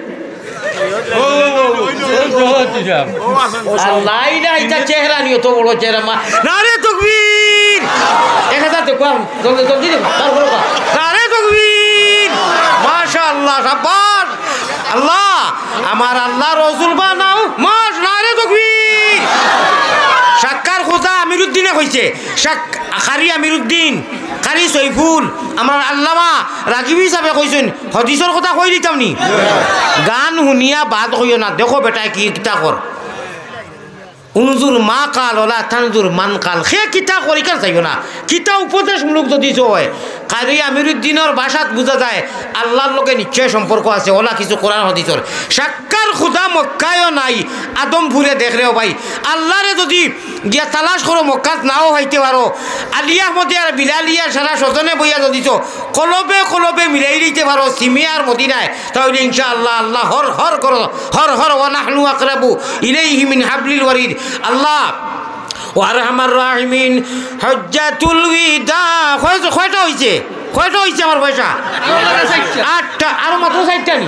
আল্লাহ, ইটা, ইটা চেহারা নিয়ে তো বড় চেহারা মা। নারে তকবীর! এক হাজার দে, কম। জলদি, জলদি দে, তারপরে কম। নারে তকবীর! মাশাআল্লাহ, সাব্বাস! আল্লাহ, আমার আল্লাহ রসুল বানাও, মাস নারে তকবীর। সাক্কার খোদা আমিরুদ্দিনে কইছে, সাক-, কারি আমিরুদ্দিন, কারি সৈফুল, আমার আল্লামা রাগিবি সাহেবে কইছইন, হদিসর কথা কই দিতাম নি? গান হুনিয়া বাদ কইও না, দেখো বেটায় কি কিতা কর। উনজুর মা কাল, ওলা তানজুর মান কাল। হে কিতা করিকার চাইও না। কিতা উপদেশমূলক যদি হয়, কারি আমিরুদ্দিনর ভাষাত বুঝা যায়, আল্লাহর লগে নিশ্চয় সম্পর্ক আছে। ওলা কিছু কোরআন হাদিসর। সাক্কার খুদা মক্কায়ও নাই, আদমপুরে দেখ রে ও ভাই। আল্লাহরে যদি গিয়া তালাশ করো, মক্কাত নাও পাইতে পারো। আলী আহমদে আর বিলালিয়া সারা স্বজনে বইয়া যদি তো কলবে কলবে মিলাই দিতে পারো, সিমিয়া আর মদিনায়, তাহলে ইনশাআল্লাহ আল্লাহ হর হর করো, হর হর ওয়া নাহনু আকরাবু ইলাইহি মিন হাবলিল ওয়ারিদ। আল্লাহ ও আরহামার রাহিমিন, হজ্জাতুল বিদা, কয়-, কয়টা হইছে? কয়টা হইছে আমার পয়সা? আটটা, আরো মাত্র চাইরটা নি?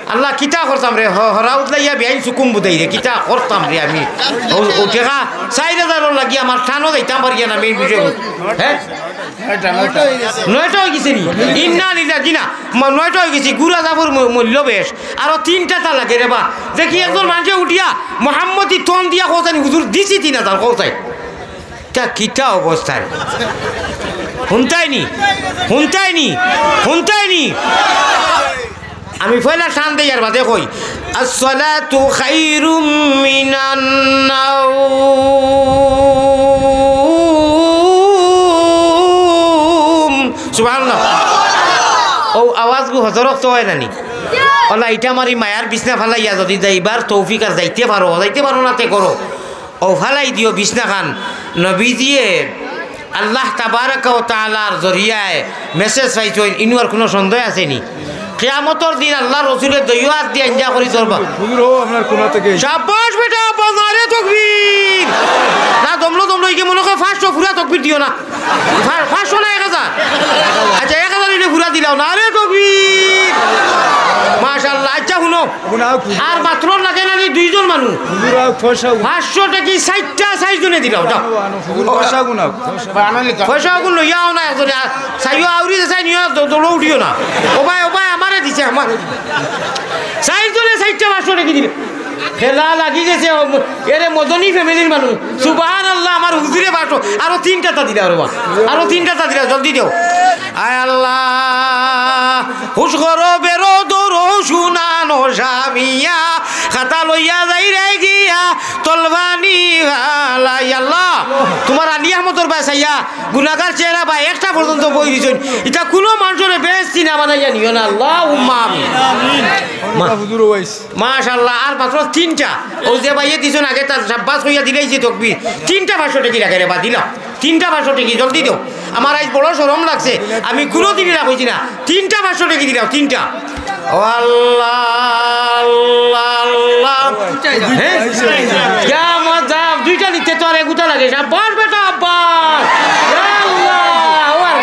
আল্লাহ, কিতা করতাম রে, হ-, হরা উতলাইয়া বিয়াইন সুকুম বুদাই রে, কিতা করতাম রে আমি? ও, ও টেকা চাইর হাজারর লাগি আমার টানো যাইতাম পারি না, মেইন বিষয়। হ্যাঁ? নয়টা হয়ে গেছে নি? ইন্না লিল্লাহ, জি না, ম-, নয়টা হয়ে গেছে, গুড়া জাফর ম-, মূল্য বেশ। আরো তিনটা তা লাগে রে বা। দেখি একজন মানুষে উঠিয়া মোহাম্মদী তন দিয়া কৌছানি, "হুজুর, দিছি তিন হাজার, কৌছাই।" তা কিতা অবস্থা রে? হুনতাই নি? হুনতাই নি? হুনতাই নি? আমি পয়লা টান দেই আর বাদে কই, "আসসালাতু খাইরুম মিনান নাওম।" সুবহানাল্লাহ। ও আওয়াজগু হজরত তো হয় না নি? ওলা ইটা আমার ই মায়ার বিছনা ফালাইয়া যদি যাইবার তৌফিক আর যাইতে পারো, যাইতে পারো না তে করো। ও ফালাই দিও বিছনাখান। নবীজিয়ে আল্লাহ তাবারাকা ওয়া তাআলার জরিয়ায় মেসেজ পাইছইন, ইনো আর কুনু সন্দেহ আছে নি? কিয়ামতর দিন আল্লার রসুলে দুইও আত দি আঞ্জা করি ধরবা। হুজুর, হো আপনার কোনা থেকে। শাবাশ বেটা, আব্বা, নারে তকবীর। না, দমলো, দমলো, ইগে মনে কয় পাঁচশো, পুরা তকবীর দিও না। পা-, পাঁচশো না, এক হাজার? আচ্ছা, এক হাজার অইলে পুরা দিলাও, নারে তকবীর। মাশাআল্লাহ। আচ্ছা, হুনো, আর মাত্র লাগে না নি দুইজন মানুষ। হুজুর, আর পয়সা গুনা। পাঁচশো টেকি চাইরটা, চাইরজনে দিলাও, যাও। হুজুর, পয়সা গুনা। পয়সা গুন লইয়া আও না একজনে, আর চাইও আউরি যে চাই নিও, দ-, দৌড়ো উঠিও না। ও ভাই, ও ভাই, আমারে দিছে, আমারে দিছে। চাইরজনে চাইরটা পাঁচশো টেকি দিলে। খেলা লাগি গেছে, ও ম-, এরে মদনী ফ্যামিলির মানুষ। সুবহানাল্লাহ, আমার হুজুরে পাঁচশো, আরো তিনটা তা দিলা, আরো বা-, আরো তিনটা তা দিলা, জলদি দেও। আয় আল্লাহ, হুশ করো, বেরো, দৌড়ো, শুনানো স্বামীয়া, খাতা লইয়া যাইরে গিয়া, তলবানি ভালাই। আল্লাহ, তুমার আলী আহমদর বায় চাইয়া, গুনাগার চেহারা বায় একটা পর্যন্ত বই দিছইন। ইতা কুনু মানষরে বেহেস্তি না বানাইয়া নিও না, আল্লাহুম্মা আমিন। মা-, হুজুর ওয়াইস। মাশাআল্লাহ, আর মাত্র তিনটা। অউ যে ভাইয়ে দিছইন আগে, তার শাব্বাস কইয়া দিলাইছি তকবীর। তিনটা পাঁচশো টেকি রাখে রে বা, দিলাও। তিনটা পাঁচশো টেকি, জলদি দেও। আমার আইজ বড় শরম লাগছে, আমি কুনুদিন ইলা কইছি না। তিনটা পাঁচশো টেকি দিলাও, তিনটা। ও আল্লাহ, আল্লাহ, আল্লাহ। হ্যাঁ? ইয়া মজা, দুইটা নিতে তো আর এগুতা লাগে। শাবাশ বেটা, আব্বাস। ইয়া আল্লাহ, ও আর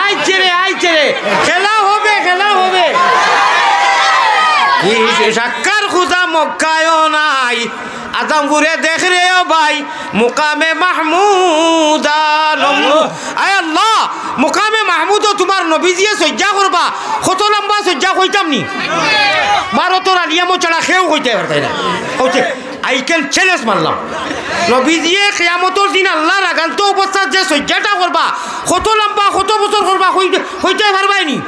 আইছে রে, আইছে রে। খেলা হবে, খেলা হবে। কি সাক্কার খুদা মক্কায়ও নাই। আদমপুরে দেখ রে ও ভাই, মুকামে মাহমুদা নমরু-, আয় আল্লাহ, মুকামে মাহমুদো তুমার নবীজিয়ে সইজ্জা করবা, কত লম্বা সইজ্জা কইতাম নি? ভারতর আলিয়ামো ছাড়া কেউ কইতে পারতায় না। কইতে, I can challenge মারলাম। নবীজিয়ে কিয়ামতর দিন আল্লার আগান্ত অবস্থাত যে সইজ্জাটা করবা, কত লম্বা, কত বছর করবা, কইতে, কইতে পারবায় নি?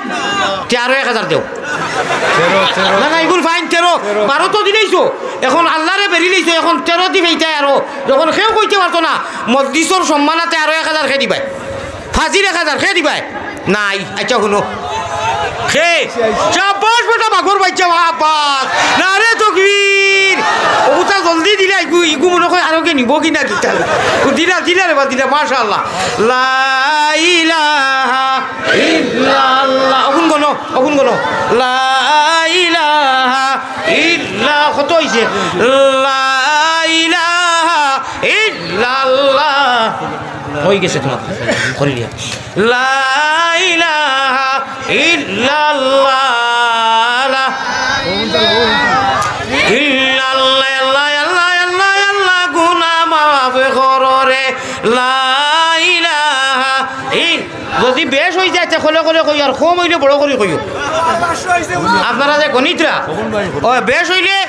তে আরো এক হাজার দেও। তেরো, তেরো। না, না, ইগুন ফাইন তেরো। তেরো। বারো তো দিলাইছো। এখন আল্লারে বেরিলাইছো, এখন তেরো দি ফাইতায় আরো। যখন কেউ কইতে পারতো না, মজলিসর সম্মানাতে আরো এক হাজার কে দিবায়। ফাজিল এক হাজার কে দিবায়। নাই, আচ্ছা, হুনো। কে? শাবাশ বেটা, বাঘর বাইচ্চা, বাবা। নারে তকবীর। অগুতা জলদি দিলা, ইগু, ইগু মনে কয় আরো কে নিবো কি না কিতা। দিলা, দিলা রে বা, দিলা, মাশাআল্লাহ। লা ইলাহা ইল্লাল্লাহ। অগুন গনো, অগুন গনো। লা ইলাহা ইল্লা-, কত অইছে? লা ইলাহা ইল্লাল্লাহ। অই গেছে তুমার। করি দিয়া। লা ইলাহা ইল্লাল্লাহ। ইল্লাল্লাহ, আল্লাহ, আল্লাহ, আল্লাহ, আল্লাহ, গুনা মাফ করো রে। লা ইলাহা ইল-, যদি বেশ অই যায়, তে খলে খলে কইও, আর কম অইলে বড় করি কইও। আপনারা যে গণিতরা, ও, বেশ অইলে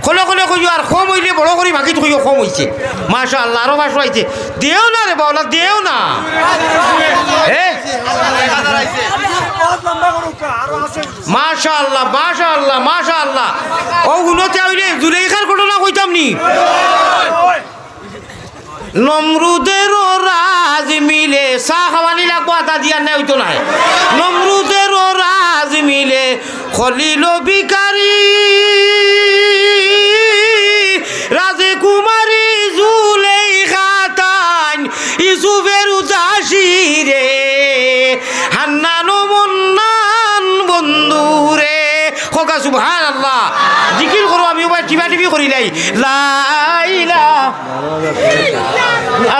খলে খলে কইও, আর কম অইলে বড় করি মাকিত কইও, কম অইছে। মাশাআল্লাহ, আরো পাঁচশো আইছে। দেও না রে বাউলা, দেও না। এ? মাশাআল্লাহ, মাশাআল্লাহ, মাশাআল্লাহ। অউ হুনো তে অইলে জুলেখার ঘটনা কইতাম নি? নমরুদেরও রাজ মিলে, চা খাওয়ানি লাগবো, আতা দিয়ার নাই, অইতো নায়। নমরুদেরও রাজ মিলে, খলিল ভিখারি, রাজকুমারী জুলেখা তাইন, ইউসুফের উদাসী রে, হান্নান ও মন্নান বন্ধু রে। কউক্কা সুবহানাল্লাহ। জিকির করো, আমি অউ ভাই টিপা টিপি করিলাই। লা ইলাহা,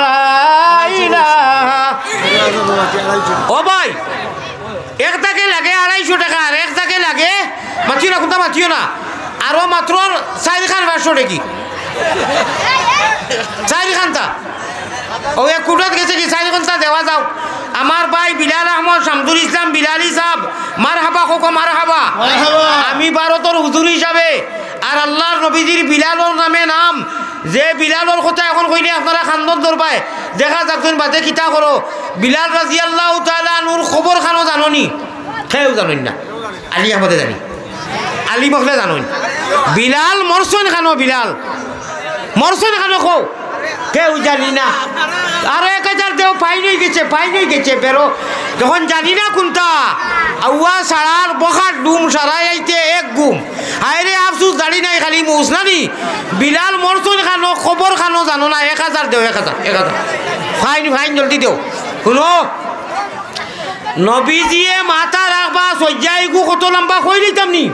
লা ইলাহা। ও ভাই, এক দাগে লাগে আড়াইশো টেকা, আর এক দাগে লাগে, মাতিও না, কুন্তা মাতিও না, আরো মাত্র চাইরখান পাঁচশো টেকি। চাইরখানতা। অউ এক কুটত গেছে কি, চাইরখানতা দেওয়া যাউক। আমার ভাই বিলাল আহমদ শামসুল ইসলাম বিলালি সাব, মারহাবা কউক্কা, মারহাবা। মারহাবা। আমি ভারতর হুজুর হিসাবে আর আল্লার নবীজির বিলালর নামে নাম, যে বিলালর কথা এখন কইলে আপনারা কান্দন ধরবায়, দেখা যাউক তুমি বাদে কিতা করো। বিলাল রাদিয়াল্লাহু তাআলা আনহুর কবর খানো জানো নি? কেউ জানইন না। আলী আহমদে জানি। আলী মখলে জানইন। বিলাল মরছইন খানো, বিলাল। মরছইন খানো কও। কেউ জানি না। আরো এক হাজার দেও, ফাইন অই গেছে, ফাইন অই গেছে, বেরো। যখন জানি না কুন্তা, আউয়া সারার বখার ডুম সারাই আইতে এক গুম। হায়রে আফসুস, দাড়ি নাই, খালি মুছ নানি। বিলাল মরছইন খানো, কবর খানো জানো না, এক হাজার দেও, এক হাজার, এক হাজার। ফাইন, ফাইন, জলদি দেও। হুনো, নবীজিয়ে মাথা রাখবা সইজ্জা ইগু কত লম্বা কই লইতাম নি?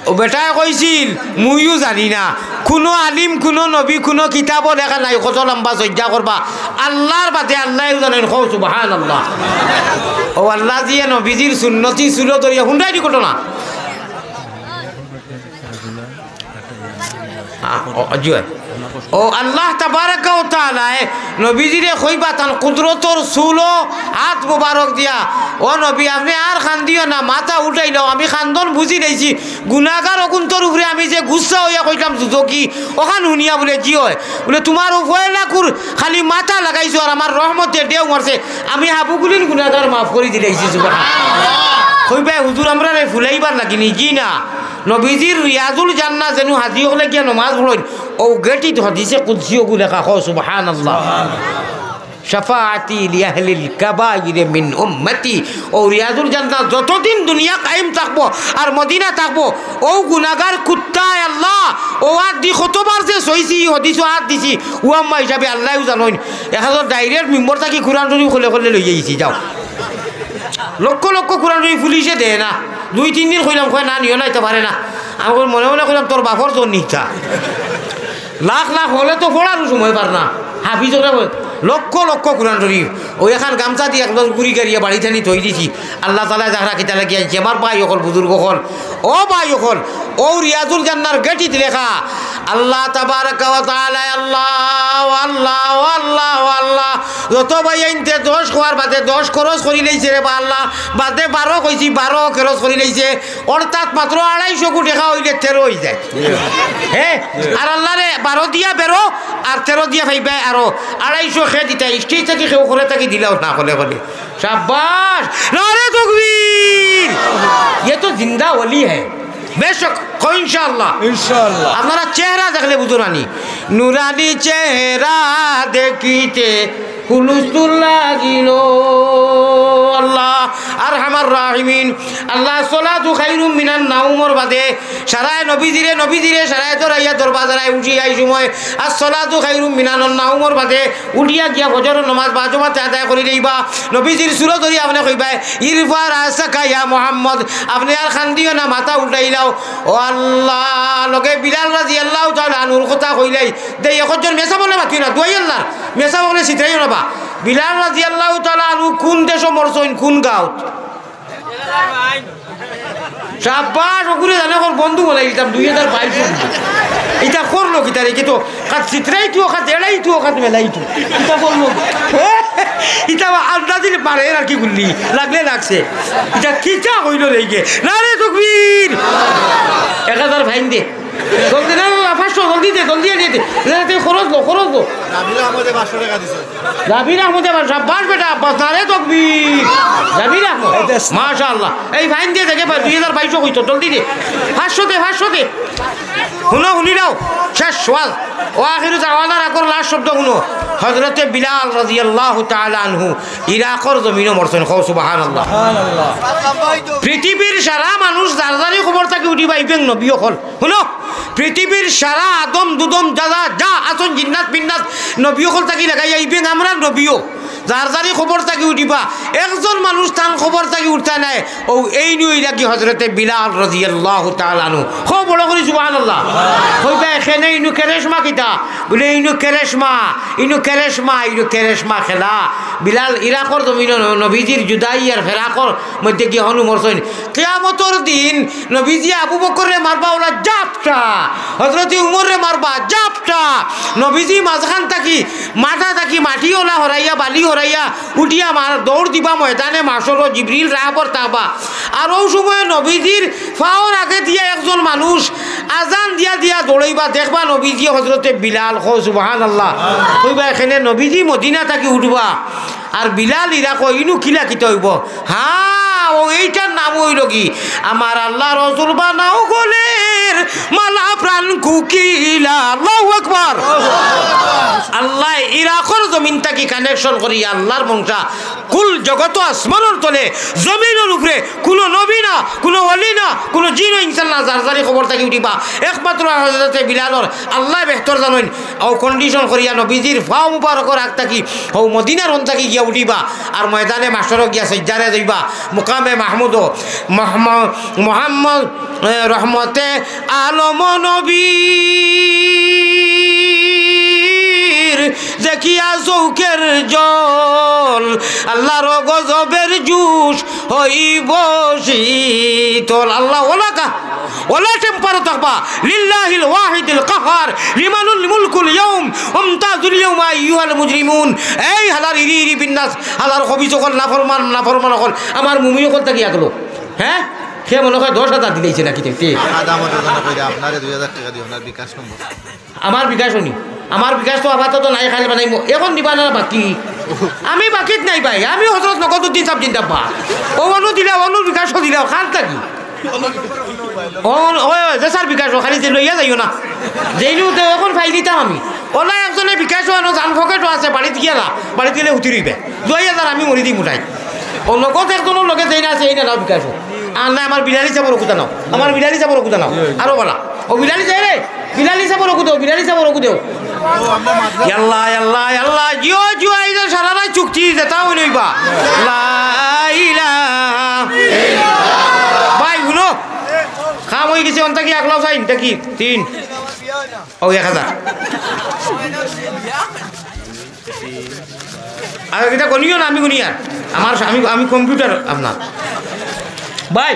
ও বেটায় কইছিল, মুইও জানি না। কুনু আলিম, কুনু নবী, কুনু কিতাবো লেখা নাই কত লম্বা সইজ্জা করবা। আল্লার বাদে আল্লায়উ জানইন, কও সুবহানাল্লাহ। ও আল্লা জিয়ে নবীজির সুন্নতি চুলো ধরিয়া হুনরায়নি ঘটনা। আ, ও, জি অয়। ও আল্লাহ তাবারাকা ওয়া তাআলায় নবীজিরে কইবা তান কুদরতর চুলো আত মুবারক দিয়া, "ও নবী, আপনে আর কান্দিও না, মাথা উঠাইলাও, আমি কান্দন বুঝিলাইছি, গুনাগার অগুন্তর উপরে আমি যে গুসা অইয়া কইতাম দুজখি, অখান হুনিয়া বুলে জি অয়, বুলে তুমার অউ পয়লাকুর খালি মাথা লাগাইছো আর আমার রহমতে ঢেউ মারছে, আমি হাবুগুলিন গুনাগার মাফ করি দিলাইছি।" সুবহান। কইবায়, "হুজুর, আমরারে ফুলাইবার লাগি নি?" জি না। নবীজির রিয়াজুল জান্নাহ যেনু হাজি অকলে গিয়া নমাজ পড়ইন, অউ গেটিত হাদিসে কুদসি অগু লেখা, কও সুবহানাল্লাহ। "শাফাআতি লিআহলিল কাবাইরি মিন উম্মতি।" অউ রিয়াজুল জান্নাহ যতদিন দুনিয়া কায়েম থাকবো আর মদিনা থাকবো, অউ গুনাগার কুত্তায় আল্লাহ, অউ আত দি কতবার যে সইছি, হাদিসো আত দিছি, অউ আম্মা হিসাবে আল্লায়উ জানইন। এক হাজার direct মিম্বর থাকি কুরআন শরীফ খুলে খুলে লইয়া আইছি, যাও। লক্ষ লক্ষ কুরআন শরীফ পুলিশে দেয় না। দুই তিন দিন কইলাম, কয়, "না, নিও না, ইতা পারে না।" আমি কই, মনে মনে কইলাম, "তোর বাপর জোর নিতা।" লাখ লাখ অকলে তো পড়ারও সময় পার না। হাফিজ অকলে কয়, লক্ষ লক্ষ কুরআন শরীফ। অউ এখান গামছা দি একজন গুড়ি গাড়িয়া বাড়িত আনি থই দিছি। আল্লাহ তাআলায় যারা কিতা লাগি আনছে, আমার ভাই অকল, বুজুর্গ অকল, ও ভাই অকল, অউ রিয়াজুল জান্নার গেটিত লেখা, আল্লাহ তাবারাকা ওয়া তাআলায় আল্লাহ, আল্লাহ, আল্লাহ, আল্লাহ। যত ভাইয়াইন্তে দশ কওয়ার বাদে দশ খরচ করিলাইছে রে বা আল্লাহ, বাদে বারো কইছি, বারো খরচ করিলাইছে, অর্থাৎ মাত্র আড়াইশো গু টেকা অইলে তেরো অইযায়। হে, আর আল্লারে বারো দিয়া বেরো, আর তেরো দিয়া পাইবায় আরো। আড়াইশো কে দিতা, stage থাকি কেউ করে থাকি দিলাও না, হলে হলে। শাবাশ! নারে তকবীর! ইয়ে তো জিন্দা ওলি হ্যায়। বেশক, কও ইনশাআল্লাহ। ইনশাআল্লাহ। আপনারা চেহারা দেখলে বুঝো নানি। নুরানি চেহারা দেখিতে হুলুস্থুল লাগিল। আল্লাহ, আরহামার রাহিমিন। আল্লাহ, আসসালাতু খাইরুম মিনান নাউমর বাদে সারায় নবীজিরে, নবীজিরে সারায় ধরাইয়া দরবাজারায় উঠি আই সময়, আসসালাতু খাইরুম মিনান নাউমর বাদে উঠিয়া গিয়া ফজরর নমাজ বা জমাতে আদায় করি লইবা। নবীজির সুরো ধরি আপনে কইবায়, "ইরফা রাসাকা ইয়া মুহাম্মদ", আপনে আর কান্দিও না, মাথা উঠাইলাও। ও আল্লাহ, লগে বিলাল রাদিয়াল্লাহু তাআলা আনহুর কথা কইলাই। দেই, একজন মেসাব অকলে মাতিও না, দুয়াই আল্লাহ, মেসাব অকলে ছিতরাইও না বা। বিলাল রাদিয়াল্লাহু তাআলা আনহু কুন দেশো মরছইন, কুন গাঁওত? শাবাশ, অগুরে জানে কর বন্ধু বানাই দিতাম দুই হাজার বাইশ। ইতা করলো কিতা রে? কিতা কাত ছিতরাইতু, কাত এড়াইতু, কাত মেলাইতু। ইতা করলো। ইতা আন্দাজি পারে আর কি গুল্লি। লাগলে লাগছে। ইতা কিতা কইলো রে ইগে? নারে তকবীর। এক হাজার ফাইন দে। জলদি, না, না, না, পাঁচশো, জলদি দে, জলদি আনিয়া দে। না, তুই খরচ লো, খরচ লো। জামির আহমদে পাঁচশো টেকা দিছে। জামির আহমদে পাঁচশো, শাবাশ বেটা, আব্বাস, নারে তকবীর। জামির আহমদ, এই দেশ। মাশাআল্লাহ। এই ফাইন দিয়া দেখে পাই, দুই হাজার বাইশো কইতো, জলদি দে। পাঁচশো দে, পাঁচশো দে। হুনো, হুনি নাও, শেষ ওয়াজ। ওয়া আখিরু দাওয়ানা, রাখো লাস্ট শব্দ হুনো। হযরতে বিলাল রাদিয়াল্লাহু তাআলা আনহু ইরাকর জমিনো মরছইন, কও সুবহানাল্লাহ। সুবহানাল্লাহ। পৃথিবীর সারা মানুষ যার যারই কবর থাকি উঠিবা, ইবেন নবী অকল। হুনো, পৃথিবীর সারা আদম দুদম যা যা, যা আছইন জিন্নাত পিন্নাত নবী অকল থাকি লাগাইয়া ইবেন আমরার নবীও। যার যারই কবর থাকি উঠিবা, একজন মানুষ তান কবর থাকি উঠতা নায়। অউ এইনু অইলা গি হযরতে বিলাল রাদিয়াল্লাহু তাআলা আনহু। কও বড় করি সুবহানাল্লাহ। কইবা এখানে ইনু কেরেশমা কিতা? বুলে ইনু কেরেশমা, ইনু কেরেশমা, ইনু কেরেশমা খেলা। বিলাল ইরাকর জমিনো নবীজির জুদাই আর ফেরাকর মধ্যে গিয়া হনু মরছইন। কিয়ামতর দিন নবীজি আবু বকররে মারবা অলা জাপটা, হযরতে উমররে মারবা জাপটা। নবীজি মাঝখান থাকি, মাথা থাকি মাটি অলা হরাইয়া, বালি হরাইয়া উঠিয়া মার দৌড় দিবা ময়দানে মাশরো, জিবরিল রাহবর থাকবা। আর অউ সময় নবীজির পাওর আগে দিয়া একজন মানুষ আজান দিয়া দিয়া দৌড়াইবা, দেখবা নবীজি হযরতে বিলাল, কও সুবহানাল্লাহ। কইবা এখানে নবীজি মদিনা থাকি উঠবা। আর বিলাল ইরাকো ইনু কিলা কিতা অইবো? হ্যাঁ, অউ এইটার নাম অইলো গি, আমার আল্লাহ রসুল বানাও গোলের মালা প্রাণ কুকিলা। আল্লাহু আকবার। আল্লায় ইরাকর জমিন থাকি connection করি আল্লাহর মনশা কুল জগত আসমানর তলে, জমিনর উপরে কুনু নবী না, কুনু ওলি না, কুনু জিন ও ইনসান না, যার যারি কবর থাকি উঠিবা, একমাত্র হযরতে বিলালর। আল্লায় বেহতর জানইন। অউ condition করিয়া নবীজির পাও মুবারকর আগ থাকি অউ মদিনার অন থাকি গিয়া উঠিবা, আর ময়দানে মাশরো গিয়া সইজ্জারে যাইবা, মুকামে মাহমুদো। মোহাম্মদ, মোহাম্মদ, এ, রহমতে আলম নবীর দেখিয়া চউখের জল, আল্লাহর গজবের জুশ হইব শীতল। আল্লাহ ওলা কা-, ওলা temper থাকবা। লিল্লাহিল ওয়াহিদিল কাহহার, লিমানুল মুলকুল ইয়াউম, ওয়ামতাজুল ইয়াউমা আইয়ুহাল মুজরিমুন। এই হালার ইরি ইরি বিন্নাস, হালার খবিস অকল, নাফরমান, নাফরমান অকল, আমার মুমিন অকল থাকি আগলো। হ্যাঁ? হে মনে হয় দশ হাজার দিলাইছে নাকি তে? তে। আদামত জানা কইরা আপনারে দুই হাজার টেকা দিও, আপনার বিকাশ নম্বর। আমার বিকাশ নি? আমার বিকাশ তো আপাতত নাই, খাইল বানাইমু। এখন দিবা না বাকি? আমি বাকিত নাই ভাই, আমি হযরত নকদউদ্দিন সাব জিন্দাবাদ। অউ অনু দিলা, অনু বিকাশও দিলা, খান থাকি। ও, ওই, ওই, যে স্যার বিকাশ, ও খালি যে লইয়া যাইও না। যেইনু তো এখন ফাইল দিতাম আমি। ওলা একজনে বিকাশ আনো, জান পকেটও আছে, বাড়িত গিয়া না, বাড়িত গেলে হুতি রইবে। দুই হাজার আমি মরি দিমু তাই। ও নগদ একজনর লগে যেই না আছে, এই না নাও বিকাশ। আর না, আমার বিলালি চাপর কুতা নাও, আমার বিলালি চাপর কুতা নাও, আরো বালা। ও বিলালি যাই রে, বিলালি চাপর কুদেও, বিলালি চাপর কুদেও। ইয়াল্লা, ইয়াল্লা, ইয়াল্লা, জিও, জিও, এই যে সারা রাত চুক্তি, যেটা হইল হইবা। লা ইলাহা ইল্লাল্লাহ। ভাই, হুনো, কাম হয়ে গেছে, অন্তা কি এক লাখ চাই, ইনতা কি? তিন। ও, এক হাজার। আর এটা গনিও না, আমি গনি আর। আমার, আমি, আমি কম্পিউটার আপনার। ভাই,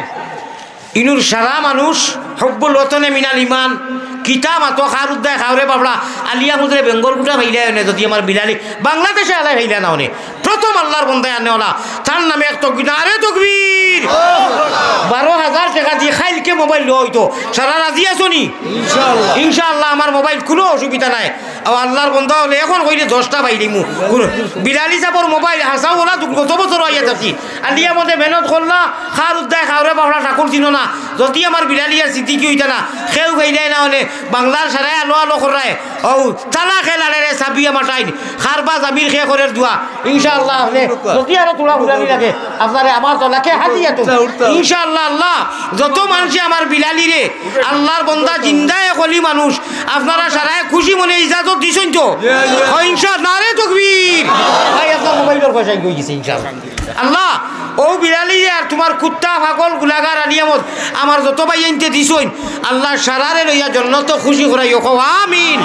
ইনুর সারা মানুষ, হব্বুল ওয়াতনে মিনাল ইমান, কিতা মাতো খার উদ্দায় খাওরে বাবড়া, আলিয়া মুজরে বেঙ্গর গুটা ফাইলা অনে, যদি আমার বিলালি, বাংলাদেশে আলাই ফাইলা না অনে। প্রথম আল্লাহর বন্দায় আনে ওলা, তার নামে এক তকবীর, নারে তকবীর। বারো হাজার টেকা দি খাইলকে মোবাইল লওয়া হইতো। সারা রাজি আছো নি? ইনশাআল্লাহ। ইনশাআল্লাহ, আমার মোবাইল কুনু অসুবিধা নাই। ও আল্লাহর বন্দা অকলে এখন কইলে দশটা পাইলিমু। কুনু বিলালি সাবর মোবাইল হাসাও ওলা দু-, গত বছর আইয়া যাচ্ছি। আলিয়া মধ্যে মেহনত করলা, খার উদ্দায় খাওরে বাবড়া ঠাকুর চিনো না। যদি আমার বিলালি আর সিদ্দিকি হইতা না, কেউ গাইলাই না অনে, বাংলার সারায় আলো আলো কররায়। ও তালা খেলারে রে সাবিয়া মাটাইন, খারবা জামির খে করের দোয়া। ইনশাআল্লাহ, আপনি যদি আরো তোলা ফুরানি লাগে, আপনারে আমার তলাকে হাতিয়া তো। উঠতা, উঠতা। ইনশাআল্লাহ, আল্লাহ, যত মানুষে আমার বিলালি রে, আল্লাহর বন্দা জিন্দায় কলি মানুষ, আপনারা সারায় খুশি মনে ইজাজত দিছইন তো? ইয়া, ইয়া। ও ইনশাআল্লাহ, নারে তকবীর। ভাই, আপনার মোবাইলের পয়সা কই গেছে, ইনশাআল্লাহ। আল্লাহ, ও বিলালি রে আর তোমার কুত্তা, পাগল, গুলাগার, আলিয়ামত, আমার যত ভাই আনতে দিছইন, আল্লাহ সারারে লইয়া জন্নত খুশি করাইও, কও আমিন।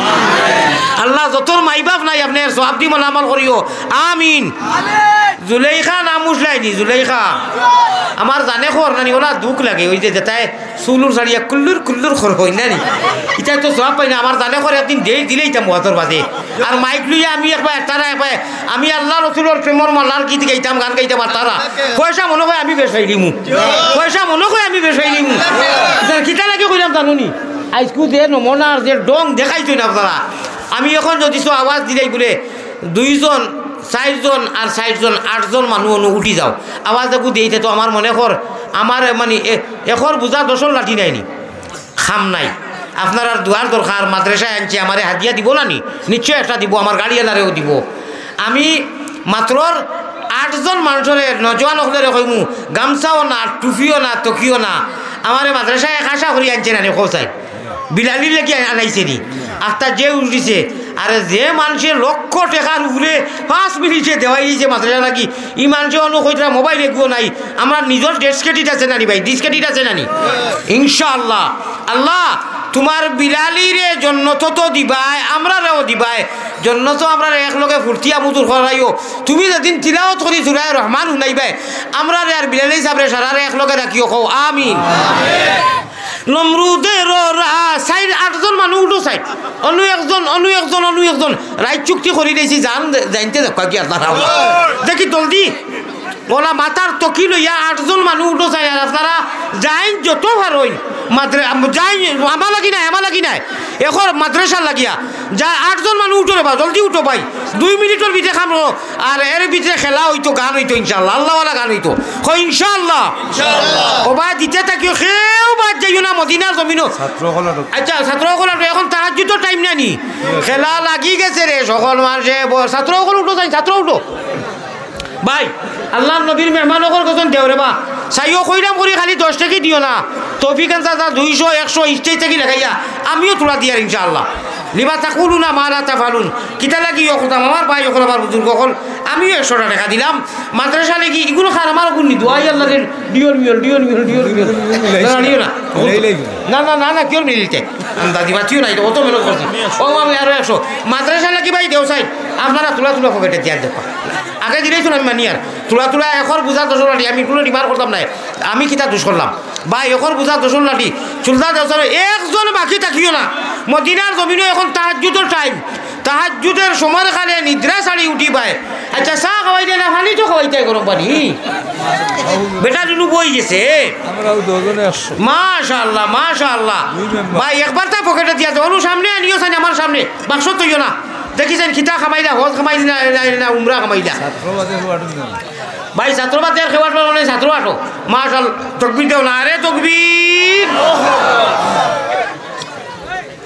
আল্লাহ যতর মাই বাপ নাই, আপনি এর সওয়াব দি মালামাল করিও, আমিন। জুলেখা নাম উঠলাইনি, জুলেখা। আমার জানে খর নানি, ওলা দুখ লাগে, ওই যে যেটায় চুলুর ছাড়িয়া কুল্লুর কুল্লুর খর হই না নি? ইটা তো সওয়াব পাই না, আমার জানে খর একদিন দেই দিলে ইটা মুয়াজর বাদে। আর মাইক লইয়া আমি একবার তারা একবার, আমি আল্লাহ রসুলর প্রেমর মালার গীত গাইতাম, গান গাইতাম, আর তারা পয়সা মনে হয় আমি বেশ হইলিমু, পয়সা মনে হয় আমি বেশ হইলিমু। কিতা লাগে কইলাম জানো নি? আইজকু যে নমুনার যে ডং দেখাইছো না আপনারা, আমি এখন যদি তো আওয়াজ দিলাই বলে দুইজন, চাইরজন আর চাইরজন, আটজন মানুষ অনু উঠি যাও, আওয়াজ দেখু দিয়েছে তো আমার মনে কর, আমার মানে এ-, এখন বুঝা দশর লাঠি নাইনি। খাম নাই। আপনারার দোয়ার দরকার, মাদ্রাসায় আনছি, আমারে হাদিয়া দিব না নি? নিশ্চয় একটা দিব, আমার গাড়ি আলারেও দিব। আমি মাত্রর আটজন মানুষরে, নজওয়ান অকলরে কইমু, গামছাও না, টুপিও না, তকিও না, আমারে মাদ্রাসায় এক আশা করি আনছে না নি, কও চাই। বিলালির লাগি আনাইছে নি? আখতা যে উঠিছে, আরে যে মানুষে লক্ষ টেকার উপরে পাঁচ মিনিটে দেওয়াই দিছে মাদ্রাসা লাগি, ই মানুষে অনু কইতরা মোবাইল এগুও নাই, আমরা নিজর ডেস্কেটিট আছে নানি ভাই, ডিসকেটিট আছে নানি? ইনশাআল্লাহ। আল্লাহ, তোমার বিলালিরে জন্নত তো দিবায়, আমরারেও দিবায়। জন্নত আমরারে একলগে ফুর্তি আমুদুর করাইও। তুমি যেদিন তিলাওয়াত করি সুরায় রহমান হুনাইবায়, আমরারে আর বিলালি সাবরে সারারে একলগে রাখিও, কও আমিন। নমরুদের রা-, সাইড আটজন মানুষ উঠো সাইড। অনু একজন, অনু একজন, অনু একজন। রাইত চুক্তি করি দিয়েছি, জান জানতে দেখো কি আল্লাহ রাম। দেখি জলদি। ওলা মাথার তকি লইয়া আটজন মানুষ উঠো চাই, আর আপনারা যাইন যত পারইন। মাদ্রে-, আম-, যাইন, আমার লাগি নাই, আমার লাগি নাই। এখন মাদ্রাসার লাগিয়া। যা আটজন মানুষ উঠো রে বা, জলদি উঠো ভাই। দুই মিনিটর ভিতরে খামো, আর এর ভিতরে খেলা হইতো, গান হইতো ইনশাআল্লাহ। আল্লাহওয়ালা গান হইতো। কই ইনশাআল্লাহ। ইনশাআল্লাহ। ও ভাই দিতে থাকিও, কেউ আর যাইও না মদিনার জমিনো। ছাত্র অকল আটো। আচ্ছা, ছাত্র অকল আটো, এখন তাহাজ্জুদর টাইম না নি? খেলা লাগি গেছে রে, সকল মানুষে ব-, ছাত্র অকল উঠো, যাই, ছাত্র উঠো। ভাই, আল্লাহর নবীর মেহমান অকল কজন দেও রে বা। চাইও কইরাম করি খালি দশ টেকি দিও না। তৌফিক আনসার যা দুইশো, একশো, stage থাকি লেখাইয়া। আমিও থুড়া দিয়ার ইনশাআল্লাহ। লিমা তাকুলুনা মা লা তাফআলুন। কিতা লাগি ইয়ে করতাম? আমার ভাই অকল, আমার বুজুর্গ অকল, আমিও একশোটা টেকা দিলাম। মাদ্রাসা লাগি ইগুলো খার আমার গুণ নি। দোয়াই আল্লাহ রে, ডিওর মিওর, ডিওর মিওর, ডিওর মিওর। দাঁড়াইও না। না, না, না, না, কেউ মিলিতে। আন্দাজি বাঁচিও নাই, অত মেহনত করছি। ও, আমি আরো একশো। মাদ্রাসা লাগি ভাই দেও চাই। আপনারা তুলা তুলা পকেটে দিয়া দেবা। আগে দিলেই তো আমি মানি আর। তুলা তুলা একর বুঝা দশর লাঠি, আমি কোনো ডিমান্ড করতাম নাই। আমি কিতা দোষ করলাম? ভাই, একর বুঝা দশর লাঠি, চুলদা দশর, একজন বাকি থাকিও না। মদিনার জমিনো এখন তাহাজ্জুদর টাইম। তাহাজ্জুদর সময় খালে নিদ্রা ছাড়ি উঠি ভাই। আচ্ছা, চা খাওয়াইতে না, পানি তো খাওয়াইতে গরম পানি। বেটা নুনু বই গেছে। আমরাও দুজনে একশো। মাশাআল্লাহ, মাশাআল্লাহ। দুই মেম্বার। ভাই, একবার তা পকেটে দিয়া যাও। অনু সামনে আনিও চাইন, আমার সামনে। বাক্স তৈও না। দেখি চাইন, কিতা খামাইলা, হজ খামাইলা না, না, না, উমরা খামাইলা। ছাত্র বাদে হওয়ার জন্য। ভাই, ছাত্র বাদে আর খেওয়ার পারো নাই, ছাত্র আটো। মাশাআল্লাহ, তকবীর দেও না রে, তকবীর।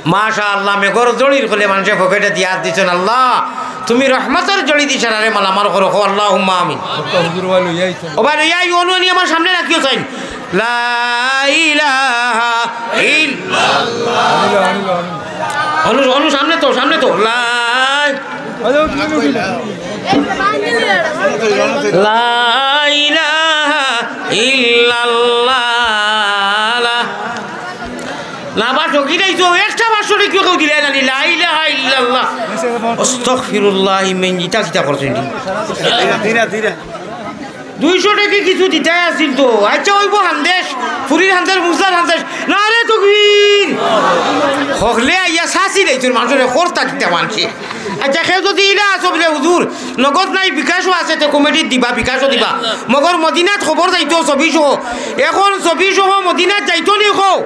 মাশাআল্লাহ, মেঘর জড়ির খলে মানুষে পকেটে দিয়া হাত দিছইন। আল্লাহ, তুমি রহমতর জড়ি দি সারারে মালামাল করো, কও আল্লাহুম্মা আমিন। ও ভাই, লইয়া আইতো। ও ভাই, লইয়া আইও, অনু আনি আমার সামনে রাখিও চাইন। লা ইলাহা ইল্লাল্লাহ। আনিল, আনিল, আনিল। অনু, অনু, সামনে তো, সামনে তো। লা, লা ইলাহা ইল্লাল্লাহ। লা, না বা ঠকি যাইছো, একটা পাঁচশো টেকা কেউ দিলে না নি, লা ইলাহা ইল্লাল্লাহ। আস্তাগফিরুল্লাহ, ইমেন ইটা কিতা করছেন? ধীরে, ধীরে, ধীরে। দুইশো টেকা কিছু দিতাই আছিল তো। আচ্ছা, অইবো হান্দেশ, ফুরির হান্দেশ, মুসলার হান্দেশ। নারে তকবীর। হকলে আইয়া শাসি লাইছইন মানুষরে, খরতা কিতা মানছে। আচ্ছা, কেউ যদি ইলা আছো বুলে, "হুজুর, নগদ নাই, বিকাশও আছে, তে কমিটিত দিবা, বিকাশও দিবা।" মগর মদিনাত খবর যাইতো ছবিসহ। এখন ছবিসহ মদিনাত যাইতো নি কও?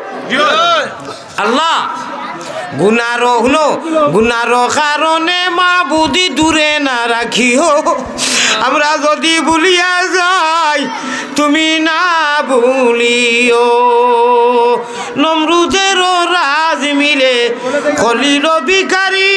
আল্লাহ, গুনার, হুনো, গুনার কারণে মাবুদি দূরে না রাখিও। আমরা যদি ভুলিয়া যাই, তুমি না ভুলিও। নমরুদেরও রাজ মিলে খলিল ভিখারি।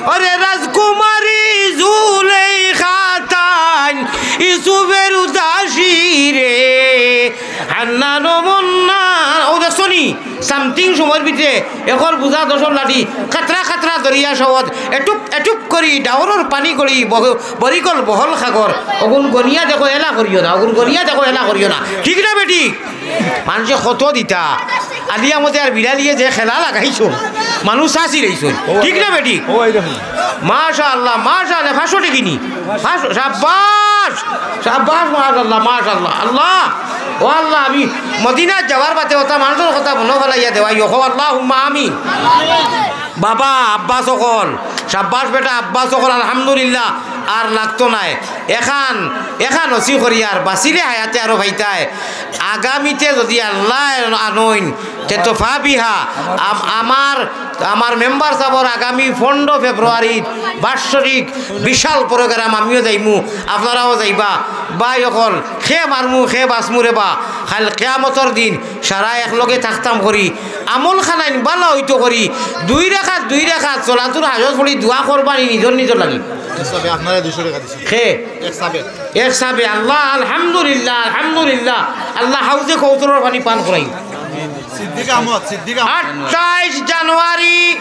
ওরে রাজকুমারী জুলেখা তাইন ইউসুফের উদাসী রে। হান্নান ও মন্নান, ও দেখছো নি? Something সময়র ভিতরে একর বুঝা দশর লাঠি, কাতরা কাতরা দরিয়া সওয়াত, এটুপ এটুপ করি ডাওরর পানি করি, বহ-, বরিকল বহল সাগর। অগুন গনিয়া দেখো এলা করিও না, অগুন গনিয়া দেখো এলা করিও না। ঠিক না বেটি? মানষে কত দিতা, আলিয়া মতে আর বিড়ালিয়ে যে খেলা লাগাইছো, মানুষ শাসি লাইছো। ঠিক না বেটি? ও, এই দেখুন। মাশাআল্লাহ, মাশাআল্লাহ, পাঁচশো টেকা নি? পাঁচশো, সাব্বাস, সাব্বাস, মাশাআল্লাহ, মাশাআল্লাহ। আল্লাহ, ও আল্লাহ, আমি মদিনাত যাওয়ার বাদে ওটা মানুষর কথা মনো ফালাইয়া দেওয়াই, কও আল্লাহুম্মা আমিন। বাবা, আব্বাস অকল, সাব্বাস বেটা, আব্বাস অকল, আলহামদুলিল্লাহ, আর লাগতো নায়। এখান, এখান ওসি করিয়ার, বাসিলে হায়াতে আরো পাইতায়। আগামীতে যদি আল্লাহ আনইন, তে তো ফাবিহা। আম-, আমার, আমার মেম্বার সাবর আগামী পনেরো ফেব্রুয়ারির বাৎসরিক বিশাল program, আমিও যাইমু, আপনারাও যাইবা। ভাই অকল, খে মারমু, খে বাঁচমু রে বা, কাইল কিয়ামতর দিন সারা একলগে থাকতাম করি, আমল খানাইন বালা অইতো করি, দুই রাকাত, দুই রাকাত সলাতুল হাজত পড়ি দোয়া করবানি নিজর নিজর লাগি। এক সাবে আপনারা দুইশো টেকা দিছি। খে? এক সাবে। এক সাবে, আল্লাহ, আলহামদুলিল্লাহ, আলহামদুলিল্লাহ। আল্লাহ হাউজে কৌসরর পানি পান করাই। সিদ্দিক আহমদ, সিদ্দিক আহমদ। আঠাইশ জানুয়ারি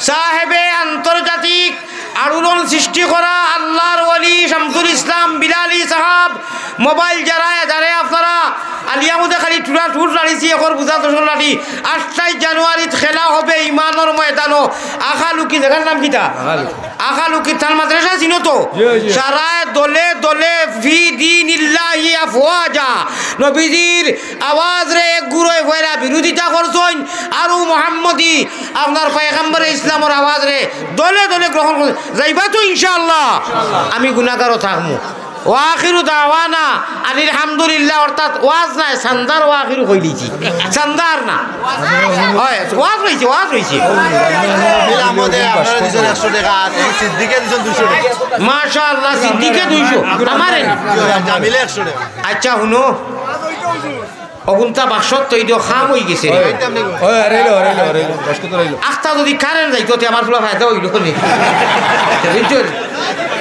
সাহেবে আন্তর্জাতিক আলোড়ন সৃষ্টি করা আল্লাহর ওলি শামসুল ইসলাম বিলালি সাহাব, মোবাইল যারা, যারা আপনারা আলিয়ামুদে খালি টুরা টুর লাড়িছি, একর বুঝা দশর লাঠি। আঠাইশ জানুয়ারিত খেলা হবে ইমানর ময়দানো। আখালুকি, জাগার নাম কিতা? আখালুকি। আখালুকি তান মাদ্রাসা চিনো তো? জি, জি। সারায় দলে দলে ফি দীনিল্লাহি আফওয়াজা। নবীজির আওয়াজরে এক গুরুয়ে ফয়রা বিরোধিতা করছইন, আর ও মোহাম্মদী আপনার পয়গম্বরে ইসলামর আওয়াজরে দলে দলে গ্রহণ করছইন। যাইবা তো ইনশাআল্লাহ? আমি গুনাহগারও থাকমু। ওয়া আখিরু দাওয়ানা আনিল হামদুলিল্লাহ, অর্থাৎ ওয়াজ নায়, চান্দার ওয়া আখিরু কইলিছি। চান্দার না। হয়, ওয়াজ রইছে, ওয়াজ রইছে। জামিল আহমদে আপনারা দিছেন একশো টেকা, আর এই সিদ্দিকে দিছেন দুইশো টেকা। মাশাআল্লাহ, সিদ্দিকে দুইশো। আমারে? জামিলে একশো টেকা। আচ্ছা, হুনো। অগুন্তা বাক্সত তৈ দিও, খাম অই গেছে। ওই, ওই, আরে এলো, আরে এলো, আরে এলো, বাক্স তো রইলো। আখতা যদি কারেন্ট যাইতো, তে আমার পুরা ফায়দা অইলো নি। বুঝছো?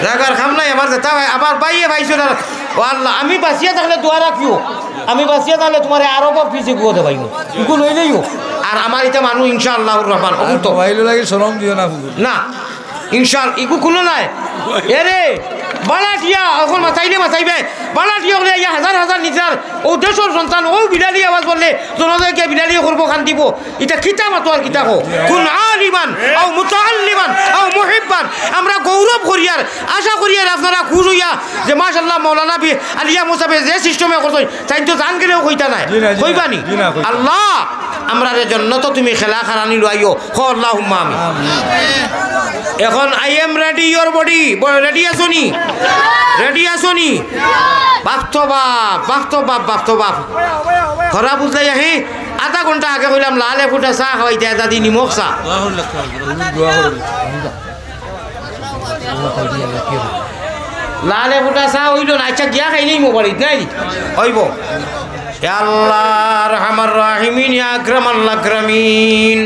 রাগার খাম নাই, আমার যেটা ভাই, আমার ভাইয়ে ভাইছো না। ও আল্লাহ, আমি বাঁচিয়া থাকলে দোয়া রাখিও। আমি বাঁচিয়া থাকলে তুমারে আরো বাপ পিছে গুয়া দেবাইমু। ইগু লইলেইও। আর আমার ইটা মানু ইনশাআল্লাহুর রহমান। আর অগুন্তা মোবাইলও লাগে, শরম দিও না, হুজুর। না। ইনশাল, ইগু কুনু নাই। এরে, বালাটিয়া, অখন মাতাইলে মাতাইবে। বালাটিয়া অকলে ইয়া হাজার হাজার নিতার। অউ দেশর সন্তান, অউ বিলালি আওয়াজ করলে, জনতাকে বিলালি করবো, কান্দিবো। ইটা কিতা মাতো আর কিতা কও? কুন আলিমান, আও মুতাআল্লিমান, আও মুহিব্বান। আমরা গৌরব করিয়ার, আশা করিয়ার আপনারা খুশ অইয়া যে মাশাআল্লাহ মাওলানা বি-, আলিয়া মুসাফে যে সিস্টেমে করছইন, তাইন তো জান গেলেও কইতা নায়। জি না, জি না, কইবা নি? জি না, কইতা। আল্লাহ, আমরারে জন্নতো তুমি খেলা খারানি লুয়াইও। কও আল্লাহুম্মা আমিন। এখন I am ready, your body। ব-, ready আছো নি? Ready আছো নি? বাপ তো বাপ, বাপ তো বাপ, বাপ তো বাপ। খরা বুঝলাই আহি, আধা ঘন্টা আগে কইলাম, লালে ফুটা চা খাওয়াইতে, দাদি নিমখ চা। লালে ফুটা চা অইলো না, আচ্ছা, গিয়া খাইলেই মোবাইল নাই অইবো। ইয়া আল্লাহ, আরহামার রাহিমিন, ইয়া আকরামাল আকরামিন।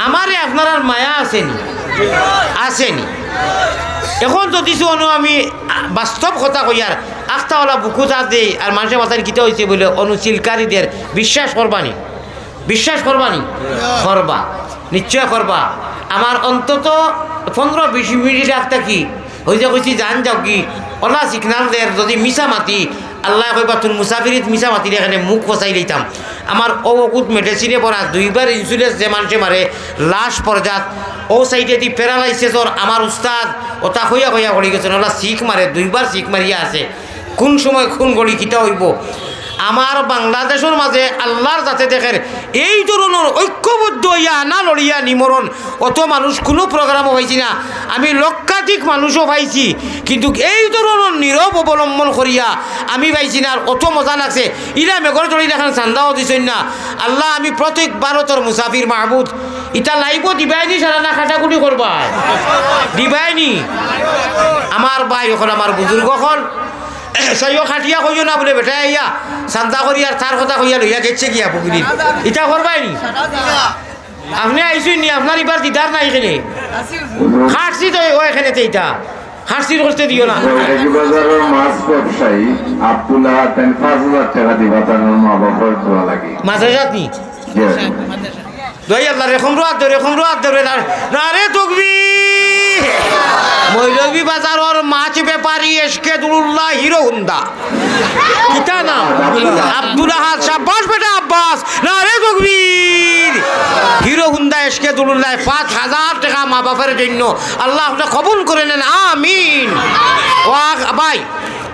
আমারে আপনারার মায়া আছে নি? আছে নি? এখন যদি শুনো আমি বাস্তব কথা কইয়ার, আখতাওয়ালা বুকু যা দেই, আর মানষে মাতাইন কিতা অইছে বলে অনুশীলকারীদের বিশ্বাস করবা নি? বিশ্বাস করবা নি? করবা, নিশ্চয় করবা। আমার অন্তত পনেরো বিশ মিনিট রাখতা কি? অউ যে কইছি জান যাও কি? অলা সিগনাল দের যদি মিছা মাতি, আল্লায় কইবা তুই মুসাফিরিত মিছা মাতির এখানে মুখ ফসাই লইতাম। আমার অউ অগুত মেডিসিনে পড়া দুইবার ইন্স্যুরেন্স যে মানষে মারে লাশ পর্যাত, অউ সাইডেদি প্যারালাইসিসর আমার উস্তাদ, অতা কইয়া কইয়া পড়ি গেছইন, অলা সিক মারে, দুইবার সিক মারিয়া আছে। কুন সময় কুন ঘড়ি কিতা অইবো? আমার বাংলাদেশর মাঝে আল্লার জাতে দেখের এই ধরনর ঐক্যবদ্ধ অইয়া না লড়িয়া নিমরণ অত মানুষ কুনু প্রোগ্রামো পাইছি না। আমি লক্ষাধিক মানুষও পাইছি, কিন্তু এই ধরনর নীরব অবলম্বন করিয়া আমি পাইছি না। আর অত মজা লাগছে, ইলা মেঘর জড়ি দেখান চান্দাও দিছইন না। আল্লাহ, আমি প্রত্যেক ভারতর মুসাফির মাহবুদ, ইটা লাইভও দিবায়নি সারা না কাটাকুটি করবায়? দিবায়নি? আমার ভাই অকল, আমার বুজুর্গ অকল, সাইও খাটিয়া কইও না বলে বেটা আইয়া চান্দা করি আর তার কথা কইয়া লইয়া গেছে গিয়া বুগিরিন। ইটা করবায়নি? আপনে আইছইন নি, আপনার ইবার দিদার নাই এখানে। খাটছি তো ও এখানে তে ইটা। খাটছির করতে দিও না। বৈরাগী বাজারর মাছ ব্যবসায়ী আব্দুল আহাদ তাইন পাঁচ হাজার টেকা দিবা তান মা বাপর দোয়া লাগি। মাদ্রাসাত নি? জি। দোয়াই আল্লাহ রে, কমরো আত ধরে, কমরো আত ধরে, না, নারে তকবীর। মৌলভী বাজারর মাছ ব্যাপারী এসকে দুরুল্লাহ হিরো হুন্দা। কিতা নাম? আব্দুল আহাদ। সাব্বাস বেটা আব্বাস। নারে তকবীর। হিরো হুন্দা এসকে দুরুল্লাহ পাঁচ হাজার টেকা মা বাপর জন্য। আল্লাহ আপনে কবুল করে নেন, আমিন। ওয়া ভাই,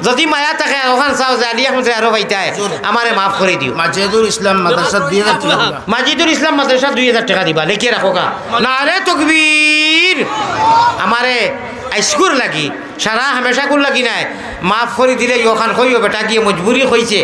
যদি মায়া থাকে, অখান চাও যে আলী আহমদ আরো পাইতায়, আমারে মাফ করি দিও। মাজিদুল ইসলাম মাদ্রাসা দুই হাজার টেকা দিবা। মাজিদুল ইসলাম মাদ্রাসা দুই হাজার টেকা দিবা, লেখিয়া রাখো কা। নারে তকবীর। আমারে আইজকুর লাগি, সারা হামেশাকুর লাগি নায়, মাফ করি দিলে অখান কইও বেটা গিয়ে মজবুরি কইছে।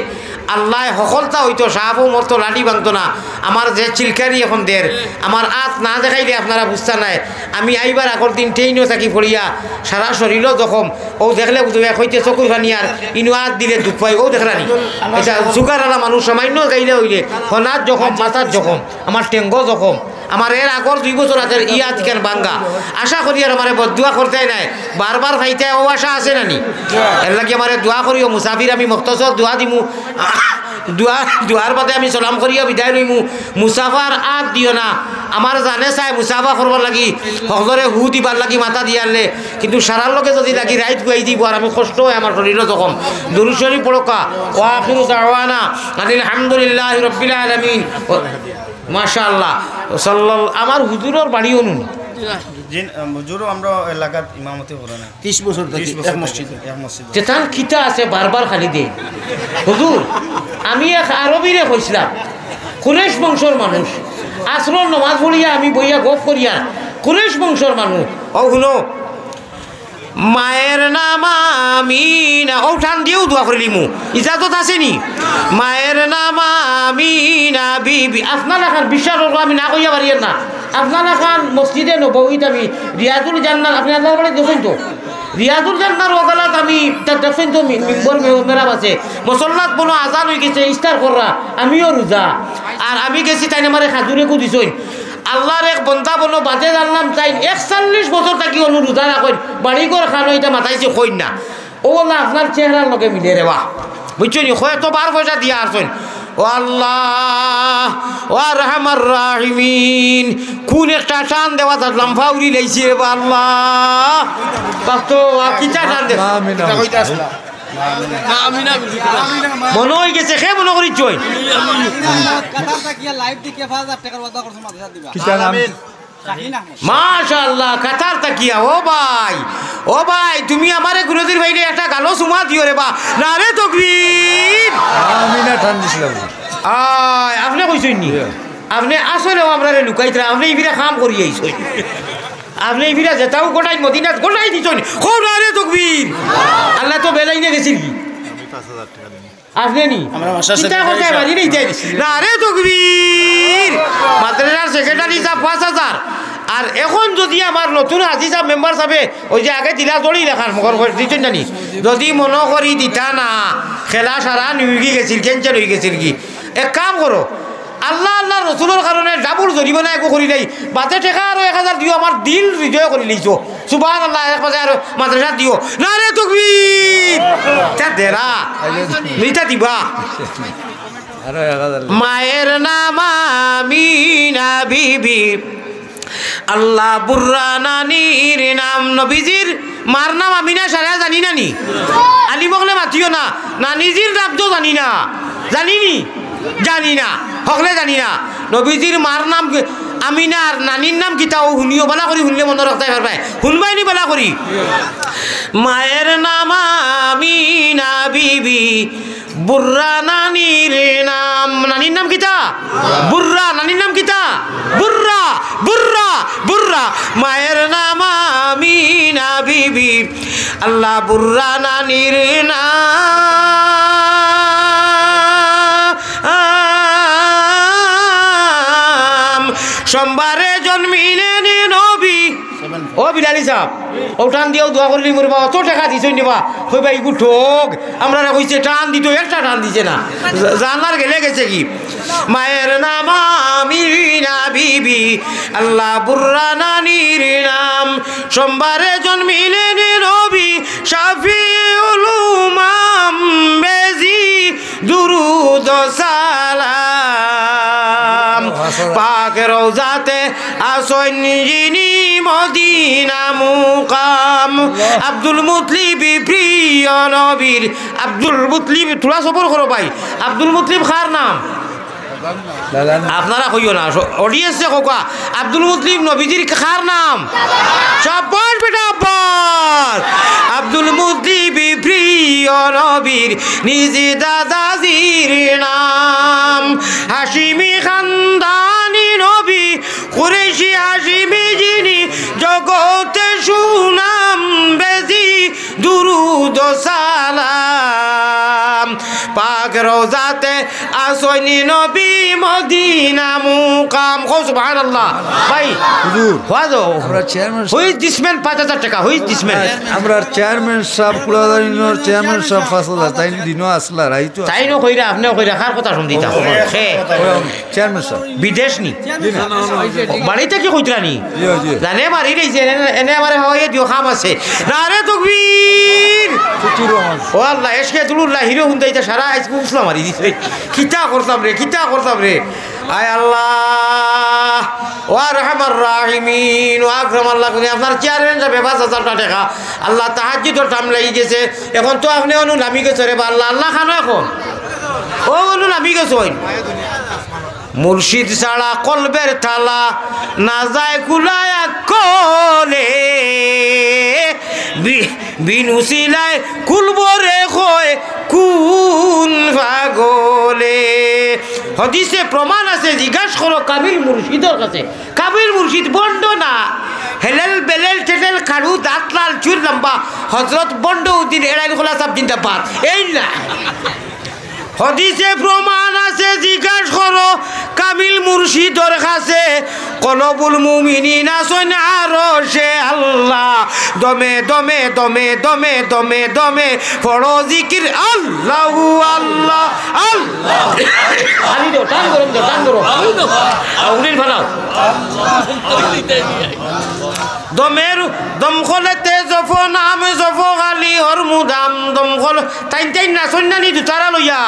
আল্লায় হকলতা অইতো, সাপও মরতো, লাঠি ভাঙতো না। আমার যে চিলকারি এখন দের, আমার আত না দেখাইলে আপনারা বুঝতা নায়। আমি আইবার আগর দিন ট্রেইনো থাকি পড়িয়া সারা শরীরও জখম। অউ দেখলে বুঝবে, কইতে চকুর পানি আর ইনো আত দিলে দুখ পাই। অউ দেখরানি, ইটা সুগার আলা মানুষ সামান্য গাইলে অইলে হনাত জখম, মাথাত জখম, আমার টেঙ্গো জখম। আমার এর আগর দুই বছর আগের ই আত ইখান ভাঙ্গা। আশা করি আর আমারে বদদোয়া করতায় নায়, বারবার পাইতায়, অউ আশা আছে না নি? এর লাগি আমারে দোয়া করিও, মুসাফির আমি মখতসর দোয়া দিমু। দোয়া, দোয়ার বাদে আমি সালাম করিয়া বিদায় লইমু। মুসাফার আত দিও না। আমার জানে চায় মুসাফা করবার লাগি, হকলরে হু দিবার লাগি মাথা দিয়ারলে, কিন্তু সারার লগে যদি লাগি রাইত গুয়াই দিব আর আমি কষ্ট অয় আমার শরীরও জখম। দুরুদ শরীফ পড়ো কা। ওয়া আখিরু দাওয়ানা আনিল হামদুলিল্লাহি রাব্বিল আলামিন। ও, মাশাআল্লাহ। সাল্লাল-, আমার হুজুরর বাড়ি অনুন। জি, হুজুরও আমরা এলাকাত ইমামতি করে না। ত্রিশ বছর থাকি ত্রিশ বছর এক থাকি মসজিদে। এক মসজিদে। তে তান কিতা আছে বারবার খালি দে? হুজুর, আমি এক আরবিরে কইছিলাম, কুরেশ বংশর মানুষ, আসরর নমাজ পড়িয়া আমি বইয়া গফ করিয়া, কুরেশ বংশর মানুষ, অউ হুনো, মায়ের নাম আমিনা, অউ টান দিয়াউ দোয়া করিলিমু, ইজাজত আছে নি? মায়ের নাম আমিনা বিবি, আপনার লাখান বিশ্বাস করবো আমি না কইয়া পারিয়ার না, আপনার লাখান মসজিদে নববীত আমি রিয়াজুল জান্নাত, আপনে আল্লাহর বাড়িত গেছইন তো? রিয়াজুল জান্নার ওগালাত আমি তার দেখছইন তো মি-, মিম্বর মে-, মেরাব আছে। মুসল্লাত বনো আজান অই গেছে, ইফতার কররা, আমিও রোজা। আর আমি গেছি, তাইন আমারে খাজুর একু দিছইন। আল্লার এক বন্দা বনো বাদে জানলাম, তাইন একচল্লিশ বছর থাকি অনো রোজা রাখইন, বাড়ি ঘর খানো ইটা মাতাইছে কইন না। ও আল্লাহ, আপনার চেহারার লগে মিলে রে বা। বুঝছো নি? কয় তো বার পয়সা দিয়া আরছইন। ও আল্লাহ, ও আরহামার রাহিমিন, কোন একটা টান দেওয়া থাকলাম, ফাউরি লাইছি রে বা আল্লাহ। বাস্তব, আর কিতা টান দে-, মা আমিনা। মনো অই গেছে, কে মনো করিছইন? কাতার থাকিয়া লাইভ দেখিয়া পাঁচ হাজার টাকার ওয়াদা করছে মাদ্রাসা দিবা। কিতা নাম? মাশাআল্লাহ, কাতার থাকিয়া। ও ভাই, ও ভাই, তুমি আমারে কুনুদিন পাইলে একটা গালো চুমা দিও রে বা। নারে তকবীর। আমি না টান দিছিলাম। আয়, আপনে কইছইন নি? ইয়া। আপনে আসলেও আমরারে লুকাইতরা, আপনে ইবিরা কাম করি আইছইন। আপনে ইবিরা যেতাও গোটাই মদিনাত গোটাই দিছইন। কও নারে তকবীর। আল্লাহ তো বেলাইনে গেছিল কি? আপনে নি? আমরা মাস্টার চিন্তা করতে সেক্রেটারি পারি নি, যাই। নারে তকবীর! মাদ্রাসার সেক্রেটারি সাব পাঁচ হাজার। আর এখন যদি আমার নতুন হাজি সাব মেম্বার সাবে ওই যে আগে দিলা দড়ি দেখান, মগর করে দিছইন জানি। যদি মনো করি দিতা না, খেলা সারা নিউগি গেছিল, ক্যান্সেল অই গেছিল কি? এক কাম করো, আল্লাহ, আল্লাহর রসুলর কারণে ডাবল জরিমানা একু করি নাই। বাদে টেকা আরো এক হাজার দিও, আমার দিল হৃদয় করি লইছো। সুবহানাল্লাহ, এক বাজে আরো মাদ্রাসা দিও। নারে তকবীর! তা দেরা। মিটা দিবা। আরো এক হাজার। মায়ের নাম আমিনা বিবি। আল্লাহ বুর্রা নানির নাম। নবীজির মার নাম আমিনা সারা জানি না নি? আলিম অকলে মাতিও না। নানিজির নাম তো জানি না। জানি নি? জানি না, হকলে জানি না। নবীজির মার নাম কি? আমিনা। আর নানির নাম কিতা? ও হুনিও, বালা করি হুনলে মনো রাখতায় পারবায়। হুনবায় নি বালা করি? মায়ের নাম আমিনা বিবি, বুর্রা নানির নাম। নানির নাম কিতা? বুর্রা। নানির নাম কিতা? বুর্রা, বুর্রা, বুর্রা। মায়ের নাম আমিনা বিবি, আল্লাহ বুর্রা নানির নাম। সোমবারে জন্মিলেন নবী। ও বিলালি সাব, ও টান দিয়াও দোয়া করিলি মোর বা, অত টেকা দিছইন নি বা। কইবা ইগু ঠগ, আমরারে কইছে টান দিতো, একটা টান দিছে না। জা-, জানার গেলে গেছে কি? মায়ের নাম আমিনা বিবি, আল্লাহ বুর্রা নানির নাম। সোমবারে জন্মিলেন নবী, শাফিউল উমাম বেজি দুরুদ সালাম। পাক রওজাতে আছইন যিনি মদিনা মুকাম। আব্দুল মুতলিব প্রিয় নবীর। আব্দুল মুতলিব, থুড়া সবর করো ভাই। আব্দুল মুতলিব কার নাম? আপনারা কইও না, অডিয়েন্সে কউক্কা। আব্দুল মুতলিব নবীজির কার নাম? সাব্বাস বেটা, আব্বাস। আব্দুল মুতলিব প্রিয় নবীর নিজ দাদাজির নাম। হাশিমি খানদানি নবী, কুরেশি হাশিমি যিনি, জগতে সুনাম বেজি দুরুদ সালাম। পাক রওজাতে আছইন নবী মদিনা মুকাম। কও সুবহানাল্লাহ। ভাই, হুজুর, হওয়া যাও। আমরা chairman sub. Who is this man? পাঁচ হাজার টেকা। Who is this man? আমরা চেয়ারম্যান সাব, কুলাদারিনর চেয়ারম্যান সাব পাঁচ হাজার, তাইন দিনও আসলা, রাইতো আসলা। তাইনও কইরা, আপনেও কইরা, কার কথা শুনদিতা? হে। Chairman sub. বিদেশ নি? জি না। বাড়িত থাকি কইতরা নি? জি, জি। জানে মারি রইছে, এনে, এনে আমারে হাওয়াইয়া দিও, কাম আছে। নারে তকবীর! ফকির রহমান। ও আল্লাহ, এশকে দুলুল্লাহ, হিরো হুন্দাইতা সারা আইজকু উসলা মারি দিছে। কিতা করতাম রে, কিতা করতাম রে? আয় আল্লাহ, ও আরহামার রাহিমিন, ও আকরাম আল্লাহ, কোনে আপনার চেয়ারম্যান সাবে পাঁচ হাজার টেকা। আল্লাহ, তাহাজ্জুদর টাইম লাগি গেছে। এখন তো আপনে অনো লামি গেছো রে বা আল্লাহ, আল্লাহ খানো এখন। ও অনো লামি গেছো। মুর্শিদ ছাড়া কলবের তালা না যায় খুলা আকলে, বি-, বিন উসিলায় খুলবো রে কয় কুন পাগলে। হাদিসে প্রমাণ আছে, জিজ্ঞাস করো কামিল মুর্শিদর কাছে। কামিল মুর্শিদ ভন্ড না, হেলেল বেলেল টেটেল কারু দাঁত লাল চুল লম্বা হজরত ভন্ড উদ্দিন এড়াইল খোলা সাব জিন্দাবাদ। এই না। হাদিসে প্রমাণ কাছে জিজ্ঞাস করো কামিল মুর্শিদর কাছে, কলবুল মুমিনিন আছইন আরশে আল্লাহ। দমে দমে দমে দমে দমে দমে পড়ো জিকির আল্লাহু আল্লাহ আল্লাহ। খালি দেও, টান ধরো, টান ধরো। আউলিন ফালাও। দমের দমখলেতে জফো নাম জফো খালি হরমুদাম দমখল তাইন তাইন নাচইন নানি দুতারা লইয়া।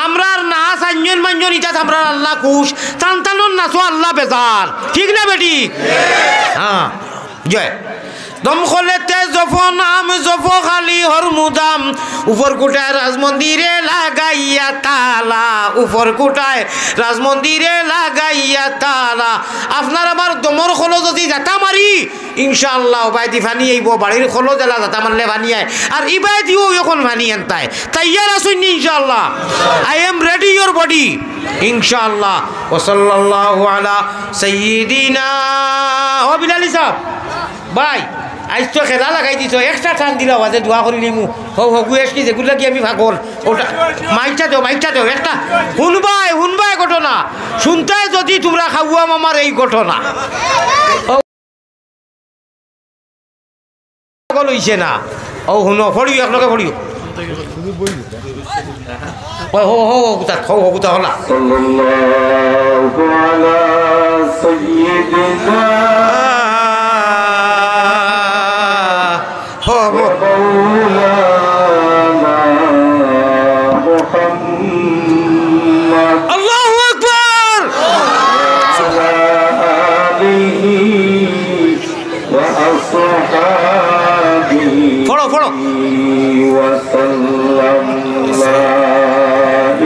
আমরার নাচ আঞ্জন মাঞ্জন ইতাত আমরার আল্লাহ খুশ। তান তানর নাচো আল্লাহ বেজার। ঠিক না বেটি? হ্যাঁ। জয়। দমখলেতে জফো নাম জফো খালি হরমুদাম। উপর কোঠায় রাজমন্দিরে লাগাইয়া তালা। উপর কোঠায় রাজমন্দিরে লাগাইয়া তালা। আপনার আমার দমর খলো যদি জাতা মারি, ইনশাআল্লাহ, ওবায়দি ফানি আইবো, বাড়ির খলো জেলা জাতা মারলে ফানি আয়। আর ইবায়দিও অখন ফানি আনতায়। তাইয়ার আছইন নি ইনশাআল্লাহ? I am ready your body। ইনশাআল্লাহ। ওয়া সাল্লাল্লাহু আলা সাইয়্যিদিনা। ও বিলালি সাব, ভাই, আইজ তো খেলা লাগাই দিছো, একটা টান দিলাও, বাদে দোয়া করি নিমু। হউ, হউ, গুয়েশ কি যেগুলা কি আমি পাগল? ওটা মাইকটা দেও, মাইকটা দেও, একটা হুনবায়, হুনবায় ঘটনা। হুনতায় যদি তুমরা খাওয়া মামার এই ঘটনা। পাগল অইছে না। ও হুনো, পড়িও, এক লগে পড়িও। ওই হো, হো, হো, গুতা, হো, হো, গুতা হলা। صلى الله على سيدنا হো, হো। ومولانا محمد আল্লাহু আকবার। وعلى آله وأصحابه পড়ো, পড়ো। وسلم। لا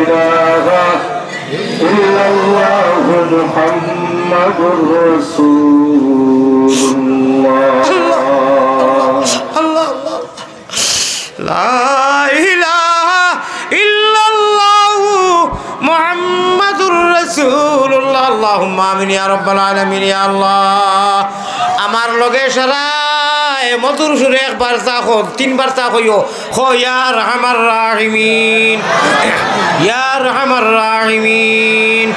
إله إلا الله محمد رسول الله। আল্লাহ, আল্লাহ। لا إله إلا الله محمد رسول الله। اللهم آمين يا رب العالمين يا الله। আমার লগে সারায় মধুর সুরে একবার তা কও, তিনবার তা কইও। কও, ইয়া আরহামার রাহিমিন, ইয়া আরহামার রাহিমিন,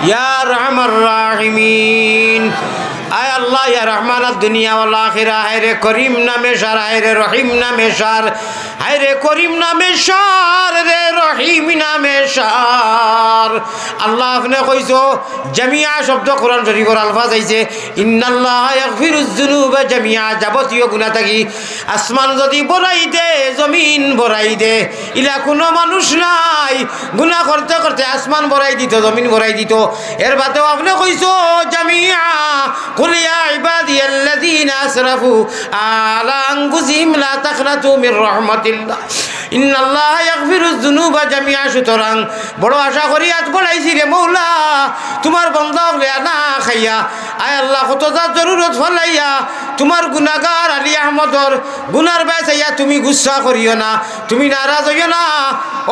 ইয়া আরহামার রাহিমিন। আয় আল্লাহ, ইয়া রহমান আদ দুনিয়া ওয়াল আখিরা, হায় রে করিম নামে সার, হায় রে রহিম নামে সার, হায় রে করিম নামে সার, রে রহিম নামে সার। আল্লাহ, আপনে কইছো, জামিয়া শব্দ কোরআন শরীফর আলফাজ আইছে, ইন্নাল্লাহা ইয়াগফিরুজ যুনুবা জামিয়া, যাবতীয় গুনাহ থাকি আসমান যদি ভরাই দে, জমিন ভরাই দে, ইলা কুনু মানুষ নাই। গুনাহ করতে করতে আসমান ভরাই দিত, জমিন ভরাই দিত। এর বাদেও আপনে কইছো জামিয়া, কুল ইয়া ইবাদিয়াল্লাযীনা আসরাফু আলা আনফুসিহিম লা তাকনাতু মির রাহমাতিল্লাহ, ইন্নাল্লাহা ইয়াগফিরুয যুনুবা জামিয়া। সুতরাং বড় আশা করি আত বাড়াইছি রে মৌলা, তুমার বন্দা অকলে না খাইয়া, আয় আল্লাহ, কত যা জরুরত ফালাইয়া, তুমার গুনাগার আলী আহমদর গুনার বায় চাইয়া তুমি গুসা করিও না, তুমি নারাজ অইও না।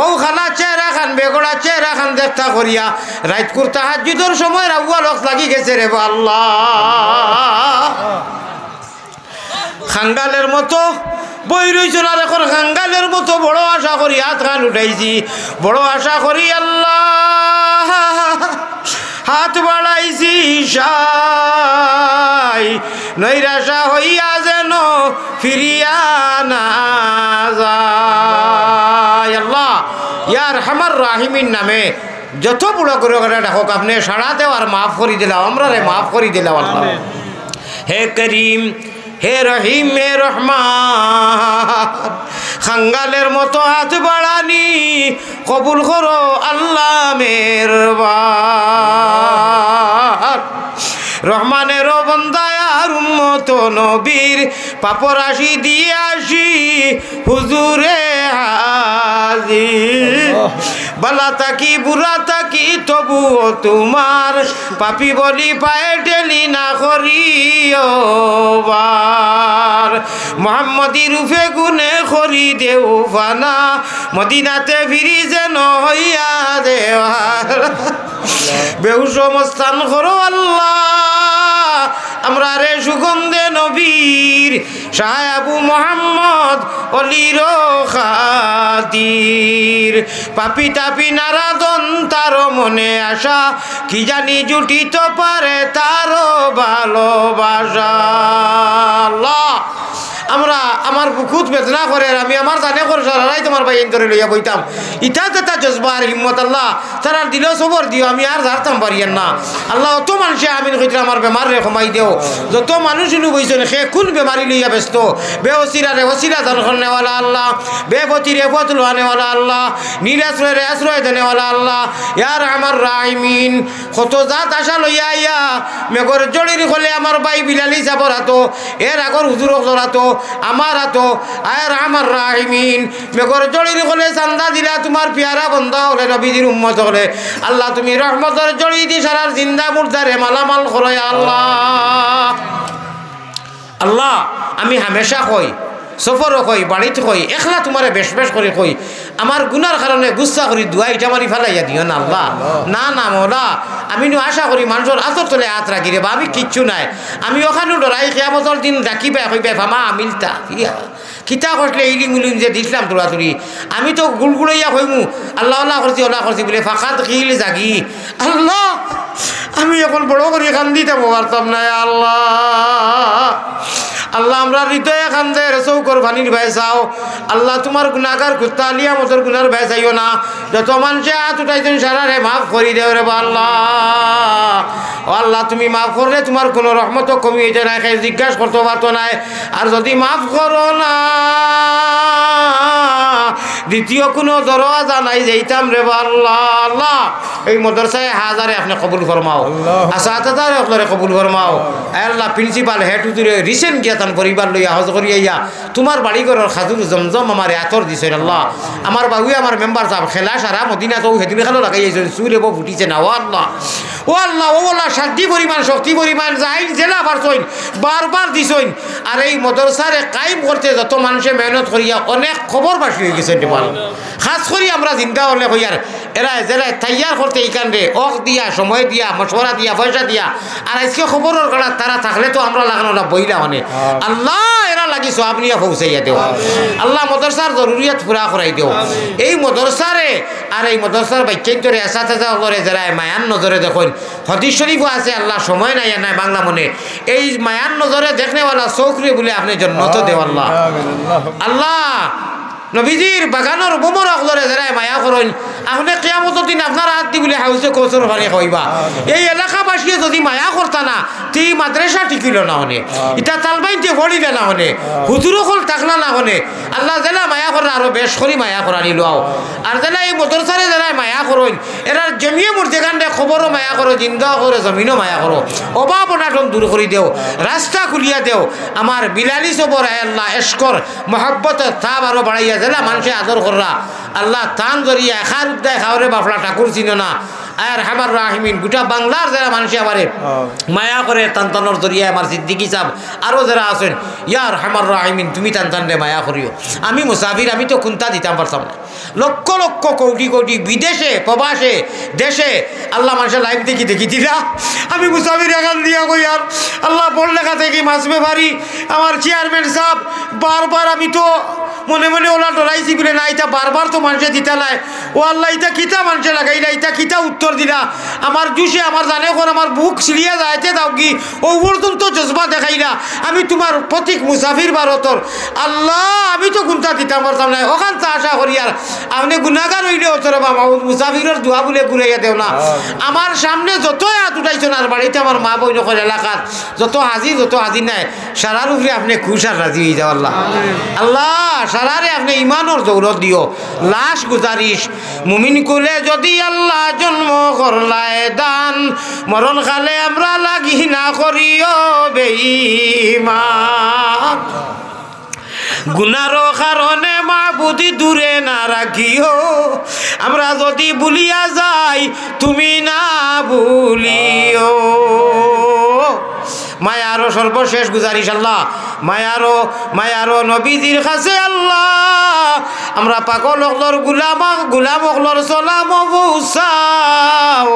অউ খানা চেহারা খান, বেগড়া চেহারা খান দেখতা করিয়া, রাইতকুর তাহাজ্জুদর সময় আউয়াল ওয়াক্ত লাগি গেছে রে বা আল্লাহ। খাঙ্গালের মতো বই রইছইন, আর অখন খাঙ্গালের মতো বড় আশা করি আত খান উঠাইছি, বড় আশা করি আল্লাহ আত বাড়াইছি সাই, নৈরাশা হইয়া যেন ফিরিয়া না যায়। আল্লাহ, ইয়া আরহামার রাহিমিন নামে যত বড় গুনাগার ডাকউক, আপনে সাড়া দেও আর মাফ করি দিলাও, আমরারে মাফ করি দিলাও আল্লাহ। হে করিম, হে রহিম, হে রহমান, খাঙ্গালের মতো আত বাড়ানি কবুল করো আল্লাহ মেহেরবান। রহমানের বন্দা আর উম্মত নবীর, পাপর রাশি দিয়া আসি হুজুরে হাজির। বালা থাকি বুরা থাকি তবুও তুমার, পাপী বলি পায়ে ঠেলি না করিও বার। মোহাম্মদী রূপে গুণে করি দেও ফানা, মদিনাতে ফিরি যেন হইয়া দেওয়ার। বেহুশ মস্তান করো আল্লাহ, আমরারে সুগন্ধে নবীর শাহ আবু মোহাম্মদ অলির খাতির। পাপী তাপী নারাদন তার মনে আশা, কি জানি জুটিত পারে তার ভালোবাসা। আল্লাহ, আমরা, আমার বুকুত বেদনা করের, আমি আমার জানে কর সারারাই তোমার ভাই এন্তরে লইয়া বইতাম। ইতা যেতা জজবা আর হিম্মত আল্লাহ, তারার দিলো সবর দিও, আমি আর জারতাম পারিয়ার না। আল্লাহ, অত মানষে আমিন কইতরা, আমার বেমাররে কমাই দেও। যত মানুষ ইনু বইছইন, কে কুন বেমারি লইয়া ব্যস্ত, বে অছিলারে অছিলা দান করনেওয়ালা আল্লাহ, বে পথিরে পথ লওয়ানেওয়ালা আল্লাহ, নিরাশ্রয়রে আশ্রয় দেনেওয়ালা আল্লাহ, ইয়া আরহামার রাহিমিন। কত জাত আশা লইয়া আইয়া, মেঘর জড়ির কলে আমার ভাই বিলালি সাবর আতো, এর আগর হুজুর অকলর আতো, আমার আতো, আয় আরহামার রাহিমিন। মেঘর জড়ির কলে চান্দা দিলা তোমার পিয়ারা বন্দা অকলে, নবীজির উম্মত অকলে। আল্লাহ, তুমি রহমতর জড়ি দি সারার জিন্দা মুর্দারে মালামাল করো, ইয়া আল্লাহ। আল্লাহ, আমি হামেশা কই, সফরও কই, বাড়িত কই, একলা তোমারে বেশ বেশ করি কই, আমার গুনার কারণে গুসা করি দুয়া ইটা মারি ফালাইয়া দিও না আল্লাহ। না, না মওলা, আমি নু আশা করি মানষর আতর তলে আত রাখি রে বা, আমি কিচ্ছু নায়। আমি অখানউ ডরাই, কিয়ামতর দিন ডাকিবায়, কইবায়, "ফামা আমিলতা ফিহা।" কিতা করছলে ইলিম উলিম যে দিছলাম তুড়াতুড়ি, আমি তো গুড়গুড়াইয়া কইমু, "আল্লাহ, অলা করছি, অলা করছি" বুলে, ফাকাদ কিল জাগি। আল্লাহ, আমি অখন বড় করি কান্দিতাম পারতাম না, ইয়া আল্লাহ। আল্লাহ, আমরার হৃদয়ে কান্দের, চউখর পানির বায় চাও। আল্লাহ, তোমার গুনাগার কুত্তা আলিয়া মদর গুনার বায় চাইও না। যত মানষে আত উঠাইছইন সারারে মাফ করি দেও রে বা আল্লাহ। ও আল্লাহ, তুমি মাফ করলে তোমার কুনু রহমতও কমি অইতো নায়, কেউ জিজ্ঞাস করতো পারতো নায়। আর যুদি মাফ করো না, দ্বিতীয় কুনু দরওয়াজা নাই যাইতাম রে বা আল্লাহ। আল্লাহ, এই মাদ্রাসায় হাজারে আপনে কবুল ফরমাও, আল্লাহ। আসাতিজারে অকলরে কবুল ফরমাও। আয় আল্লাহ, প্রিন্সিপাল হেড হুজুরে recent গিয়া তান পরিবার লইয়া হজ করি আইয়া তোমার বাড়ি ঘরর খাজুর জমজম আমারে আতর দিছইন আল্লাহ। আমার বাবুয়ে আমার মেম্বার সাব খেলা সারা মদিনা তো হেদিন খেলো লাগাই আইছইন, চুল এবো ফুটিছে না, ও আল্লাহ। ও আল্লাহ, ও আল্লাহ, সাধ্য পরিমাণ, শক্তি পরিমাণ, যাইন যেলা পারছইন, বারবার দিছইন। আর এই মাদ্রাসারে কায়েম করতে যত মানষে মেহনত করিয়া অনেক কবরবাসী অইগেছইন রে বা আল্লাহ। খাছ করি আমরা জিন্দা অকলে কইয়ার, এরা যেরা তৈয়ার করতে ইখানরে, অক দিয়া, সময় দিয়া, মশওয়ারা দিয়া, পয়সা দিয়া, আর আইজকে খবরর কাড়াত তারা থাকলে তো আমরা লাখান অলা বইলা অনে। আল্লাহ, এরার লাগি সওয়াব নিয়া পৌঁছাইয়া দেও। আল্লাহ, মাদ্রাসার জরুরিয়াত পুরা করাই দেও। এই মাদ্রাসারে আর এই মাদ্রাসার বাচ্চাইন্তরে, আসাতিজা অকলরে যেরা মায়ার নজরে দেখইন, হাদিস শরীফও আছে, আল্লাহ, সময় নাই আর নাই বাংলা মনে, এই মায়ার নজরে দেখনেওয়ালা চউখরে বুলে আপনে জন্নত দেও আল্লাহ। আমিন, আল্লাহ। আল্লাহ, নবীজির বাগানর ভ্রমর অকলরে যেরা মায়া করইন, আপনে কিয়ামতর দিন আপনার আত দি বুলে হাউজে কৌসর পানি খাওয়াইবা। এই এলাকাবাসীয়ে যুদি মায়া করতা না, তে ই মাদ্রাসা টিকিলো না অনে, ইতা তালবাইনতে পড়িলা না অনে, হুজুর অকল থাকলা না অনে। আল্লাহ, যেলা মায়া কররা আরো বেশ করি মায়া করানি লওয়াও। আর যেলা এই মাদ্রাসারে যেরা মায়া করইন, এরার জমিয়ে মুর্দেগানরে কবরও মায়া করো, জিন্দা করো, জমিনও মায়া করো। অভাব অনাটন দূর করি দেও, রাস্তা খুলিয়া দেও। আমার বিলালি সবর, আয় আল্লাহ, এশকর মহব্বতর তাপ আরো বাড়াইয়া যেলা মানষে আদর কররা। আল্লাহ, তান জরিয়া খার উদ্দায় খাওরে বাফলা ঠাকুর চিনো না। আয় আরহামার রাহিমিন, গোটা বাংলার যেরা মানষে আমারে মায়া করে, তান তানর জরিয়া আমার সিদ্দিকী সাব আরো যেরা আছইন, ইয়া আরহামার রাহিমিন, তুমি তান তানরে মায়া করিও। আমি মুসাফির, আমি তো কুন্তা দিতাম পারতাম না। লক্ষ লক্ষ কোটি কোটি বিদেশে, প্রবাসে, দেশে আল্লাহ মানষে live দেখি দেখি দিরা। আমি মুসাফির এখান দিয়া কইয়ার, আল্লাহ বড়লেখা থাকি মাছ বেপারি, আমার চেয়ারম্যান সাব, বারবার আমি তো মনে মনে অলা ডরাইছি বুলে না, ইতা বারবার তো মানষে দিতা নায়। ও আল্লাহ, ইতা কিতা মানষে লাগাইলা, ইতা কিতা উত্তর দিলা? আমার জুশে আমার জানে কর, আমার বুক ছিড়িয়া যাইতে দাওগি, অউ পর্যন্ত জজবা দেখাইলা। আমি তোমার প্রতীক মুসাফির ভারতর। আল্লাহ, আমি তো কুন্তা দিতাম পারতাম না, অখানতা আশা করিয়ার। আপনে গুনাগার অইলে অতরে বা মাবুদ, মুসাফিরর দোয়া বুলে ঘুরাইয়া দেও না। আমার সামনে যত আত উঠাইছইন আর বাড়িত আমার মা বইন অকল এলাকার, যত হাজির, যত হাজির নায়, সারার উপরে আপনে খুশ আর রাজি অইযাও আল্লাহ। আল্লাহ, সারারে আপনে ইমানর দৌলত দিও। লাস্ট গুজারিশ, মুমিন কুলে যুদি আল্লাহ জন্ম করলায় দান, মরণ কালে আমরা লাগি না করিও বেইমান। গুনার কারণে মাবুদ দূরে না রাখিও, আমরা যুদি ভুলিয়া যাই তুমি না ভুলিও। মায়ারও সর্বশেষ গুজারিশ আল্লাহ, মায়ারও, মায়ারও নবীজির কাছে আল্লাহ, আমরা পাগল অকলর গুলাম, গুলাম অকলর সালাম পৌঁছাও,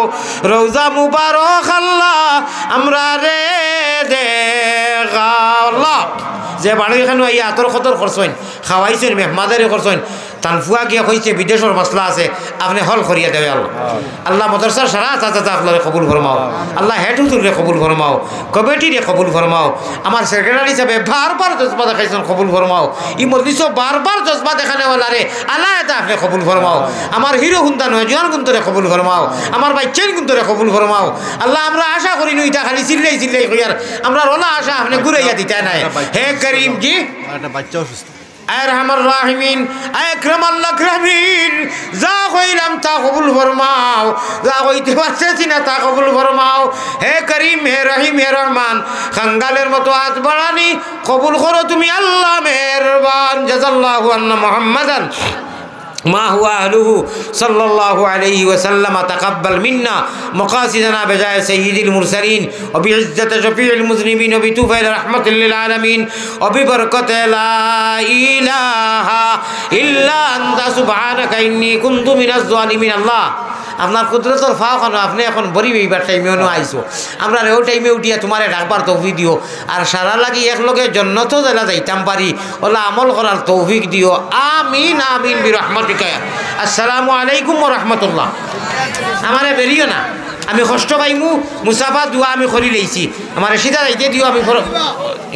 রওজা মুবারক আল্লাহ, আমরারে দেখাও আল্লাহ। যে বাড়ির খানো আইয়া আতর খতর করছইন, খাওয়াইছইন, মেহমানদারি করছইন, তান ফুয়া গিয়া কইছে বিদেশর মাসলা আছে, আপনে হল করিয়া দেও আল্লাহ। আল্লাহ মাদ্রাসার সারা চাচা চাচা আপনারে কবুল ফরমাও। আল্লাহ হেড হুজুররে কবুল ফরমাও, কমিটিরে কবুল ফরমাও। আমার সেক্রেটারি সাহেবে বারবার জজবা দেখাইছইন, কবুল ফরমাও। ই মজলিসও বারবার জজবা দেখানেওয়ালারে আল্লাহ এটা আপনে কবুল ফরমাও। আমার হিরো হুন্দা নয়, জোয়ান গুন্তরে কবুল ফরমাও। আমার বাইচ্চাইন গুন্তরে কবুল ফরমাও। আল্লাহ আমরা আশা করি নু ইটা খালি চিল্লাই চিল্লাই কইয়ার, আমরার ওলা আশা আপনে ঘুরাইয়া দিতা নায়। হে করিম জি। একটা বাচ্চা অসুস্থ। আয় আরহামার রাহিমিন, আয় আকরামাল আকরামিন, যা কইলাম তা কবুল ফরমাও, যা কইতে পারতেছি না তা কবুল ফরমাও। হে করিম, হে রহিম, হে রহমান, কাঙ্গালের মতো হাত বাড়ানি কবুল করো তুমি আল্লাহ মেহেরবান। জাযাল্লাহু আন্না মুহাম্মাদান ما هو أهله صلى الله عليه وسلم، تقبل منا مقاصدنا بجاه سيد المرسلين وبعزة شفيع المذنبين وبطفيل رحمة للعالمين وببركة لا إله إلا أنت سبحانك إني كنت من الظالمين। আল্লাহ, আপনার কুদরতর ফাও খানো আপনে এখন বড়ি বেইবার টাইমে অনু আইছো। আমরারে অউ টাইমে উঠিয়া তুমারে ডাকবার তৌফিক দিও। আর সারা লাগি একলগে জন্নতো যেলা যাইতাম পারি, ওলা আমল করার তৌফিক দিও। আমিন, আমিন, বিরহমাতিকা। আসসালামু আলাইকুম ওয়া রাহমাতুল্লাহ। আমারে বেরিও না, আমি কষ্ট পাইমু, মুসাফা দোয়া আমি করি লইছি, আমারে সিধা যাইতে দিও, আমি ফর-,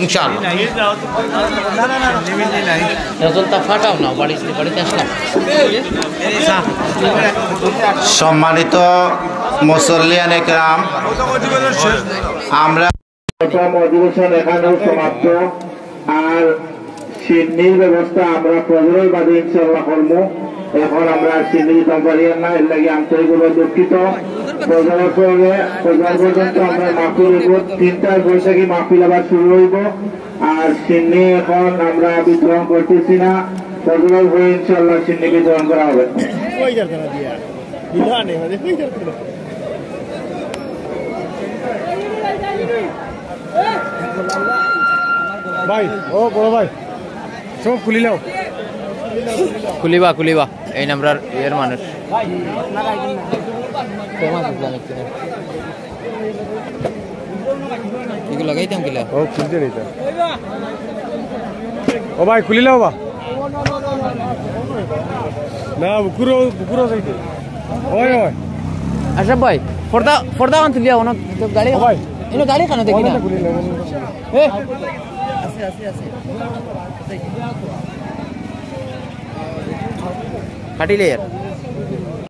ইনশাআল্লাহ। নজরটা ফাটাও না, বাড়িতে, বাড়িতে আসলাম। সম্মানিত মুসল্লিয়ান একরাম, আমরা প্রথম অধিবেশন এখানেও সমাপ্ত। আর শিন্নির ব্যবস্থা আমরা ফজরের বাদে ইনশাআল্লাহ করমু। এখন আমরা আর শিন্নি দিতাম পারি না, এর লাগি আন্তরিকভাবে দুঃখিত। ফজরের পরে, ফজর পর্যন্ত আমরা মাহফিল হইব, তিনটার পর থেকে মাহফিল আবার শুরু হইব। আর শিন্নি এখন আমরা বিতরণ করতেছি না, ফজরের পরে ইনশাআল্লাহ শিন্নি বিতরণ করা হবে। ভাই, ও বড় ভাই, সব খুলিলাও। খুলিবা, খুলিবা, এই নাম্বার এর মানুষ। এগুলো লাগাইতাম কিলা? ও, খুলতে নিতা। ও ভাই, খুলিলাও বা। না, বুকুরো, বুকুরো যাইতে। ওই, ওই। আশরাফ ভাই, পর্দা, পর্দা আন তুলিয়া, ওনো গাড়ি, ও ভাই। এনো গাড়ি কেন দেখি না? এ? কাটিলে ইয়ার।